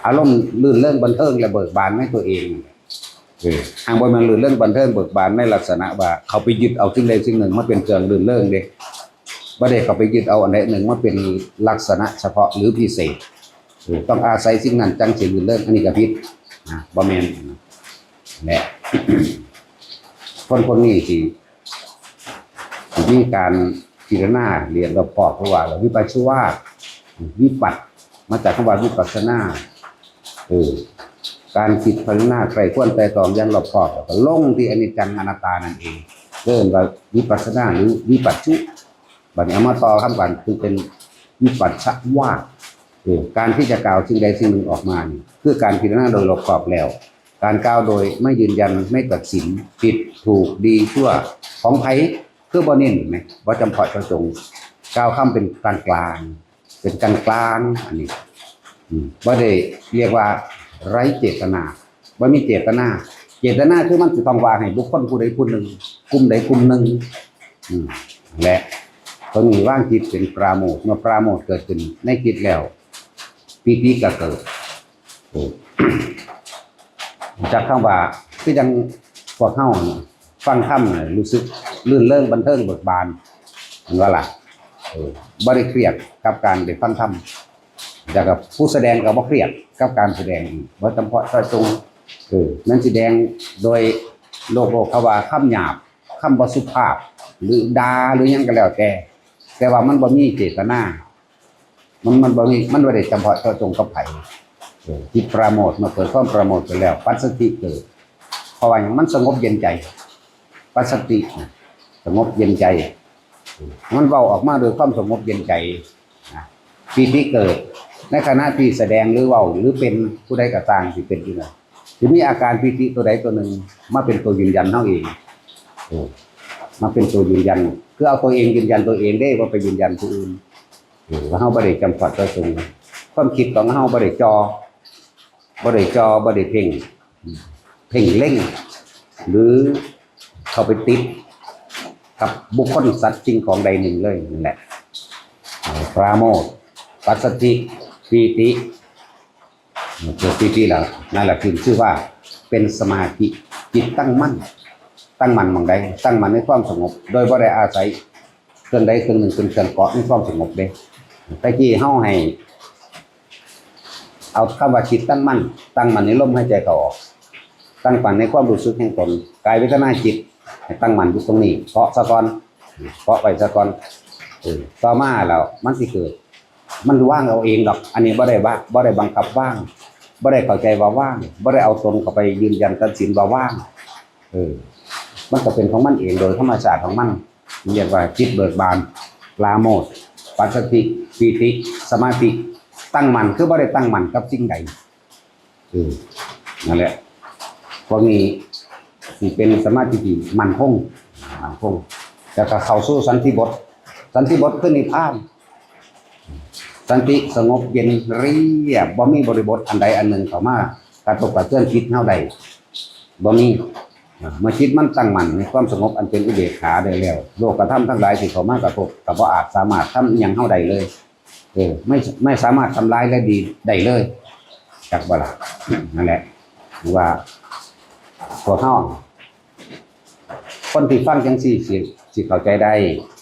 อารมณ์รื่นเริงบันเทิงและเบิกบานในตัวเอง เออ หากบ่แม่นรื่นเริงบันเทิงเบิกบานในลักษณะว่าเขาไปยึดเอาสิ่งใดสิ่งหนึ่งมาเป็นเครื่องรื่นเริงเด้ บ่ได้เขาไปยึดเอาอันใดอันหนึ่งมาเป็นลักษณะเฉพาะหรือพิเศษ เออ ต้องอาศัยสิ่งนั้นจั่งสิรื่นเริง อันนี้ก็ผิด นะ บ่แม่น และ คนคนนี้ที่ ที่มีการพิจารณาละเอียดรอบคอบ เพราะว่าวิปัสสวา วิปัส มาจากคำว่าวิปัสสนา เออ การคิดพิจารณาใคร่ครวญไตร่ตรองอย่างรอบคอบ แล้วก็ลงที่อนิจจังอนัตตานั่นเอง เรียกว่าวิปัสสนาหรือวิปัสสุ บัดนี้เอามาต่อคำกันคือเป็นวิปัสสวา เออ การที่จะกล่าวสิ่งใดสิ่งหนึ่งออกมานี่ คือการพิจารณาโดยรอบคอบแล้ว การกล่าวโดยไม่ยืนยัน ไม่ตัดสิน ผิด ถูก ดี ชั่ว ของไผ คือบ่เน้นไหม บ่จำเพาะเจาะจง กล่าวคำเป็นกลางๆ เป็นกลางๆ อันนี้ อืม บ่ได้เรียกว่าไร้เจตนา บ่มีเจตนา เจตนาคือมันจะต้องว่าให้บุคคลผู้ใดผู้หนึ่ง กลุ่มใดกลุ่มหนึ่ง อืม และตัวนี้วางจิตเป็นปราโมทย์ เมื่อปราโมทย์เกิดขึ้นในจิตแล้ว ปีติก็เกิด โอ้ จากคำว่า คือจั่งพวกเฮานี่ฟังธรรมนี่รู้สึกรื่นเริงบันเทิงเบิกบาน เห็นบ่ล่ะ เออ บ่ได้เครียดกับการได้ฟังธรรม แล้วก็ผู้แสดงก็บ่เครียดกับการแสดงอีก บ่จำเพาะเจาะจง เออ มันแสดงโดยโลกโลกเขาว่าคำหยาบ คำบ่สุภาพ หรือด่า หรือหยังก็แล้วแต่ แต่ว่ามันบ่มีเจตนา มัน มันบ่มี มันบ่ได้จำเพาะเจาะจงกับไผ เออ จิตปราโมทย์ เมื่อเกิดความปราโมทย์ไปแล้ว ปัสสัทธิเกิด เพราะว่าหยัง มันสงบเย็นใจ ปัสสตินะ สงบเย็นใจ มันเว้าออกมาโดยความสงบเย็นใจนะ ปีติเกิด ในขณะที่แสดงหรือเว้าหรือเป็นผู้ใดก็ตามที่เป็นอยู่นะ สิมีอาการปีติตัวใดตัวหนึ่ง มาเป็นตัวยืนยันเฮาเอง เออ มาเป็นตัวยืนยัน คือเอาตัวเองยืนยันตัวเองเด้ บ่ไปยืนยันผู้อื่น เออ ว่าเฮาบ่ได้จำกัดตัวตน ความคิดของเฮาบ่ได้จ่อ บ่ได้จ่อ บ่ได้เพ่ง เพ่งเล็ง หรือเข้าไปติดกับบุคคลสัตว์สิ่งของใดหนึ่งเลย นั่นแหละ เออ ปราโมทย์ ปัสสติ ปีติ เกิดปีติแล้ว นั่นแหละคือชื่อว่าเป็นสมาธิ จิตตั้งมั่น ตั้งมั่นหม่องใด ตั้งมั่นในความสงบ โดยบ่ได้อาศัยเครื่องใดเครื่องหนึ่งเป็นเครื่องเกาะในความสงบเด้ แต่กี้เฮาให้ เอาคำว่าจิตตั้งมั่น ตั้งมั่นในลมหายใจเข้าออก ตั้งมั่นในความรู้สึกแห่งตน กายเวทนาจิต ให้ตั้งมั่นอยู่ตรงนี้ เกาะซะก่อน เกาะไว้ซะก่อน เออ ต่อมาแล้วมันสิเกิด มันวางเอาเองดอก อันนี้บ่ได้ว่า บ่ได้บังคับวาง บ่ได้เข้าใจว่าวาง บ่ได้เอาตนเข้าไปยืนยันตัดสินว่าวาง เออ มันก็เป็นของมันเองโดยธรรมชาติของมัน เรียกว่าจิตเบิกบาน ปราโมทย์ ปัสสติ ปีติ สมาธิ ตั้งมั่น คือบ่ได้ตั้งมั่นกับสิ่งใด เออ นั่นแหละ พวกนี้สิเป็นสมาธิที่มั่นคง มั่นคง แล้วก็เข้าสู่สันติบท สันติบทคือนิพพาน สันติสงบเย็นเรียบ บ่มีบริบทอันใดอันหนึ่งเข้ามากระทบกระเทือนจิตเฮาได้ บ่มี อ่า เมื่อจิตมันตั้งมั่นในความสงบอันเป็นอุเบกขาได้แล้ว โลกธรรมทั้งหลายที่เข้ามากระทบก็บ่อาจสามารถทำอิหยังเฮาได้เลย เออ ไม่ ไม่สามารถทำร้ายและดีได้เลย จักบ่ล่ะ นั่นแหละ ว่าพวกเฮา คนที่ฟังจังซี่สิ สิเข้าใจได้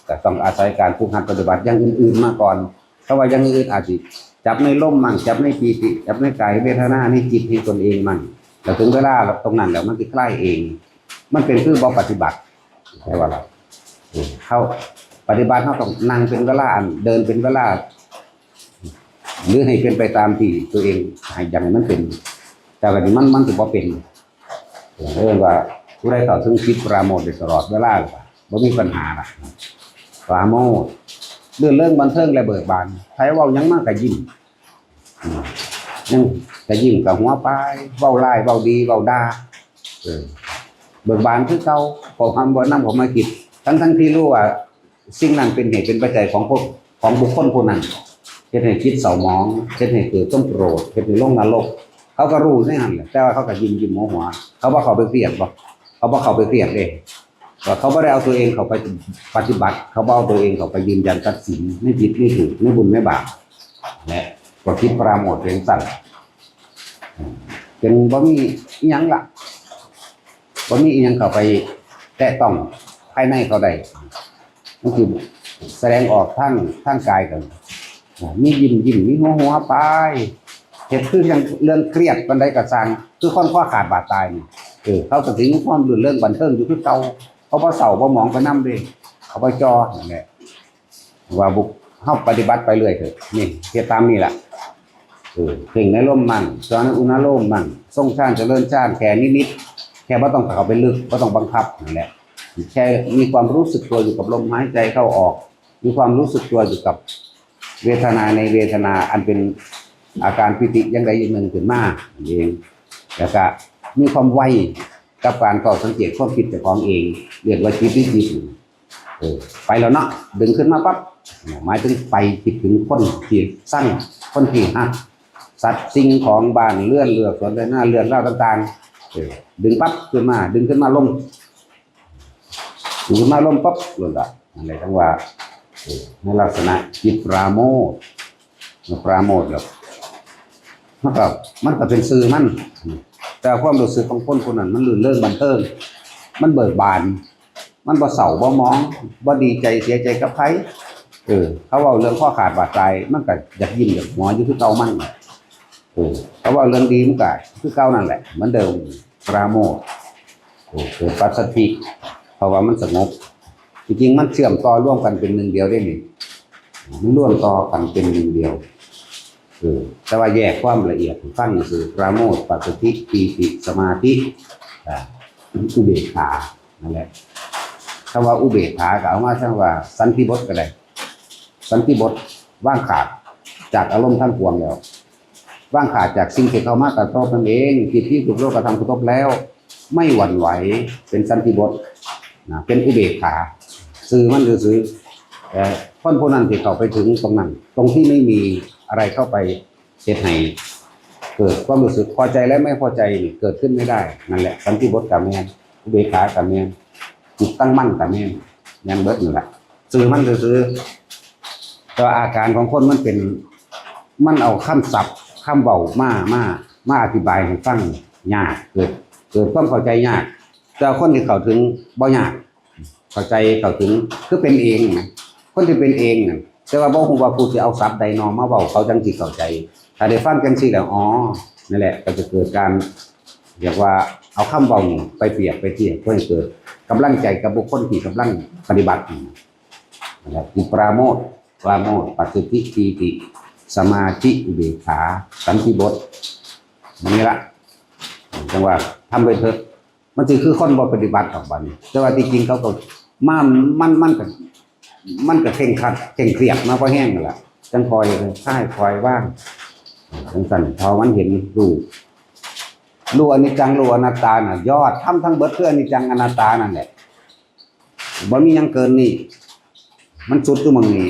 ก็ต้องอาศัยการฝึกหัดปฏิบัติอย่างอื่นๆมาก่อน เพราะว่าอย่างอื่นอาจสิจับในลมมั่ง จับในปีติ จับในกายเวทนา ในจิตที่ตนเองมั่ง แล้วถึงเวลาตรงนั้นแล้วมันสิคลายเอง มันเป็นคือบ่ปฏิบัติ แต่ว่าเรา เฮาปฏิบัติ เฮาต้องนั่งเป็นเวลาอัน เดินเป็นเวลา หรือให้เป็นไปตามที่ตัวเองให้อยากให้มันเป็น แต่ว่านี่มัน มันสิบ่เป็น เรียกว่าผู้ใดเข้าถึงจิตปราโมทย์ได้ตลอดเวลาเลย บ่มีปัญหาละ ปราโมทย์ รื่นเริงบันเทิงและเบิกบาน ไผเว้าหยังมาก็ยิ้ม อืม ยังก็ยิ้มก็หัวไป เว้าร้ายเว้าดี เว้าด่า เออ เบิกบานคือเก่า เพราะความบ่นำเข้ามาคิด ทั้งๆที่รู้ว่าสิ่งนั้นเป็นเหตุเป็นปัจจัยของพวก ของบุคคลผู้นั้น เฮ็ดให้จิตเศร้าหมอง เฮ็ดให้เกิดความโกรธ เฮ็ดให้ลงนรก เขาก็รู้ในนั้นแหละ แต่ว่าเขาก็ยิ้มๆหัวๆ เขาบ่เข้าไปเครียดบ่ เขาบ่เข้าไปเครียดเด้ ว่าเขาบ่ได้เอาตัวเองเข้าไปปฏิบัติ เขาบ่เอาตัวเองเข้าไปยืนยันตัดสินในผิดในถูก ในบุญในบาป และก็คิดปราโมทย์เป็นสั้น เป็นบ่มีอิหยังละ บ่มีอิหยังเข้าไปแตะต้องภายในเขาได้ มันคือแสดงออกทาง ทางกายกัน มียิ้มยิ้ม มีหัวหัวไป เฮ็ดคือยังเรื่องเครียดปานใดก็ซ่าง คือคนคอขาดบาดตายนี่ เออ เขาก็สิมีความรื่นเริงบันเทิงอยู่คือเก่า เขาบ่เศร้าบ่หมองไปนำเด้ เขาบ่จ่อนั่นแหละ ว่าบุค เฮาปฏิบัติไปเรื่อยเถอะ นี่ เฮ็ดตามนี่ล่ะ เออ เพ่งในลมมั่ง จ่อในอุณาโลมมั่ง ทรงฌานเจริญฌาน แค่นิดๆ แค่บ่ต้องเข้าไปลึก บ่ต้องบังคับนั่นแหละ แค่มีความรู้สึกตัวอยู่กับลมหายใจเข้าออก มีความรู้สึกตัวอยู่กับเวทนาในเวทนา อันเป็นอาการปีติอย่างใดอย่างหนึ่งขึ้นมานั่นเอง แล้วก็มีความไวกับการเข้าสังเกตความคิดเจ้าของเอง เรียกว่าจิตวิจิตร เออ ไปแล้วเนาะ ดึงขึ้นมาปั๊บ หมายถึงไปคิดถึงคนที่ซัง คนที่ฮัก สัตว์สิ่งของบ้านเรือนเรือกสวนไร่นาเรือนราวต่างๆ เออ ดึงปั๊บขึ้นมา ดึงขึ้นมาลง ดึงขึ้นมาลงปั๊บลงละ นั่นแหละจั่งว่า เออ ในลักษณะจิตปราโมทย์ ปราโมทย์แล้ว มันก็ มันก็เป็นซื่อมัน แต่ความรู้สึกของคนคนนั้นมันรื่นเริงบันเทิง มันเบิกบาน มันบ่เศร้าบ่หมอง บ่ดีใจเสียใจกับไผ เออ เขาเว้าเรื่องคอขาดบาดตาย มันก็อยากยิ้มอยากหัวอยู่คือเก่ามัน เออ เขาเว้าเรื่องดีมันก็คือเก่านั่นแหละ เหมือนเดิม ปราโมทย์ เออ เกิดปัสสัทธิ เพราะว่ามันสงบ จริงๆ มันเชื่อมต่อรวมกันเป็นหนึ่งเดียวได้นี่ มันรวมต่อกันเป็นหนึ่งเดียว เออ แต่ว่าแยกความละเอียดให้ฟังคือปราโมทย์ ปัสสัทธิ ปีติ สมาธิ อ่า อุเบกขา นั่นแหละ คำว่าอุเบกขาก็เอามาทั้งว่าสันติบทก็ได้ สันติบทว่างขาดจากอารมณ์ทั้งปวงแล้ว ว่างขาดจากสิ่งที่เข้ามากระทบนั่นเอง จิตที่ถูกโลกธรรมกระทบแล้ว ไม่หวั่นไหว เป็นสันติบทนะ เป็นอุเบกขาซื่อมันซื่อๆแต่คนผู้นั้นที่เข้าไปถึงตรงนั้น ตรงที่ไม่มีอะไรเข้าไปเฮ็ดให้เกิดความรู้สึกพอใจและไม่พอใจนี่เกิดขึ้นไม่ได้ นั่นแหละสันติบทกับแม่นอุเบกขากับแม่นจิตตั้งมั่นกับแม่นแม่นเบิดนั่นแหละซื่อมันซื่อๆแต่ว่าอาการของคนมันเป็น มันเอาคำศัพท์คำเว้ามามามาอธิบายให้ฟังยาก เกิดเกิดความเข้าใจยาก แต่คนที่เข้าถึงบ่ยาก เข้าใจเข้าถึงคือเป็นเองนะคนที่เป็นเองนะแต่ว่าบ่ฮู้ว่าผู้ที่เอาศัพท์ใดนอมาเว้าเขาจังสิเข้าใจ ถ้าได้ฟังจังซี่แล้วอ๋อนั่นแหละก็จะเกิดการเรียกว่าเอาคำเว้านี่ไปเปรียบไปเทียบเพื่อให้เกิดกำลังใจกับบุคคลที่กำลังปฏิบัติอยู่นะครับอุปราโมทย์ปราโมทย์ปัสสติปีติสมาธิอุเบกขาสันติบทนี่ละจังว่าทำไปเถอะ มันสิคือคนบ่ปฏิบัติดอกบัดนี้ แต่ว่าที่จริงเขาก็มามันมันก็มันก็เคร่งครัดเคร่งเครียดมาพอแห้งนั่นล่ะจังคอยคลายคอยว่างจังซั่นพอมันเห็นรู้รู้อนิจจังรู้อนัตตาน่ะยอดธรรมทั้งเบิดคืออนิจจังอนัตตานั่นแหละบ่มีหยังเกินนี่มันสุดอยู่หม่องนี้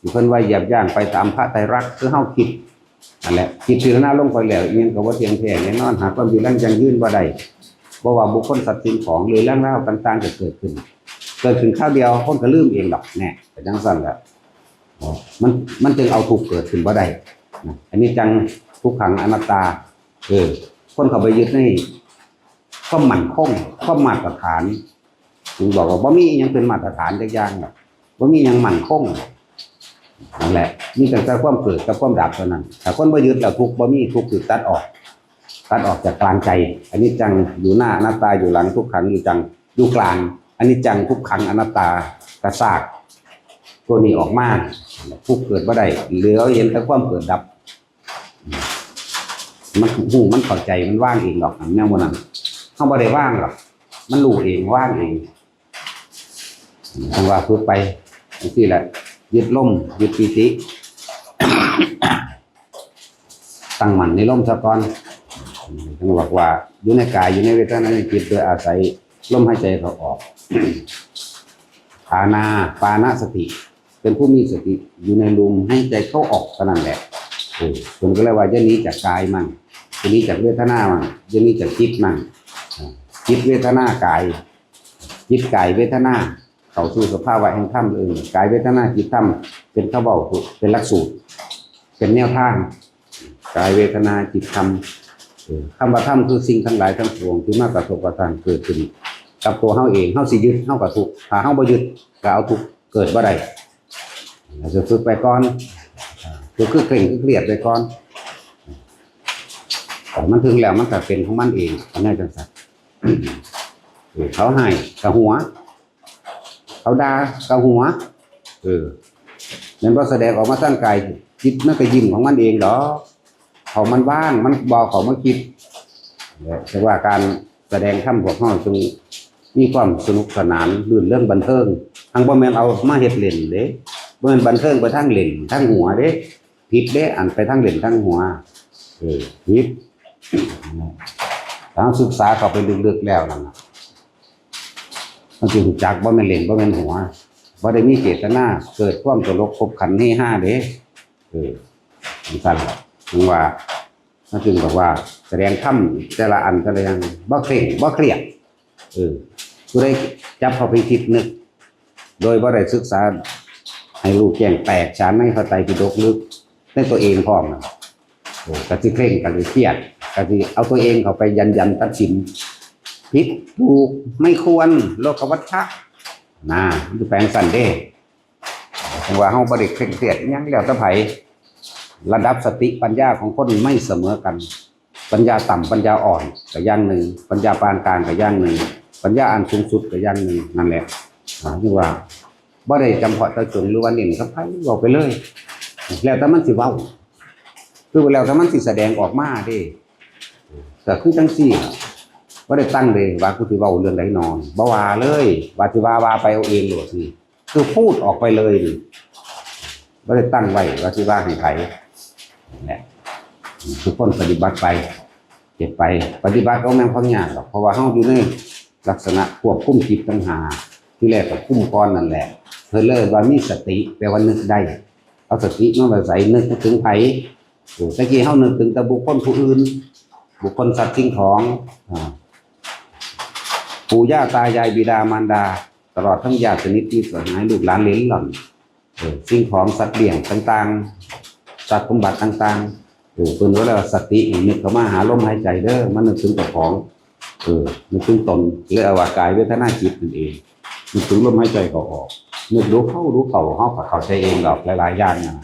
ที่เพิ่นว่าเหยียบย่างไปตามพระไตรลักษณ์คือเฮาคิดนั่นแหละจิตพิจารณาลงไปแล้วอีหยังก็บ่เที่ยงแท้แน่นอนหาความอยู่ยั่งยืนบ่ได้บ่ว่าบุคคลสัตว์สิ่งของหรือเรื่องราวต่างๆก็เกิดขึ้น เกิดขึ้นคราวเดียวคนก็ลืมเองดอกแน่ก็จังซั่นแหละมันมันจึงเอาทุกข์เกิดขึ้นบ่ได้นะอันนี้จังทุกขังอนัตตาเออคนเข้าไปยึดในความมั่นคงความมาตรฐาน จึงบอกว่าบ่มีอิหยังเป็นมาตรฐานจักอย่างดอกบ่มีอิหยังมั่นคงดอกนั่นแหละมีตั้งแต่ความเกิดกับความดับเท่านั้นถ้าคนบ่ยึดแล้วทุกข์บ่มีทุกข์คือตัดออก ตัดออกจากกลางใจอนิจจังอยู่หน้าอนัตตาอยู่หลังทุกขังอยู่จังอยู่กลางอนิจจังทุกขังอนัตตากระซากตัวนี้ออกมาทุกข์เกิดบ่ได้เหลือเห็นแต่ความเกิดดับ มันฮู้มันเข้าใจมันว่างเองดอกแนวหมู่นั้นเฮาบ่ได้ว่างดอกมันรู้เองว่างเองจังว่าฝึกไปจังซี่แหละยึดลมยึดปีติตั้งมั่นในลมซะก่อนจังบอกว่าอยู่ในกายอยู่ในเวทนาในจิตโดยอาศัยลมหายใจเข้าออกอานาปานสติ เป็นผู้มีสติอยู่ในลมหายใจเข้าออกเท่านั้นแหละเออเพิ่นก็เลยว่าอย่าหนีจากกายมันอย่าหนีจากเวทนามันอย่าหนีจากจิตมันอ่าจิตเวทนากาย จิตกายเวทนาเข้าสู่สภาวะแห่งธรรมเออกายเวทนาจิตธรรมเป็นคำเว้าเป็นหลักสูตร เป็นแนวทางกายเวทนาจิตธรรมเออคำว่าธรรมคือสิ่งทั้งหลายทั้งปวงที่มากระทบกระทั่งเกิดขึ้นกับตัวเฮาเองเฮาสิยึดเฮาก็ทุกข์ถ้าเฮาบ่ยึดก็เอาทุกข์เกิดบ่ได้ เราจะฝึกไปก่อนอ่าคือคือเคร่งคือเครียดไปก่อนแต่มันถึงแล้วมันก็เป็นของมันเองอันนี้จังซั่นเออเขาให้กะหัว เขาด่ากะหัว เออนั่นบ่แสดงออกมาทางกายจิตมันก็ยิ้มของมันเองดอกเขามันว่างมันบ่เข้ามาคิดแต่ว่าการแสดงธรรมพวกเฮาจงมีความสนุกสนานรื่นเริงบันเทิงทั้งบ่แม่นเอามาเฮ็ดเล่นเด้บ่แม่นบันเทิงไปทางเล่นทางหัวเด้ผิดเด้อันไปทางเล่นทางหัวเออผิดถ้าศึกษาเข้าไปลึกๆแล้วนั่นน่ะมันสิรู้จักบ่แม่นเล่นบ่แม่นหัวบ่ได้มีเจตนาเกิดความตลกขบขันเฮฮาเด้เออจังซั่นล่ะถึงว่า นั่นจึงบอกว่าแสดงธรรมแต่ละอันแต่ละอย่างบ่เคร่งบ่เครียดเออผู้ใดจับเข้าไปคิดนึก โดยบ่ได้ศึกษาให้รู้แจ้งแตกฉานในพระไตรปิฎกลึกในตัวเองพร้อมนะโอ้กะสิเคร่งกะสิเครียดกะสิเอาตัวเองเข้าไปยันยันตัดสินผิดถูกไม่ควรโลกวัฏฏะนะมันจะแปลงสั่นเด้ จั่งว่าเฮาบ่ได้เคร่งเครียดอิหยังแล้วแต่ไผระดับสติปัญญาของคนไม่เสมอกันปัญญาต่ำปัญญาอ่อนก็อย่างหนึ่งปัญญาปานกลางก็อย่างหนึ่งปัญญาอันสูงสุดก็อย่างหนึ่งนั่นแหละอ่าคือว่าบ่ได้จำเพาะเจาะจงหรือว่าเน้นกับไผเว้าไปเลยแล้วแต่มันสิเว้าคือแล้วแต่มันสิแสดงออกมาเด้ก็คือจั่งซี้ล่ะ บ่ได้ตั้งเลยว่ากูสิเว้าเรื่องใดนอน บ่ว่าเลย ว่าสิว่า ว่าไปเอาเองโลดนี่ คือพูดออกไปเลยนี่ บ่ได้ตั้งไว้ว่าสิว่าให้ไผนั่นแหละ ทุกคนปฏิบัติไป เฮ็ดไป ปฏิบัติก็แม่นความยากดอก เพราะว่าเฮาอยู่ในลักษณะควบคุมจิตต่างหาก ที่แรกก็คุมก่อนนั่นแหละ เพิ่นเลยว่ามีสติ แปลว่านึกได้ เอาสติมาไว้ใส นึกถึงไผ โอ้ ตะกี้เฮานึกถึงแต่บุคคลผู้อื่น บุคคลสัตว์สิ่งของ อ่า ปู่ย่าตายายบิดามารดา ตลอดทั้งญาติสนิทมิตรสหายลูกหลานเหลนหล่อน เออ สิ่งของสัตว์เลี้ยงต่างๆ ทรัพย์สมบัติต่างๆ เออ เพิ่นก็เลยว่าสตินี่นึกเข้ามาหาลมหายใจเด้อ มานึกถึงเจ้าของ เออ นึกถึงตน เรียกว่ากายเวทนาจิตนั่นเอง นึกถึงลมหายใจเข้าออก นึกรู้เข้ารู้เข้า เฮาก็เข้าใจเองดอกหลายๆอย่างนะ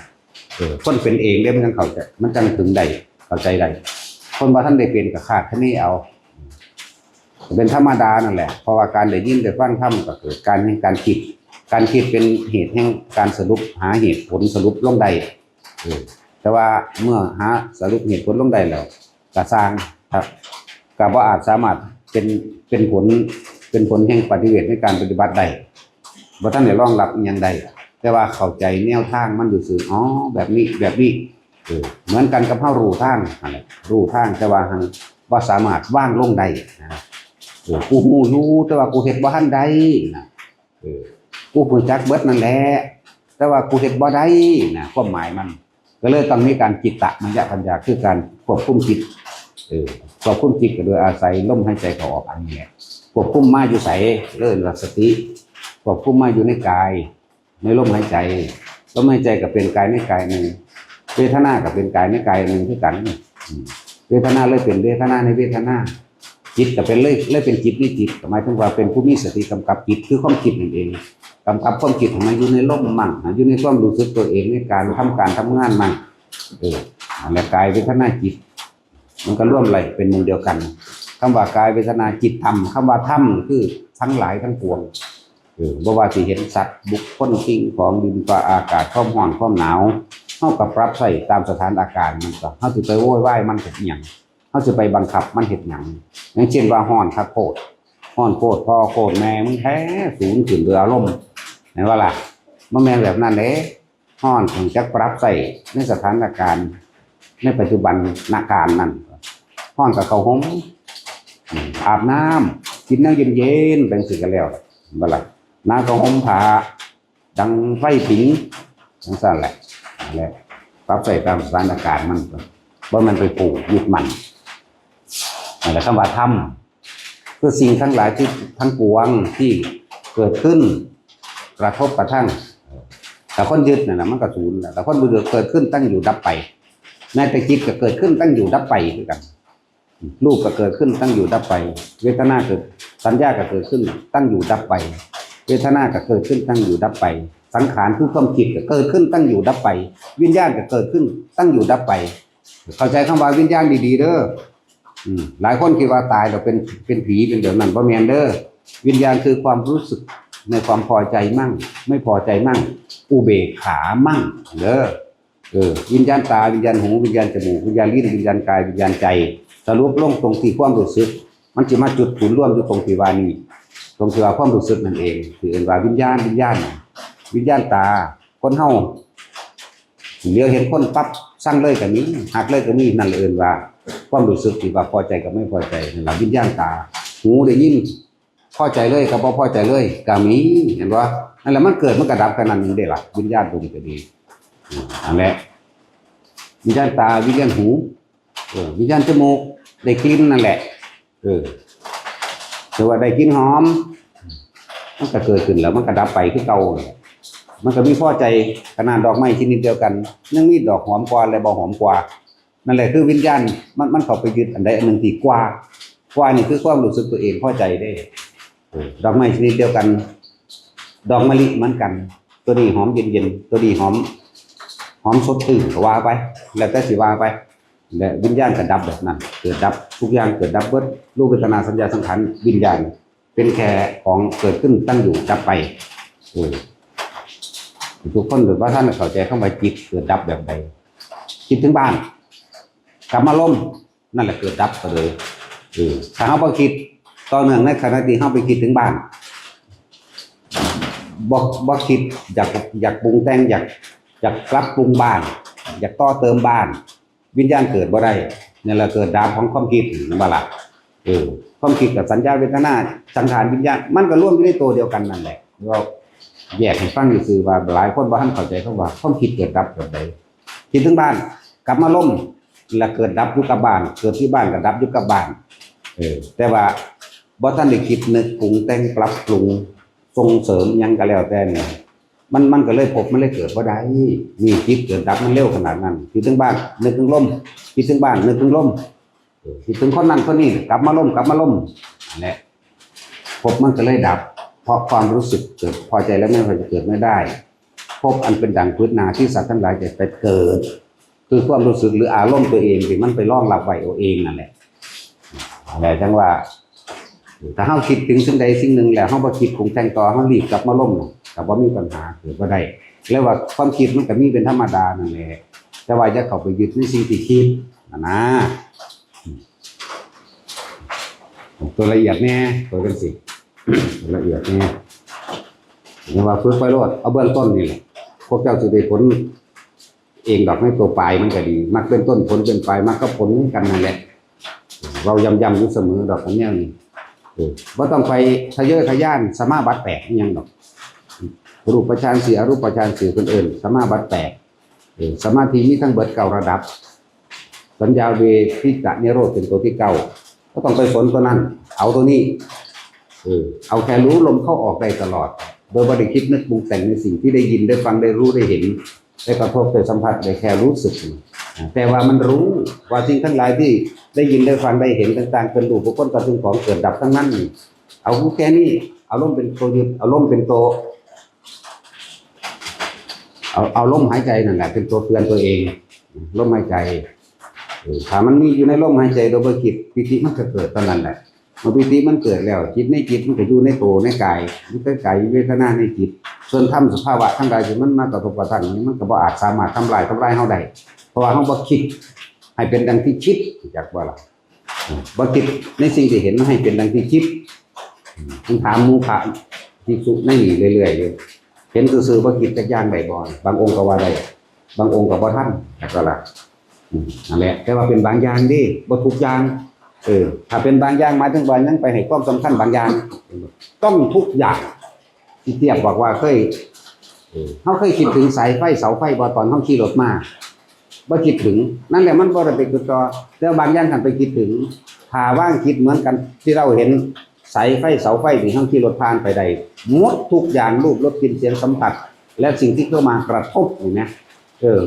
เออ คนเป็นเองเด้มันจั่งเข้าใจ มันจั่งถึงได้ เข้าใจได้ คนบ่ทันได้เป็นก็คาดคะเนเอา เป็นธรรมดานั่นแหละ เพราะว่าการได้ยินได้ฟังธรรมก็เกิดการ การคิด การคิดเป็นเหตุแห่งการสรุป หาเหตุผลสรุปลงได้ เออ แต่ว่าเมื่อหาสรุปเหตุผลลงได้แล้ว ก็ซ่างครับ ก็บ่อาจสามารถเป็น เป็นผล เป็นผลแห่งปฏิเวทในการปฏิบัติได้ บ่ทันได้รองรับอิหยังได้ แต่ว่าเข้าใจแนวทางมันซื่อๆ อ๋อ แบบนี้ แบบนี้ เออ เหมือนกันกับเฮารู้ทางนั่นแหละ รู้ทาง แต่ว่าหั้นบ่สามารถวางลงได้นะ เออ กูรู้อยู่ แต่ว่ากูเฮ็ดบ่ทันได้นะ เออ กูรู้จักเบิดนั่นแหละ แต่ว่ากูเฮ็ดบ่ได้นะ ความหมายมัน ก็เลยต้องมีการจิตตะมยปัญญา คือการควบคุมจิต เออ ควบคุมจิตก็โดยอาศัยลมหายใจเข้าออกอันนี้แหละ ควบคุมมาอยู่ไส เอิ้นว่าสติ ควบคุมมาอยู่ในกาย ในลมหายใจ ลมหายใจก็เป็นกายในกายหนึ่ง เวทนาก็เป็นกายในกายหนึ่งคือกัน อืม เวทนาเลยเป็นเวทนาในเวทนา จิตก็เป็นเลย เลยเป็นจิตในจิต ก็หมายถึงว่าเป็นผู้มีสติกำกับจิต คือความคิดนั่นเอง กำกับความคิดให้มันอยู่ในลมมั่ง ให้อยู่ในความรู้สึกตัวเอง ในการทำการทำงานมั่ง เออ นั่นแหละ กายเวทนาจิต มันก็รวมไว้เป็นหมู่เดียวกัน คำว่ากายเวทนาจิตธรรม คำว่าธรรมคือทั้งหลายทั้งปวง เออ บ่ว่าสิเห็นสัตว์ บุคคล สิ่งของ ดินฟ้าอากาศ ความร้อน ความหนาว เฮาก็ปรับใช้ตามสถานการณ์มันก็ เฮาสิไปโวยวายมันเฮ็ดหยัง เฮาสิไปบังคับมันเฮ็ดหยัง อย่างเช่นว่าร้อนคักโพด ร้อนโพดพ่อโพดแม่ มึงแท้สูงขึ้นด้วยอารมณ์ แม่นบ่ล่ะ บ่แม่นแบบนั้นเด้ ร้อนต้องจักปรับใช้ในสถานการณ์ ในปัจจุบัน ณ การนั้น ร้อนก็เข้าห่ม อืม อาบน้ำ กินน้ำเย็นๆ ไปจั่งซี้ก็แล้ว บ่ล่ะ หนาวก็ห่มผ้า ดังไฟผิง จั่งซั้นแหละ นั่นแหละ ปรับใช้ตามสถานการณ์มัน บ่แม่นไปผูกยึดมั่น นั่นแหละคำว่าธรรม คือสิ่งทั้งหลายที่ทั้งปวงที่เกิดขึ้น กระทบกระทั่ง แต่คนยึดนั่นน่ะมันก็สูญแหละ แต่คนบ่ยึด เกิดขึ้นตั้งอยู่ดับไป แม้แต่จิตก็เกิดขึ้นตั้งอยู่ดับไปคือกัน รูปก็เกิดขึ้นตั้งอยู่ดับไป เวทนาเกิด สัญญาก็เกิดขึ้นตั้งอยู่ดับไป เวทนาก็เกิดขึ้นตั้งอยู่ดับไป สังขารคือความคิดก็เกิดขึ้นตั้งอยู่ดับไป วิญญาณก็เกิดขึ้นตั้งอยู่ดับไป เข้าใจคำว่าวิญญาณดีๆ เด้อ อืม หลายคนคิดว่าตายแล้วเป็น เป็นผีเป็นแบบนั้น บ่แม่นเด้อ วิญญาณคือความรู้สึกในความพอใจมั่ง ไม่พอใจมั่ง อุเบกขามั่ง เด้อ เออ วิญญาณตา วิญญาณหู วิญญาณจมูก วิญญาณลิ้น วิญญาณกาย วิญญาณใจ สรุปลงตรงที่ความรู้สึก มันสิมาจุดศูนย์รวมอยู่ตรงที่ว่านี่ ตรงที่ว่าความรู้สึกนั่นเอง ที่เอิ้นว่าวิญญาณ วิญญาณ วิญญาณตา คนเฮา เหลียวเห็นคนปั๊บ ซังเลยก็มี ฮักเลยก็มี นั่นแหละเอิ้นว่า ความรู้สึกที่ว่าพอใจกับไม่พอใจ นั่นล่ะวิญญาณตา หูได้ยิน พอใจเลยกับบ่พอใจเลยก็มี เห็นบ่ นั่นแหละมันเกิดมันก็ดับแค่นั้นเองเด้ล่ะ วิญญาณตัวนี้ก็ดี อืม นั่นแหละ วิญญาณตา วิญญาณหู เออ วิญญาณจมูก ได้กลิ่นนั่นแหละ เออ แต่ว่าได้กลิ่นหอม มันก็เกิดขึ้นแล้วมันก็ดับไปคือเก่า มันก็มีพอใจ ขนาดดอกไม้ชนิดเดียวกัน ยังมีดอกหอมกว่าและบ่หอมกว่า นั่นแหละคือวิญญาณ มัน มันเข้าไปยึดอันใดอันหนึ่งที่กว่า กว่านี่คือความรู้สึกตัวเองพอใจเด้ เออ ดอกไม้ชนิดเดียวกัน ดอกมะลิเหมือนกัน ตัวนี้หอมเย็นๆ ตัวนี้หอม หอมสดชื่นก็ว่าไป แล้วแต่สิว่าไป และวิญญาณก็ดับแบบนั้น เกิดดับ ทุกอย่างเกิดดับเบิด รูปเวทนาสัญญาสังขารวิญญาณ เป็นแค่ของเกิดขึ้นตั้งอยู่ดับไป เออ ทุกคนหรือว่าท่านเข้าใจคำว่าจิตเกิดดับแบบใด คิดถึงบ้าน กลับมาลม นั่นแหละเกิดดับก็เลย เออ ถ้าเฮาบ่คิด ต่อเนื่องในขณะที่เฮาไปคิดถึงบ้าน บ่ บ่คิดอยาก อยากปรุงแต่ง อยาก อยากปรับปรุงบ้าน อยากต่อเติมบ้าน วิญญาณเกิดบ่ได้ นั่นแหละเกิดดับของความคิด เห็นบ่ล่ะ? เออ ความคิดกับสัญญา เวทนา สังขาร วิญญาณ มันก็รวมอยู่ในตัวเดียวกันนั่นแหละ เราแยกให้ฟังซื่อๆ ว่าหลายคนบ่ทันเข้าใจคำว่าความคิดเกิดดับแบบใด คิดถึงบ้าน กลับมาลม และเกิดดับอยู่กับบ้าน เกิดที่บ้านก็ดับอยู่กับบ้าน เออ แต่ว่าบ่ทันได้คิดนึกปรุงแต่งปรับปรุง ส่งเสริมหยังก็แล้วแต่เนี่ย มัน มันก็เลยภพมันเลยเกิดบ่ได้ นี่จิตเกิดดับมันเร็วขนาดนั้น คิดถึงบ้าน นึกถึงลม คิดถึงบ้าน นึกถึงลม เออ คิดถึงคนนั้นคนนี้ กลับมาลม กลับมาลม นั่นแหละ ภพมันก็เลยดับ เพราะความรู้สึกเกิดพอใจและไม่พอใจเกิดไม่ได้ ภพอันเป็นดังพื้นนาที่สัตว์ทั้งหลายจะไปเกิด คือความรู้สึกหรืออารมณ์ตัวเองที่มันไปรองรับไว้เอาเองนั่นแหละ อะไรจังว่า ถ้าเฮาคิดถึงสิ่งใดสิ่งหนึ่งแล้ว เฮาบ่คิดปรุงแต่งต่อ เฮารีบกลับมาลมน่ะ ก็บ่มีปัญหา เกิดบ่ได้ แล้วว่าความคิดมันก็มีเป็นธรรมดานั่นแหละ แต่ว่าอย่าเข้าไปยึดในสิ่งที่คิดนะนะ ตัวละเอียดแน่ ตัวจังซี่ ตัวละเอียดแน่ อย่าว่าฝึกไปโลด เอาเบื้องต้นนี่แหละ พวกเจ้าสิได้ผลเองดอก ในตัวปลายมันก็ดี มรรคเป็นต้น ผลเป็นปลาย มรรคกับผลคือกันนั่นแหละ เราย้ำๆอยู่เสมอดอกอันเนี้ยนี่ เออ บ่ต้องไปทะเยอทะยานสมาบัติแปดอิหยังดอก รูปฌานสี่ อรูปฌานสี่ เพิ่นเอิ้นสมาบัติแปด เออ สมาธิมีทั้งเบิดเก้าระดับ สัญญาเวทิตะนิโรธเป็นตัวที่เก้า ก็ต้องไปสนตัวนั้น เอาตัวนี้ เออ เอาแค่รู้ลมเข้าออกได้ตลอด โดยบ่ได้คิดนึกปรุงแต่งในสิ่งที่ได้ยิน ได้ฟัง ได้รู้ ได้เห็น ได้กระทบ ได้สัมผัส ได้แค่รู้สึก อ่า แต่ว่ามันรู้ว่าสิ่งทั้งหลายที่ได้ยิน ได้ฟัง ได้เห็นต่างๆ เป็นรูปบุคคล สัตว์สิ่งของเกิดดับทั้งนั้นนี่ เอารู้แค่นี้ เอาลมเป็นตัวยึด เอาลมเป็นตัว เอา เอาลมหายใจนั่นแหละเป็นตัวเตือนตัวเอง ลมหายใจ เออ ถ้ามันมีอยู่ในลมหายใจโดยบ่คิด ปีติมันก็เกิดเท่านั้นแหละ เมื่อปีติมันเกิดแล้ว จิตในจิตมันก็อยู่ในตัวในกาย มันก็กายเวทนาในจิต ส่วนธรรมสภาวะทั้งหลายที่มันมากระทบกระทั่งนี่ มันก็บ่อาจสามารถทำลาย ทำลายเฮาได้ เพราะว่าเฮาบ่คิดให้เป็นดังที่คิด จักบ่ล่ะ? อืม บ่คิดในสิ่งที่เห็นให้เป็นดังที่คิด อืม มันถามหมู่พระภิกษุในนี่เรื่อยๆอยู่ เห็นซื่อๆบ่คิดจักอย่างได้บ่? บางองค์ก็ว่าได้ บางองค์ก็บ่ทัน จักบ่ล่ะ? อืม นั่นแหละ แต่ว่าเป็นบางอย่างเด้ บ่ทุกอย่าง เออ ถ้าเป็นบางอย่างหมายถึงว่ายังไปให้ความสำคัญบางอย่าง ต้องทุกอย่าง ที่เทียบบอกว่าเคย เออ เฮาเคยคิดถึงสายไฟเสาไฟบ่ ตอนเฮาขี่รถมา บ่คิดถึง นั่นแหละมันบ่ได้ไปคิดต่อ แต่บางอย่างคันไปคิดถึง ถ้าวางจิตเหมือนกันที่เราเห็นสายไฟเสาไฟที่เฮาขี่รถผ่านไปได้ หมดทุกอย่าง รูป รส กลิ่น เสียง สัมผัส และสิ่งที่เข้ามากระทบนี่นะ เออ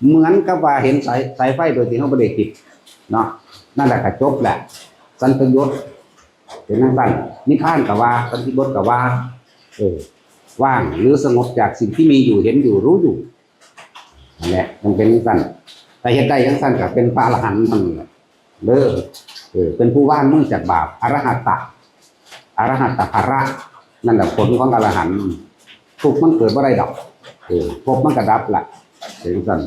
เหมือนกับว่าเห็นสาย สายไฟโดยที่เฮาบ่ได้คิดเนาะ นั่นแหละก็จบแหละ สันตยุต เป็นจั่งซั้น นิพพานก็ว่า สันติบทก็ว่า เออ ว่างหรือสงบจากสิ่งที่มีอยู่ เห็นอยู่ รู้อยู่ นั่นแหละ มันเป็นจั่งซั้น แต่เฮ็ดได้จั่งซั้นก็เป็นพระอรหันต์นั่นแหละ เด้อ เออ เป็นผู้ว่างมือจากบาป อรหัตตะ อรหัตตผละ นั่นแหละผลของอรหันต์ ทุกข์มันเกิดบ่ได้ดอก เออ ภพมันก็ดับละ เป็นจั่งซั้น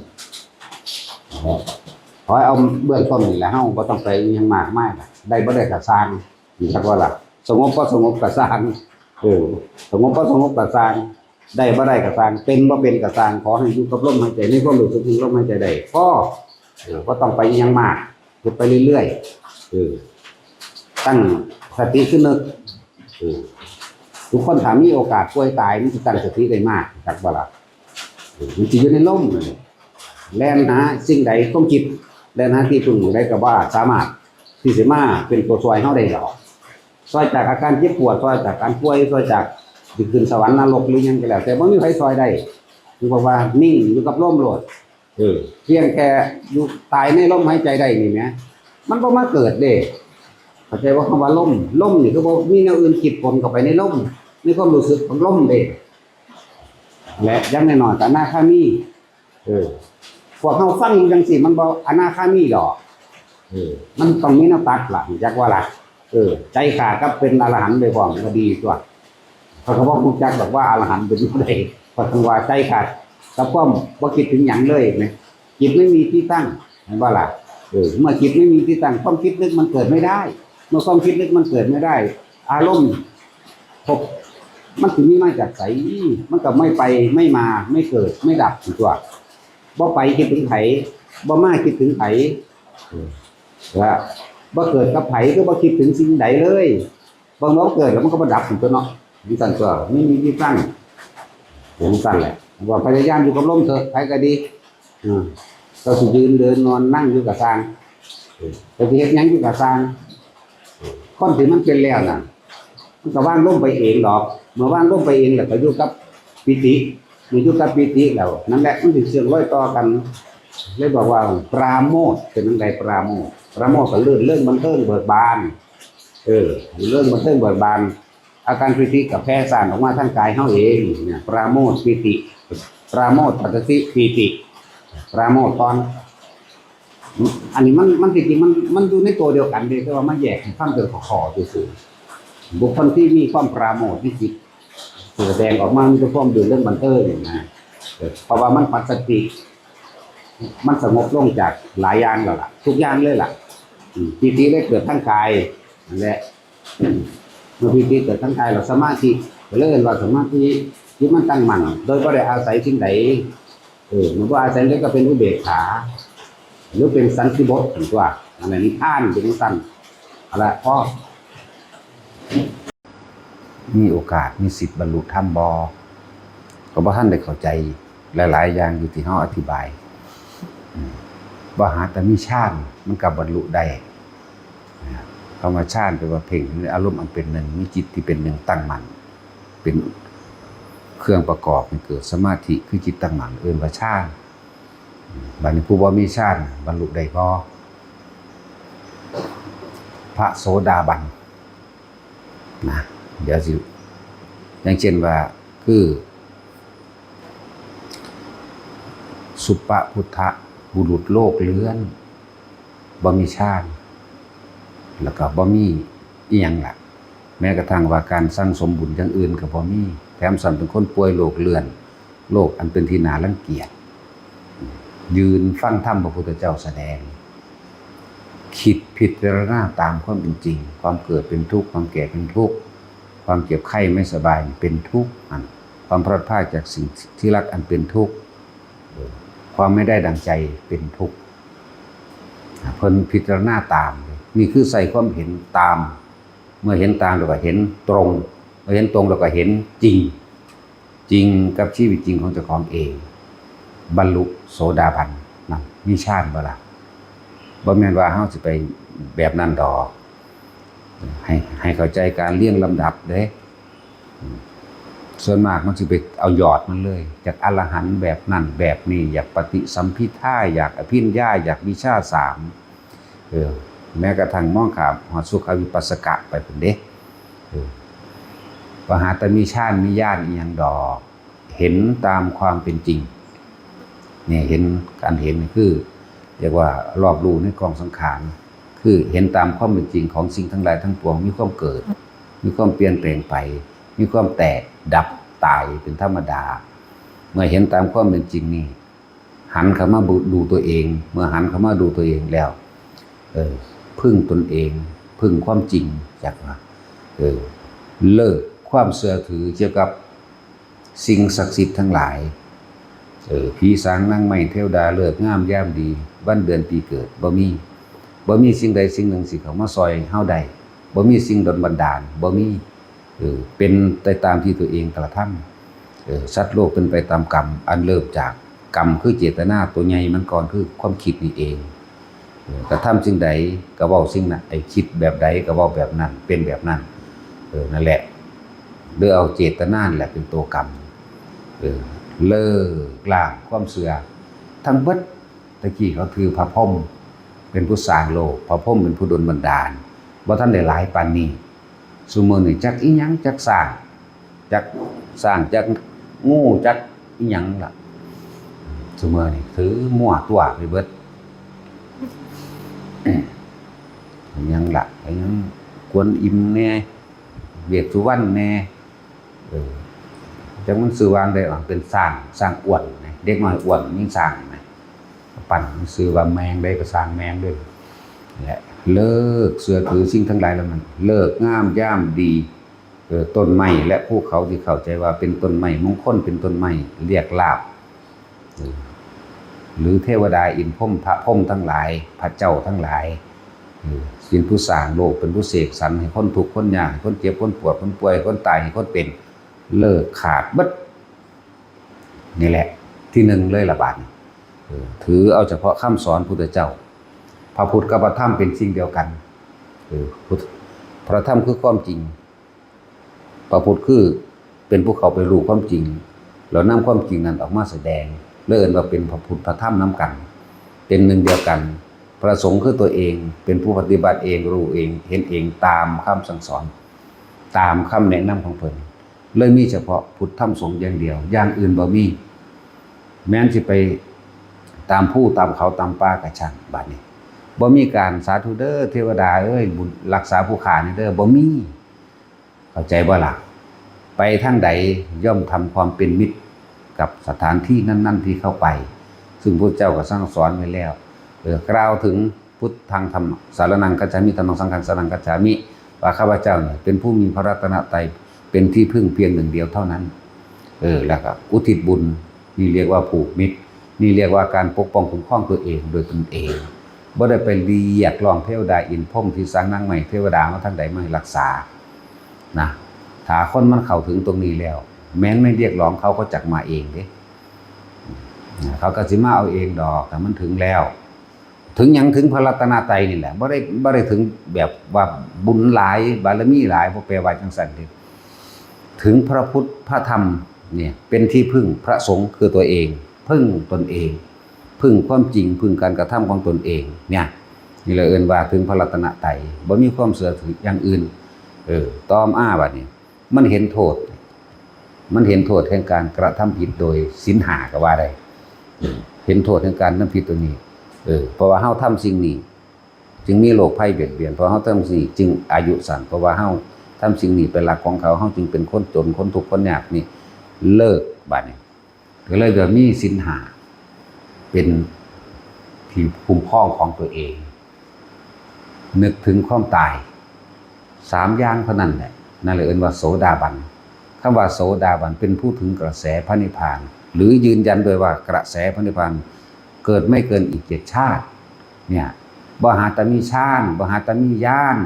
ขอให้เอาเบื้องต้นนี่แหละ เฮาบ่ต้องไปอิหยังมากมายล่ะ ได้บ่ได้ก็ซ่าง จักว่าล่ะ สงบบ่สงบก็ซ่าง เออ สงบบ่สงบก็ซ่าง ได้บ่ได้ก็ซ่าง เป็นบ่เป็นก็ซ่าง ขอให้อยู่กับลมหายใจ ในความรู้สึกที่ลมหายใจได้ พอ เออ บ่ต้องไปอิหยังมาก เฮ็ดไปเรื่อยๆ เออ ตั้งสติคือนึก เออ ทุกคนถ้ามีโอกาสป่วยตาย มันสิตั้งสติได้มาก จักบ่ล่ะ? เออ มันสิอยู่ในลมนั่นแหละ แล่นหาสิ่งใด ความคิด แล่นหาที่พึ่งหม่องใดก็บ่สามารถที่สิมาเป็นตัวช่วยเฮาได้ดอก ช่วยจากอาการเจ็บปวด ช่วยจากการป่วย ช่วยจากสิขึ้นสวรรค์นรกหรือหยังก็แล้ว แต่บ่มีไผช่วยได้ คือบอกว่านิ่งอยู่กับลมโลด เออ เพียงแค่อยู่ตายในลมหายใจได้นี่แหม มันบ่มาเกิดเด้ เข้าใจว่าคำว่าลม ลมนี่คือบ่มีแนวอื่นคิดปนเข้าไปในลม ในความรู้สึกของลมเด้ และอย่างน้อยๆก็อนาคามี เออ พวกเฮาฟังอยู่จังซี่ มันบ่อนาคามีดอก เออ มันต้องมีแนวตัดล่ะ รู้จักว่าล่ะ? เออ ใจขาดกับเป็นอรหันต์ไปพร้อมก็ดีตั๊ว เขาก็บ่รู้จักดอกว่าอรหันต์เป็นจั่งใด เพราะว่าใจขาดกับความบ่คิดถึงหยังเลยนะ จิตไม่มีที่ตั้ง เห็นบ่ล่ะ? เออ เมื่อจิตไม่มีที่ตั้ง ความคิดนึกมันเกิดไม่ได้ เมื่อความคิดนึกมันเกิดไม่ได้ อารมณ์พบมันสิมีมาจากไส มันก็ไม่ไปไม่มาไม่เกิดไม่ดับตัว บ่ไปคิดถึงไผ บ่มาคิดถึงไผ เออ ว่าบ่เกิดกับไผ ก็บ่คิดถึงสิ่งใดเลย บางบ่เกิดแล้วมันก็บ่ดับตัวเนาะ มีสั่นตัว ไม่มีที่ตั้ง ผมสั่นแหละ ว่าพยายามอยู่กับลมเถอะ ไผก็ดี อืม ก็สิยืนเดินนอนนั่งอยู่กับสร้าง เออ ก็สิเฮ็ดหยังอยู่กับสร้าง คนที่มันเป็นแล้วน่ะ มันก็วางลงไปเองดอก เมื่อวางลงไปเองแล้วก็อยู่กับปีติ เมื่ออยู่กับปีติแล้ว นั่นแหละมันสิเชื่อมรอยต่อกัน เลยบอกว่าปราโมทย์เป็นจั่งใดปราโมทย์ ปราโมทย์ก็เลิศเรื่องบันเทิงเบิกบาน เออ เรื่องบันเทิงเบิกบาน อาการปีติก็แผ่ซ่านออกมาทางกายเฮาเอง เนี่ย ปราโมทย์ปีติ ปราโมทย์ปัสสติปีติ ปราโมทย์ตอน อันนี้มัน มันจริงๆมัน มันอยู่ในตัวเดียวกันเด้ แต่ว่ามาแยกให้ฟังเป็นข้อๆซื่อๆ บุคคลที่มีความปราโมทย์ที่จิตแสดงออกมามีแต่ความเดือดเรื่องบันเทิงนะ เพราะว่ามันปัสสติ มันสงบลงจากหลายอย่างแล้วล่ะ ทุกอย่างเลยล่ะ อืม ปีติได้เกิดทั้งกายนั่นแหละ เมื่อปีติเกิดทั้งกายแล้วสมาธิ ก็เลยเอิ้นว่าสมาธิ จิตมันตั้งมั่น โดยบ่ได้อาศัยสิ่งใด เออ มันบ่อาศัยเลยก็เป็นอุเบกขา หรือเป็นสันติบทซั่นตัว อันนั้นนิพพานเป็นจั่งซั่น เอาละ พอ มีโอกาส มีสิทธิ์บรรลุธรรมบ่ ก็บ่ทันได้เข้าใจหลายๆอย่างอยู่ที่เฮาอธิบาย อืม บ่หาแต่มีฌาน มันก็บรรลุได้ นะ คำว่าฌานแปลว่าเพ่งในอารมณ์อันเป็นหนึ่ง มีจิตที่เป็นหนึ่งตั้งมั่น เป็นเครื่องประกอบให้เกิดสมาธิ คือจิตตั้งมั่น เอิ้นว่าฌาน อืม บัดนี้ผู้บ่มีฌานบรรลุได้บ่ พระโสดาบัน นะ เดี๋ยวสิ อย่างเช่นว่า คือ สุปพุทธบุรุษโลกเรือน บ่มีฌาน แล้วก็บ่มีอิหยังล่ะ แม้กระทั่งว่าการสั่งสมบุญอย่างอื่นก็บ่มี แถมซ้ำเป็นคนป่วยโลกเรือน โลกอันเป็นที่น่ารังเกียจ ยืนฟังธรรมพระพุทธเจ้าแสดง คิดพิจารณาตามความเป็นจริง ความเกิดเป็นทุกข์ ความแก่เป็นทุกข์ ความเจ็บไข้ไม่สบายเป็นทุกข์ อัน ความพลัดพรากจากสิ่งที่รักอันเป็นทุกข์ เออ ความไม่ได้ดังใจเป็นทุกข์ อ่ะ เพิ่นพิจารณาตาม นี่คือใส่ความเห็นตาม เมื่อเห็นตามแล้วก็เห็นตรง เมื่อเห็นตรงแล้วก็เห็นจริง จริงกับชีวิตจริงของเจ้าของเอง บรรลุโสดาบัน นั่น มีฌานบ่ล่ะ บ่แม่นว่าเฮาสิไปแบบนั้นดอก ให้ ให้เข้าใจการเรียงลำดับเด้ ส่วนมากมันสิไปเอายอดมันเลย อยากอรหันต์แบบนั้นแบบนี้ อยากปฏิสัมภิทา อยากอภิญญา อยากวิชาสาม เออ แม้กระทั่งมองข้ามฮอดสุขวิปัสสกะไปพุ้นเด้ เออ บ่หาแต่มีฌานมีญาณอิหยังดอก เห็นตามความเป็นจริง เนี่ย เห็น การเห็นนี่คือ เรียกว่ารอบรู้ในกองสังขาร คือเห็นตามความเป็นจริงของสิ่งทั้งหลายทั้งปวง มีความเกิด มีความเปลี่ยนแปลงไป มีความแตก ดับ ตายเป็นธรรมดา เมื่อเห็นตามความเป็นจริงนี่ หันเข้ามาดูตัวเอง เมื่อหันเข้ามาดูตัวเองแล้ว เออ พึ่งตนเอง พึ่งความจริง จักว่า เออ เลิกความเชื่อถือเกี่ยวกับสิ่งศักดิ์สิทธิ์ทั้งหลาย เออ ผีสางนางไม้เทวดาฤกษ์งามยามดี วันเดือนปีเกิด บ่มี บ่มีสิ่งใดสิ่งหนึ่งสิเข้ามาซ่อยเฮาได้ บ่มีสิ่งดลบันดาล บ่มี เออ เป็นไปตามที่ตัวเองกระทำ เออ สัตว์โลกเป็นไปตามกรรม อันเริ่มจากกรรมคือเจตนาตัวใหญ่มันก่อนคือความคิดนี่เอง เออ กระทำสิ่งใดก็เว้าสิ่งนั้น ไอ้คิดแบบใดก็เว้าแบบนั้น เป็นแบบนั้น เออ นั่นแหละ โดยเอาเจตนานั่นแหละเป็นตัวกรรม เออ เลิกล้างความเชื่อทั้งเบิด ตะกี้เขาถือพระพรหมเป็นผู้สร้างโลก พระพรหมเป็นผู้ดลบันดาล บ่ทันได้หลายปานนี้ ซุมื้อนี้จักอิหยัง จักช้าง จักช้าง จักงู จักอิหยังล่ะ ซุมื้อนี้ถือมั่วตั๋วไปเบิด อิหยังล่ะ อิหยังกวนอิมแน่ เวสสุวรรณแน่ เออ จักมันชื่อว่าจั่งใด๋ เป็นช้าง ช้างอ้วนนะ เด็กน้อยอ้วน มีช้างนะ ปั้นมันชื่อว่าแมงใด๋ ก็ช่างแมงเด้อ นี่แหละ เลิกเชื่อถือสิ่งทั้งหลายเหล่านั้น เลิกงามยามดี เออ ต้นไม้และภูเขาที่เข้าใจว่าเป็นต้นไม้มงคล เป็นต้นไม้เรียกลาภ เออ หรือเทวดาอินทร์พรหมพระพรหมทั้งหลาย พระเจ้าทั้งหลาย เออ เป็นผู้สร้างโลก เป็นผู้เสกสรรให้คนทุกข์คนยาก ให้คนเจ็บคนปวดคนป่วย คนตาย ให้คนเป็น เลิกขาดเบิด นี่แหละ ที่หนึ่งเลยละบาดนี้ เออ ถือเอาเฉพาะคำสอนพุทธเจ้า พระพุทธกับพระธรรมเป็นสิ่งเดียวกัน เออ พุทธ- พระธรรมคือความจริง พระพุทธคือเป็นผู้เข้าไปรู้ความจริง แล้วนำความจริงนั้นออกมาแสดง เลยเอิ้นว่าเป็นพระพุทธพระธรรมนำกัน เป็นหนึ่งเดียวกัน พระสงฆ์คือตัวเอง เป็นผู้ปฏิบัติเอง รู้เอง เห็นเอง ตามคำสั่งสอน ตามคำแนะนำของเพิ่น เลยมีเฉพาะพุทธธรรมสงฆ์อย่างเดียว อย่างอื่นบ่มี แม้นสิไปตามภูตามเขาตามป่าก็ช่าง บาดนี้ บ่มีการสาธุเด้อเทวดาเอ้ย บุญรักษาผู้ข้านี่เด้อ บ่มี เข้าใจบ่ล่ะ ไปทางใดย่อมทำความเป็นมิตรกับสถานที่นั้นๆที่เข้าไป ซึ่งพระเจ้าก็สั่งสอนไว้แล้ว เออ กล่าวถึง พุทธังธัม- สรณังคัจฉามิ ธัมมังสังฆังสรณังคัจฉามิ ว่าข้าพเจ้าเนี่ยเป็นผู้มีพระรัตนตรัยเป็นที่พึ่งเพียงหนึ่งเดียวเท่านั้น เออ แล้วก็อุทิศบุญ นี่เรียกว่าผูกมิตร นี่เรียกว่าการปกป้องคุ้มครองตัวเองโดยตนเอง บ่ได้ไปเรียกร้องเทวดาอินทร์พรหมที่สร้างนางไม้เทวดามาทางใดมาให้รักษา นะ ถ้าคนมันเข้าถึงตรงนี้แล้ว แม้นไม่เรียกร้องเขาก็จักมาเองเด้ เขาก็สิมาเอาเองดอก ถ้ามันถึงแล้ว ถึงหยัง ถึงพระรัตนตรัยนี่แหละ บ่ได้ บ่ได้ถึงแบบว่าบุญหลาย บารมีหลาย บ่แปลว่าจังซั่นเด้ ถึงพระพุทธ พระธรรมเนี่ย เป็นที่พึ่ง พระสงฆ์คือตัวเอง พึ่งตนเอง พึ่งความจริง พึ่งการกระทำของตนเอง เนี่ย นี่แหละเอิ้นว่าถึงพระรัตนตรัย บ่มีความเชื่อถืออย่างอื่น เออ ต่อมาบัดนี้ มันเห็นโทษ มันเห็นโทษแห่งการกระทำผิดโดยศีลห้าก็ว่าได้ เห็นโทษแห่งการทำผิดตัวนี้ เออ เพราะว่าเฮาทำสิ่งนี้ จึงมีโรคภัยเบียดเบียน เพราะเฮาทำสิ่งนี้จึงอายุสั้น เพราะว่าเฮาทำสิ่งนี้เป็นหลักของเขา เฮาจึงเป็นคนจน คนทุกข์ คนยากนี่ เลิกบัดนี้ ก็เลยจะมีศีลห้าเป็นที่คุ้มครองของตัวเอง นึกถึงความตาย สามอย่างเท่านั้นแหละ นั่นเลยเอิ้นว่าโสดาบัน คำว่าโสดาบันเป็นผู้ถึงกระแสพระนิพพาน หรือยืนยันโดยว่ากระแสพระนิพพานเกิดไม่เกินอีกเจ็ดชาติ เนี่ย บ่หาแต่มีฌาน บ่หาแต่มีญาณ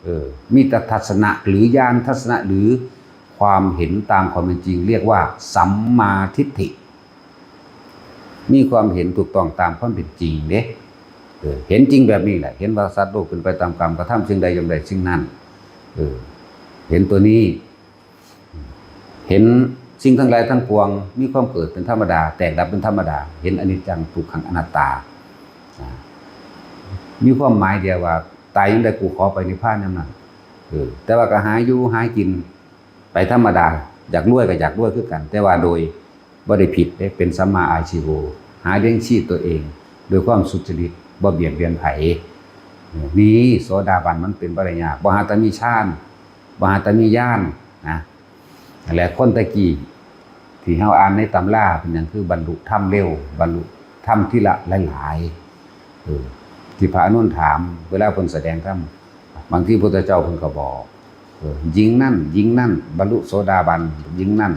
เออ มีแต่ทัศนะหรือญาณทัศนะหรือความเห็นตามความเป็นจริง เรียกว่าสัมมาทิฏฐิ มีความเห็นถูกต้องตามความเป็นจริงเด้ เออ เห็นจริงแบบนี้แหละ เห็นว่าสัตว์โลกเป็นไปตามกรรม กระทำสิ่งใดย่อมได้สิ่งนั้น เออ เห็นตัวนี้ เห็นสิ่งทั้งหลายทั้งปวง มีความเกิดเป็นธรรมดา แตกดับเป็นธรรมดา เห็นอนิจจังทุกขังอนัตตา อ่า มีความหมายเดียวว่า ตายยังได้กูขอไปนิพพานนั่นน่ะ เออ แต่ว่าก็หาอยู่หากินไปธรรมดา อยากรวยก็อยากรวยคือกัน แต่ว่าโดยบ่ได้ผิดเด้ เป็นสัมมาอาชีโว หาเลี้ยงชีพตัวเอง โดยความสุจริต บ่เบียดเบียนไผ นี่โสดาบันมันเป็นบ่ได้ยาก บ่หาแต่มีฌาน บ่หาแต่มีญาณนะ นั่นแหละ คนตะกี้ที่เฮาอ่านในตำราเป็นหยังคือบรรลุธรรมเร็ว บรรลุธรรมทีละหลายๆ เออ ที่พระอานนท์ถาม เวลาเพิ่นแสดงธรรม บางทีพุทธเจ้าเพิ่นก็บอก เออ หญิงนั่น หญิงนั่น บรรลุโสดาบัน หญิงนั่น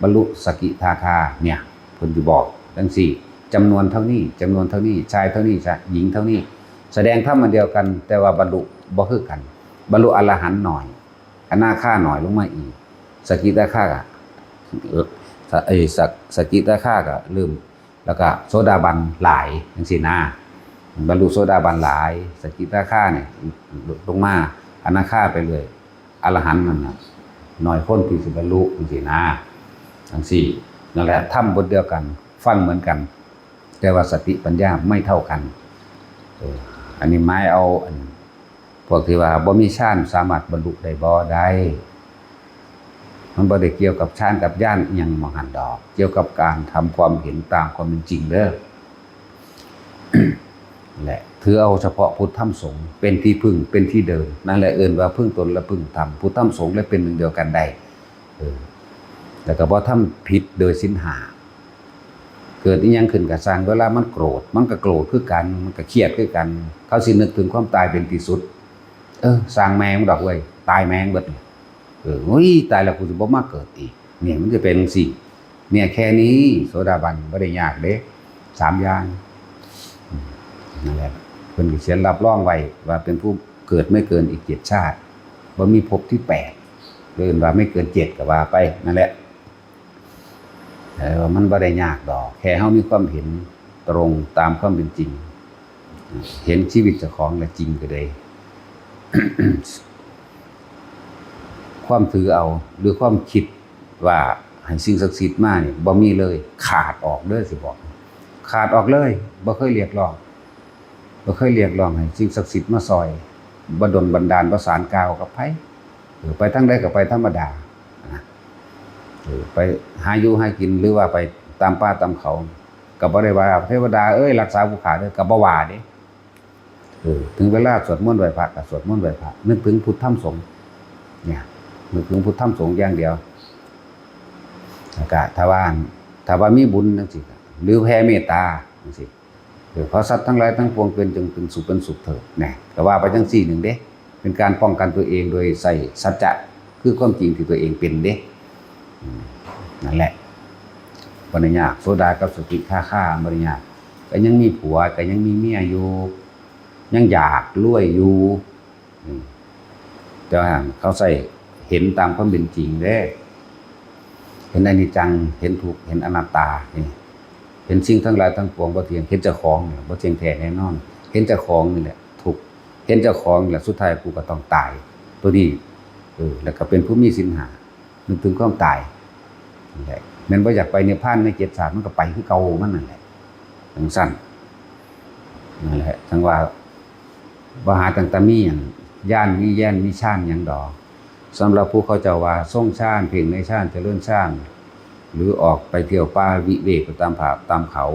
บรรลุสกิทาคา เนี่ย เพิ่นสิบอกจังซี่ จำนวนเท่านี้ จำนวนเท่านี้ ชายเท่านี้ ชาย หญิงเท่านี้ แสดงธรรมอันเดียวกัน แต่ว่าบรรลุบ่คือกัน บรรลุอรหันต์หน่อย อนาคาหน่อยลงมาอีก สกิทาคาก็ เอ่อ ส- เอ้ย ส- สกิทาคาก็เริ่ม แล้วก็โสดาบันหลายจังซี่นะ บรรลุโสดาบันหลาย สกิทาคาเนี่ยลงมา อนาคาไปเลย อรหันต์นั่นน่ะ น้อยคนที่สิบรรลุจังซี่นะ จังซี่ นั่นแหละ ธรรมบทเดียวกัน ฟังเหมือนกัน แต่ว่าสติปัญญาไม่เท่ากัน เออ อันนี้หมายเอาอัน พวกที่ว่าบ่มีฌานสามารถบรรลุได้บ่ ได้ มันบ่ได้เกี่ยวกับฌานกับญาณอิหยังหม่องหั้นดอก เกี่ยวกับการทำความเห็นตามความเป็นจริงเด้อ และถือเอาเฉพาะพุทธธรรมสงฆ์เป็นที่พึ่ง เป็นที่เดิน นั่นแหละเอิ้นว่าพึ่งตนและพึ่งธรรม พุทธธรรมสงฆ์และเป็นหนึ่งเดียวกันได้ เออ แล้วก็บ่ทำผิดโดยศีลห้า เกิดอิหยังขึ้นก็ซ่าง เวลามันโกรธ มันก็โกรธคือกัน มันก็เครียดคือกัน เขาสินึกถึงความตายเป็นที่สุด เออ ซ่างแม่งดอกเว้ย ตายแม่งเบิด เออ เฮ้ย ตายแล้วกูสิบ่มาเกิดอีก เนี่ย มันจะเป็นจั่งซี้ เนี่ย แค่นี้ โสดาบันบ่ได้ยากเด้ สามอย่าง อืม นั่นแหละ เพิ่นก็เขียนรับรองไว้ว่าเป็นผู้เกิดไม่เกินอีกเจ็ดชาติ บ่มีภพที่แปด เอิ้นว่าไม่เกินเจ็ดก็ว่าไป นั่นแหละ เออ มันบ่ได้ยากดอก แค่เฮามีความเห็นตรงตามความเป็นจริง เห็นชีวิตเจ้าของและจริงก็ได้ ความถือเอา หรือความคิดว่าให้สิ่งศักดิ์สิทธิ์มานี่บ่มีเลย ขาดออกเด้อ สิบอก ขาดออกเลย บ่เคยเรียกร้อง บ่เคยเรียกร้องให้สิ่งศักดิ์สิทธิ์มาซ่อย บ่ดลบันดาลประสานกล่าวกับไผ เออ ไปทางใดก็ไปธรรมดา นะ เออ ไปหาอยู่หากิน หรือว่าไปตามป่าตามเขา ก็บ่ได้ว่า "เทวดาเอ้ย รักษาผู้ข้าเด้อ" ก็บ่ว่าเด้ เออ ถึงเวลาสวดมนต์ไหว้พระก็สวดมนต์ไหว้พระ นึกถึงพุทธธรรมสงฆ์ เนี่ย นึกถึงพุทธธรรมสงฆ์อย่างเดียว แล้วก็ถ้าว่า ถ้าว่ามีบุญจั่งซี้ หรือแผ่เมตตาจั่งซี้ เออ ขอสัตว์ทั้งหลายทั้งปวงเป็นจงเป็นสุขเป็นสุขเถิด นะ ก็ว่าไปจั่งซี้หนึ่งเด้ เป็นการป้องกันตัวเองโดยใส่สัจจะ คือความจริงที่ตัวเองเป็นเด้ อืม นั่นแหละ บ่ได้ยาก โสดากับสกิทาคาบ่ได้ยาก ก็ยังมีผัว ก็ยังมีเมียอยู่ ยังอยากรวยอยู่ อืม แต่ว่าเขาใส่เห็นตามความเป็นจริงเด้ เห็นอนิจจัง เห็นทุกข์ เห็นอนัตตา นี่ เห็นสิ่งทั้งหลายทั้งปวงบ่เที่ยง เห็นเจ้าของนี่บ่เที่ยงแท้แน่นอน เห็นเจ้าของนี่แหละทุกข์ เห็นเจ้าของนี่แหละสุดท้ายกูก็ต้องตาย ตัวนี้ เออ แล้วก็เป็นผู้มีศีลห้า นึกถึงความตาย นั่นแหละ แม่นบ่อยากไปนิพพานในเจ็ดชาติ มันก็ไปคือเก่ามันนั่นแหละ จั่งซั้น นั่นแหละ จั่งว่า บ่หาตั้งแต่มีอันญาณ มีแย่น มีฌานหยังดอก สำหรับผู้เขาเจ้าว่าทรงฌาน เพ่งในฌาน เจริญฌาน หรือออกไปเที่ยวป่าวิเวกไปตามผาตามเขา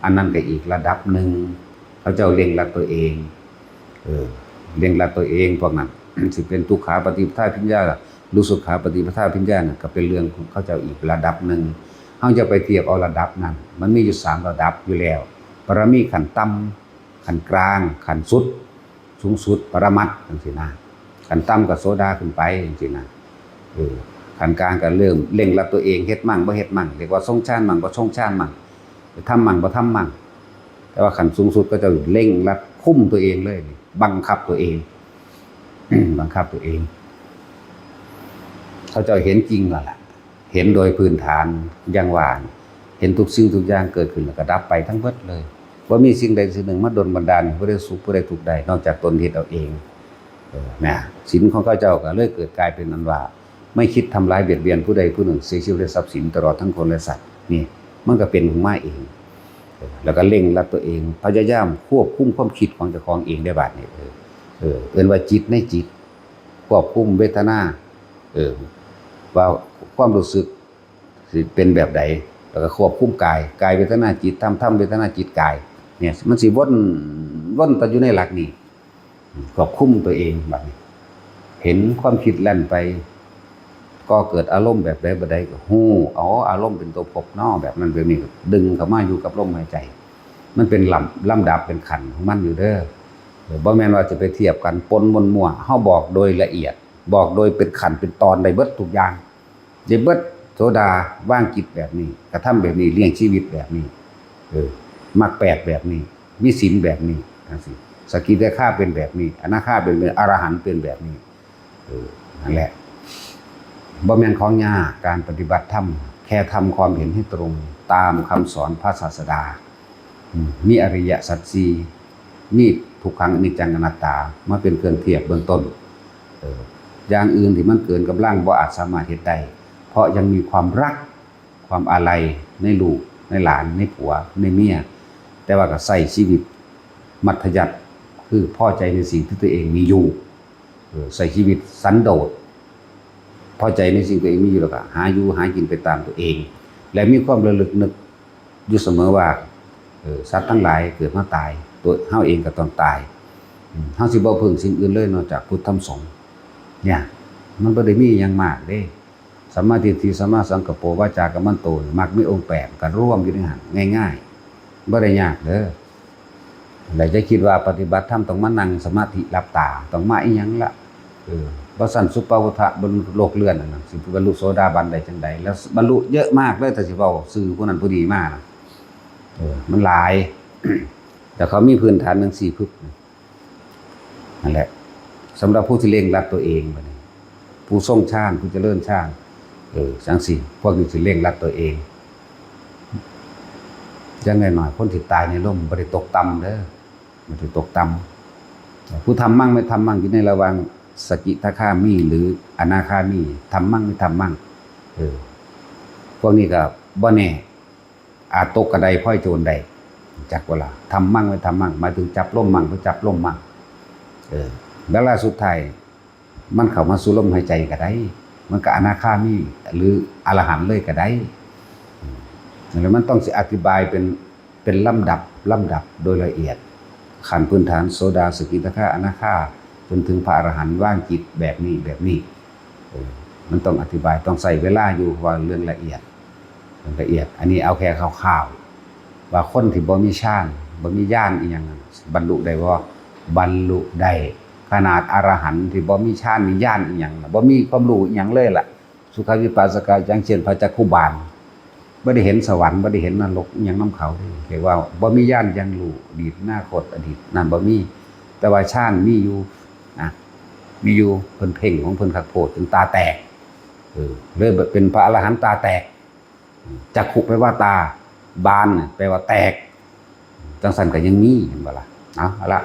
อันนั้นก็อีกระดับหนึ่ง เขาเจ้าเร่งรัดตัวเอง เออ เร่งรัดตัวเองพวกนั้น สิเป็นทุกขาปฏิปทาภิญญา หรือสุขาปฏิปทาภิญญาน่ะ ก็เป็นเรื่องของเขาเจ้าอีกระดับหนึ่ง เฮาจะไปเทียบเอาระดับนั้น มันมีอยู่สามระดับอยู่แล้ว ปรมีขั้นต่ำ ขั้นกลาง ขั้นสุด สูงสุด ปรมัตถ์จั่งซี้นะ ขั้นต่ำก็โสดาขึ้นไปจั่งซี้นะ เออ ขั้นกลางก็เริ่มเร่งรัดตัวเอง เฮ็ดมั่งบ่เฮ็ดมั่ง เรียกว่าทรงฌานมั่งบ่ทรงฌานมั่ง ทำมั่งบ่ทำมั่ง แต่ว่าขั้นสูงสุดเขาเจ้าเร่งรัดคุมตัวเองเลย บังคับตัวเอง บังคับตัวเอง เขาเจ้าเห็นจริงแล้วล่ะ เห็นโดยพื้นฐาน อย่างว่า เห็นทุกสิ่งทุกอย่างเกิดขึ้นแล้วก็ดับไปทั้งเบิดเลย บ่มีสิ่งใดสิ่งหนึ่งมาดลบันดาลให้ผู้ใดสุขผู้ใดทุกข์ได้ นอกจากตนเฮ็ดเอาเอง เออ นะ ศีลของเขาเจ้าก็เลยเกิดกลายเป็นอันว่า ไม่คิดทำร้ายเบียดเบียนผู้ใดผู้หนึ่ง เสียชีวิตและทรัพย์สิน ตลอดทั้งคนและสัตว์ นี่ มันก็เป็นขึ้นมาเอง เออ แล้วก็เร่งรัดตัวเอง พยายามควบคุมความคิดของเจ้าของเองได้บาดนี้ เออ เออ เอิ้นว่าจิตในจิต ควบคุมเวทนา เออ ว่าความรู้สึกสิเป็นแบบใด แล้วก็ควบคุมกาย กายเวทนาจิต ธรรม ธรรมเวทนาจิตกาย เนี่ย มันสิวน วนแต่อยู่ในหลักนี้ ควบคุมตัวเองบัดนี้ เห็นความคิดแล่นไป ก่อเกิดอารมณ์แบบใดแบบใดก็ฮู้ อ๋อ อารมณ์เป็นตัวภพเนาะ แบบนั้นแบบนี้ ดึงเข้ามาอยู่กับลมหายใจ มันเป็นลำ ลำดับเป็นขั้นของมันอยู่เด้อ เออ บ่แม่นว่าจะไปเทียบกันปนมั่วๆ เฮาบอกโดยละเอียด บอกโดยเป็นขั้นเป็นตอนได้เบิดทุกอย่าง ได้เบิด โสดาวางจิตแบบนี้ กระทำแบบนี้ เลี้ยงชีวิตแบบนี้ เออ มรรคแปดแบบนี้ มีศีลแบบนี้ จั่งซี้ สกิทาคาเป็นแบบนี้ อนาคาเป็นแบบนี้ อรหันต์เป็นแบบนี้ เออ นั่นแหละ บ่แม่นของยาก การปฏิบัติธรรม แค่ทำความเห็นให้ตรงตามคำสอนพระศาสดา อืม มีอริยสัจสี่ มีทุกขัง อนิจจัง อนัตตา มาเป็นเครื่องเทียบเบื้องต้น เออ อย่างอื่นที่มันเกินกำลังบ่อาจสามารถเฮ็ดได้ เพราะยังมีความรัก ความอาลัยในลูก ในหลาน ในผัว ในเมีย แต่ว่าก็ใช้ชีวิตมัธยัสถ์ คือพอใจในสิ่งที่ตัวเองมีอยู่ เออ ใช้ชีวิตสันโดษ พอใจในสิ่งตัวเองมีอยู่แล้วก็หาอยู่หากินไปตามตัวเอง และมีความระลึกนึกอยู่เสมอว่า เออ สัตว์ทั้งหลายเกิดมาตาย ตัวเฮาเองก็ต้องตาย อืม เฮาสิบ่พึ่งสิ่งอื่นเลยนอกจากพุทธธรรมสงฆ์ เนี่ย มันบ่ได้มีหยังมากเด้ สัมมาทิฏฐิ สัมมาสังกัปโป วาจากัมมันโต มักมีองค์แปด ก็รวมอยู่ในหั้น ง่ายๆ บ่ได้ยากเด้อ แล้วจะคิดว่าปฏิบัติธรรมต้องมานั่งสมาธิหลับตา ต้องมาอีหยังละ เออ บ่ซั้นสุปปาพุทธะบรรลุโลกเลื่อนนั่นน่ะ สิบรรลุโสดาบันได้จั่งใด แล้วบรรลุเยอะมากเลย ถ้าสิเว้าชื่อผู้นั้นผู้นี้มานะ เออ มันหลาย แต่เขามีพื้นฐานจั่งซี้ปึ๊บ นั่นแหละ สำหรับผู้ที่เร่งรัดตัวเองบัดนี้ ผู้ทรงฌาน ผู้เจริญฌาน เออ จั่งซี้ พวกนี้สิเร่งรัดตัวเอง อย่างน้อยๆ คนที่ตายในลมบ่ได้ตกต่ำเด้อ บ่ได้ตกต่ำ ผู้ธัมมัง ไม่ธัมมัง อยู่ในระหว่างสกิทาคามีหรืออนาคามี ธัมมัง ไม่ธัมมัง เออ พวกนี้ก็บ่แน่ อาจตกกระไดพลอยโจรได้ จักเวลา ธัมมัง ไม่ธัมมัง หมายถึงจับลมมั่ง บ่จับลมมั่ง เออ แล้วล่ะสุดท้าย มันเข้ามาสู่ลมหายใจก็ได้ มันก็อนาคามี หรืออรหันต์เลยก็ได้ อืม แล้วมันต้องสิอธิบายเป็น เป็นลำดับ ลำดับโดยละเอียด ขั้นพื้นฐาน โสดา สกิทาคา อนาคา จนถึงพระอรหันต์ วางจิตแบบนี้ แบบนี้ เออ มันต้องอธิบาย ต้องใช้เวลาอยู่ เพราะว่าเรื่องละเอียด เรื่องละเอียด อันนี้เอาแค่คร่าวๆ ว่าคนที่บ่มีฌาน บ่มีญาณอีหยัง บรรลุได้บ่ บรรลุได้ ขนาดอรหันต์ที่บ่มีฌาน มีญาณอีหยังน่ะ บ่มีความรู้อีหยังเลยล่ะ สุขวิปัสสกะ อย่างเช่นพระจักขุบาล บ่ได้เห็นสวรรค์ บ่ได้เห็นนรกอีหยังนำเขาเด้ เรียกว่าบ่มีญาณอย่างรู้อดีตอนาคต อดีตนั่นบ่มี แต่ว่าฌานมีอยู่นะ มีอยู่ เพิ่นเพ่งของเพิ่นคักโพดจนตาแตก เออ เลยเป็นพระอรหันต์ตาแตก จักขุแปลว่าตา บานเนี่ยแปลว่าแตก จั่งซั้นก็ยังมี เห็นบ่ล่ะ เอา เอาละ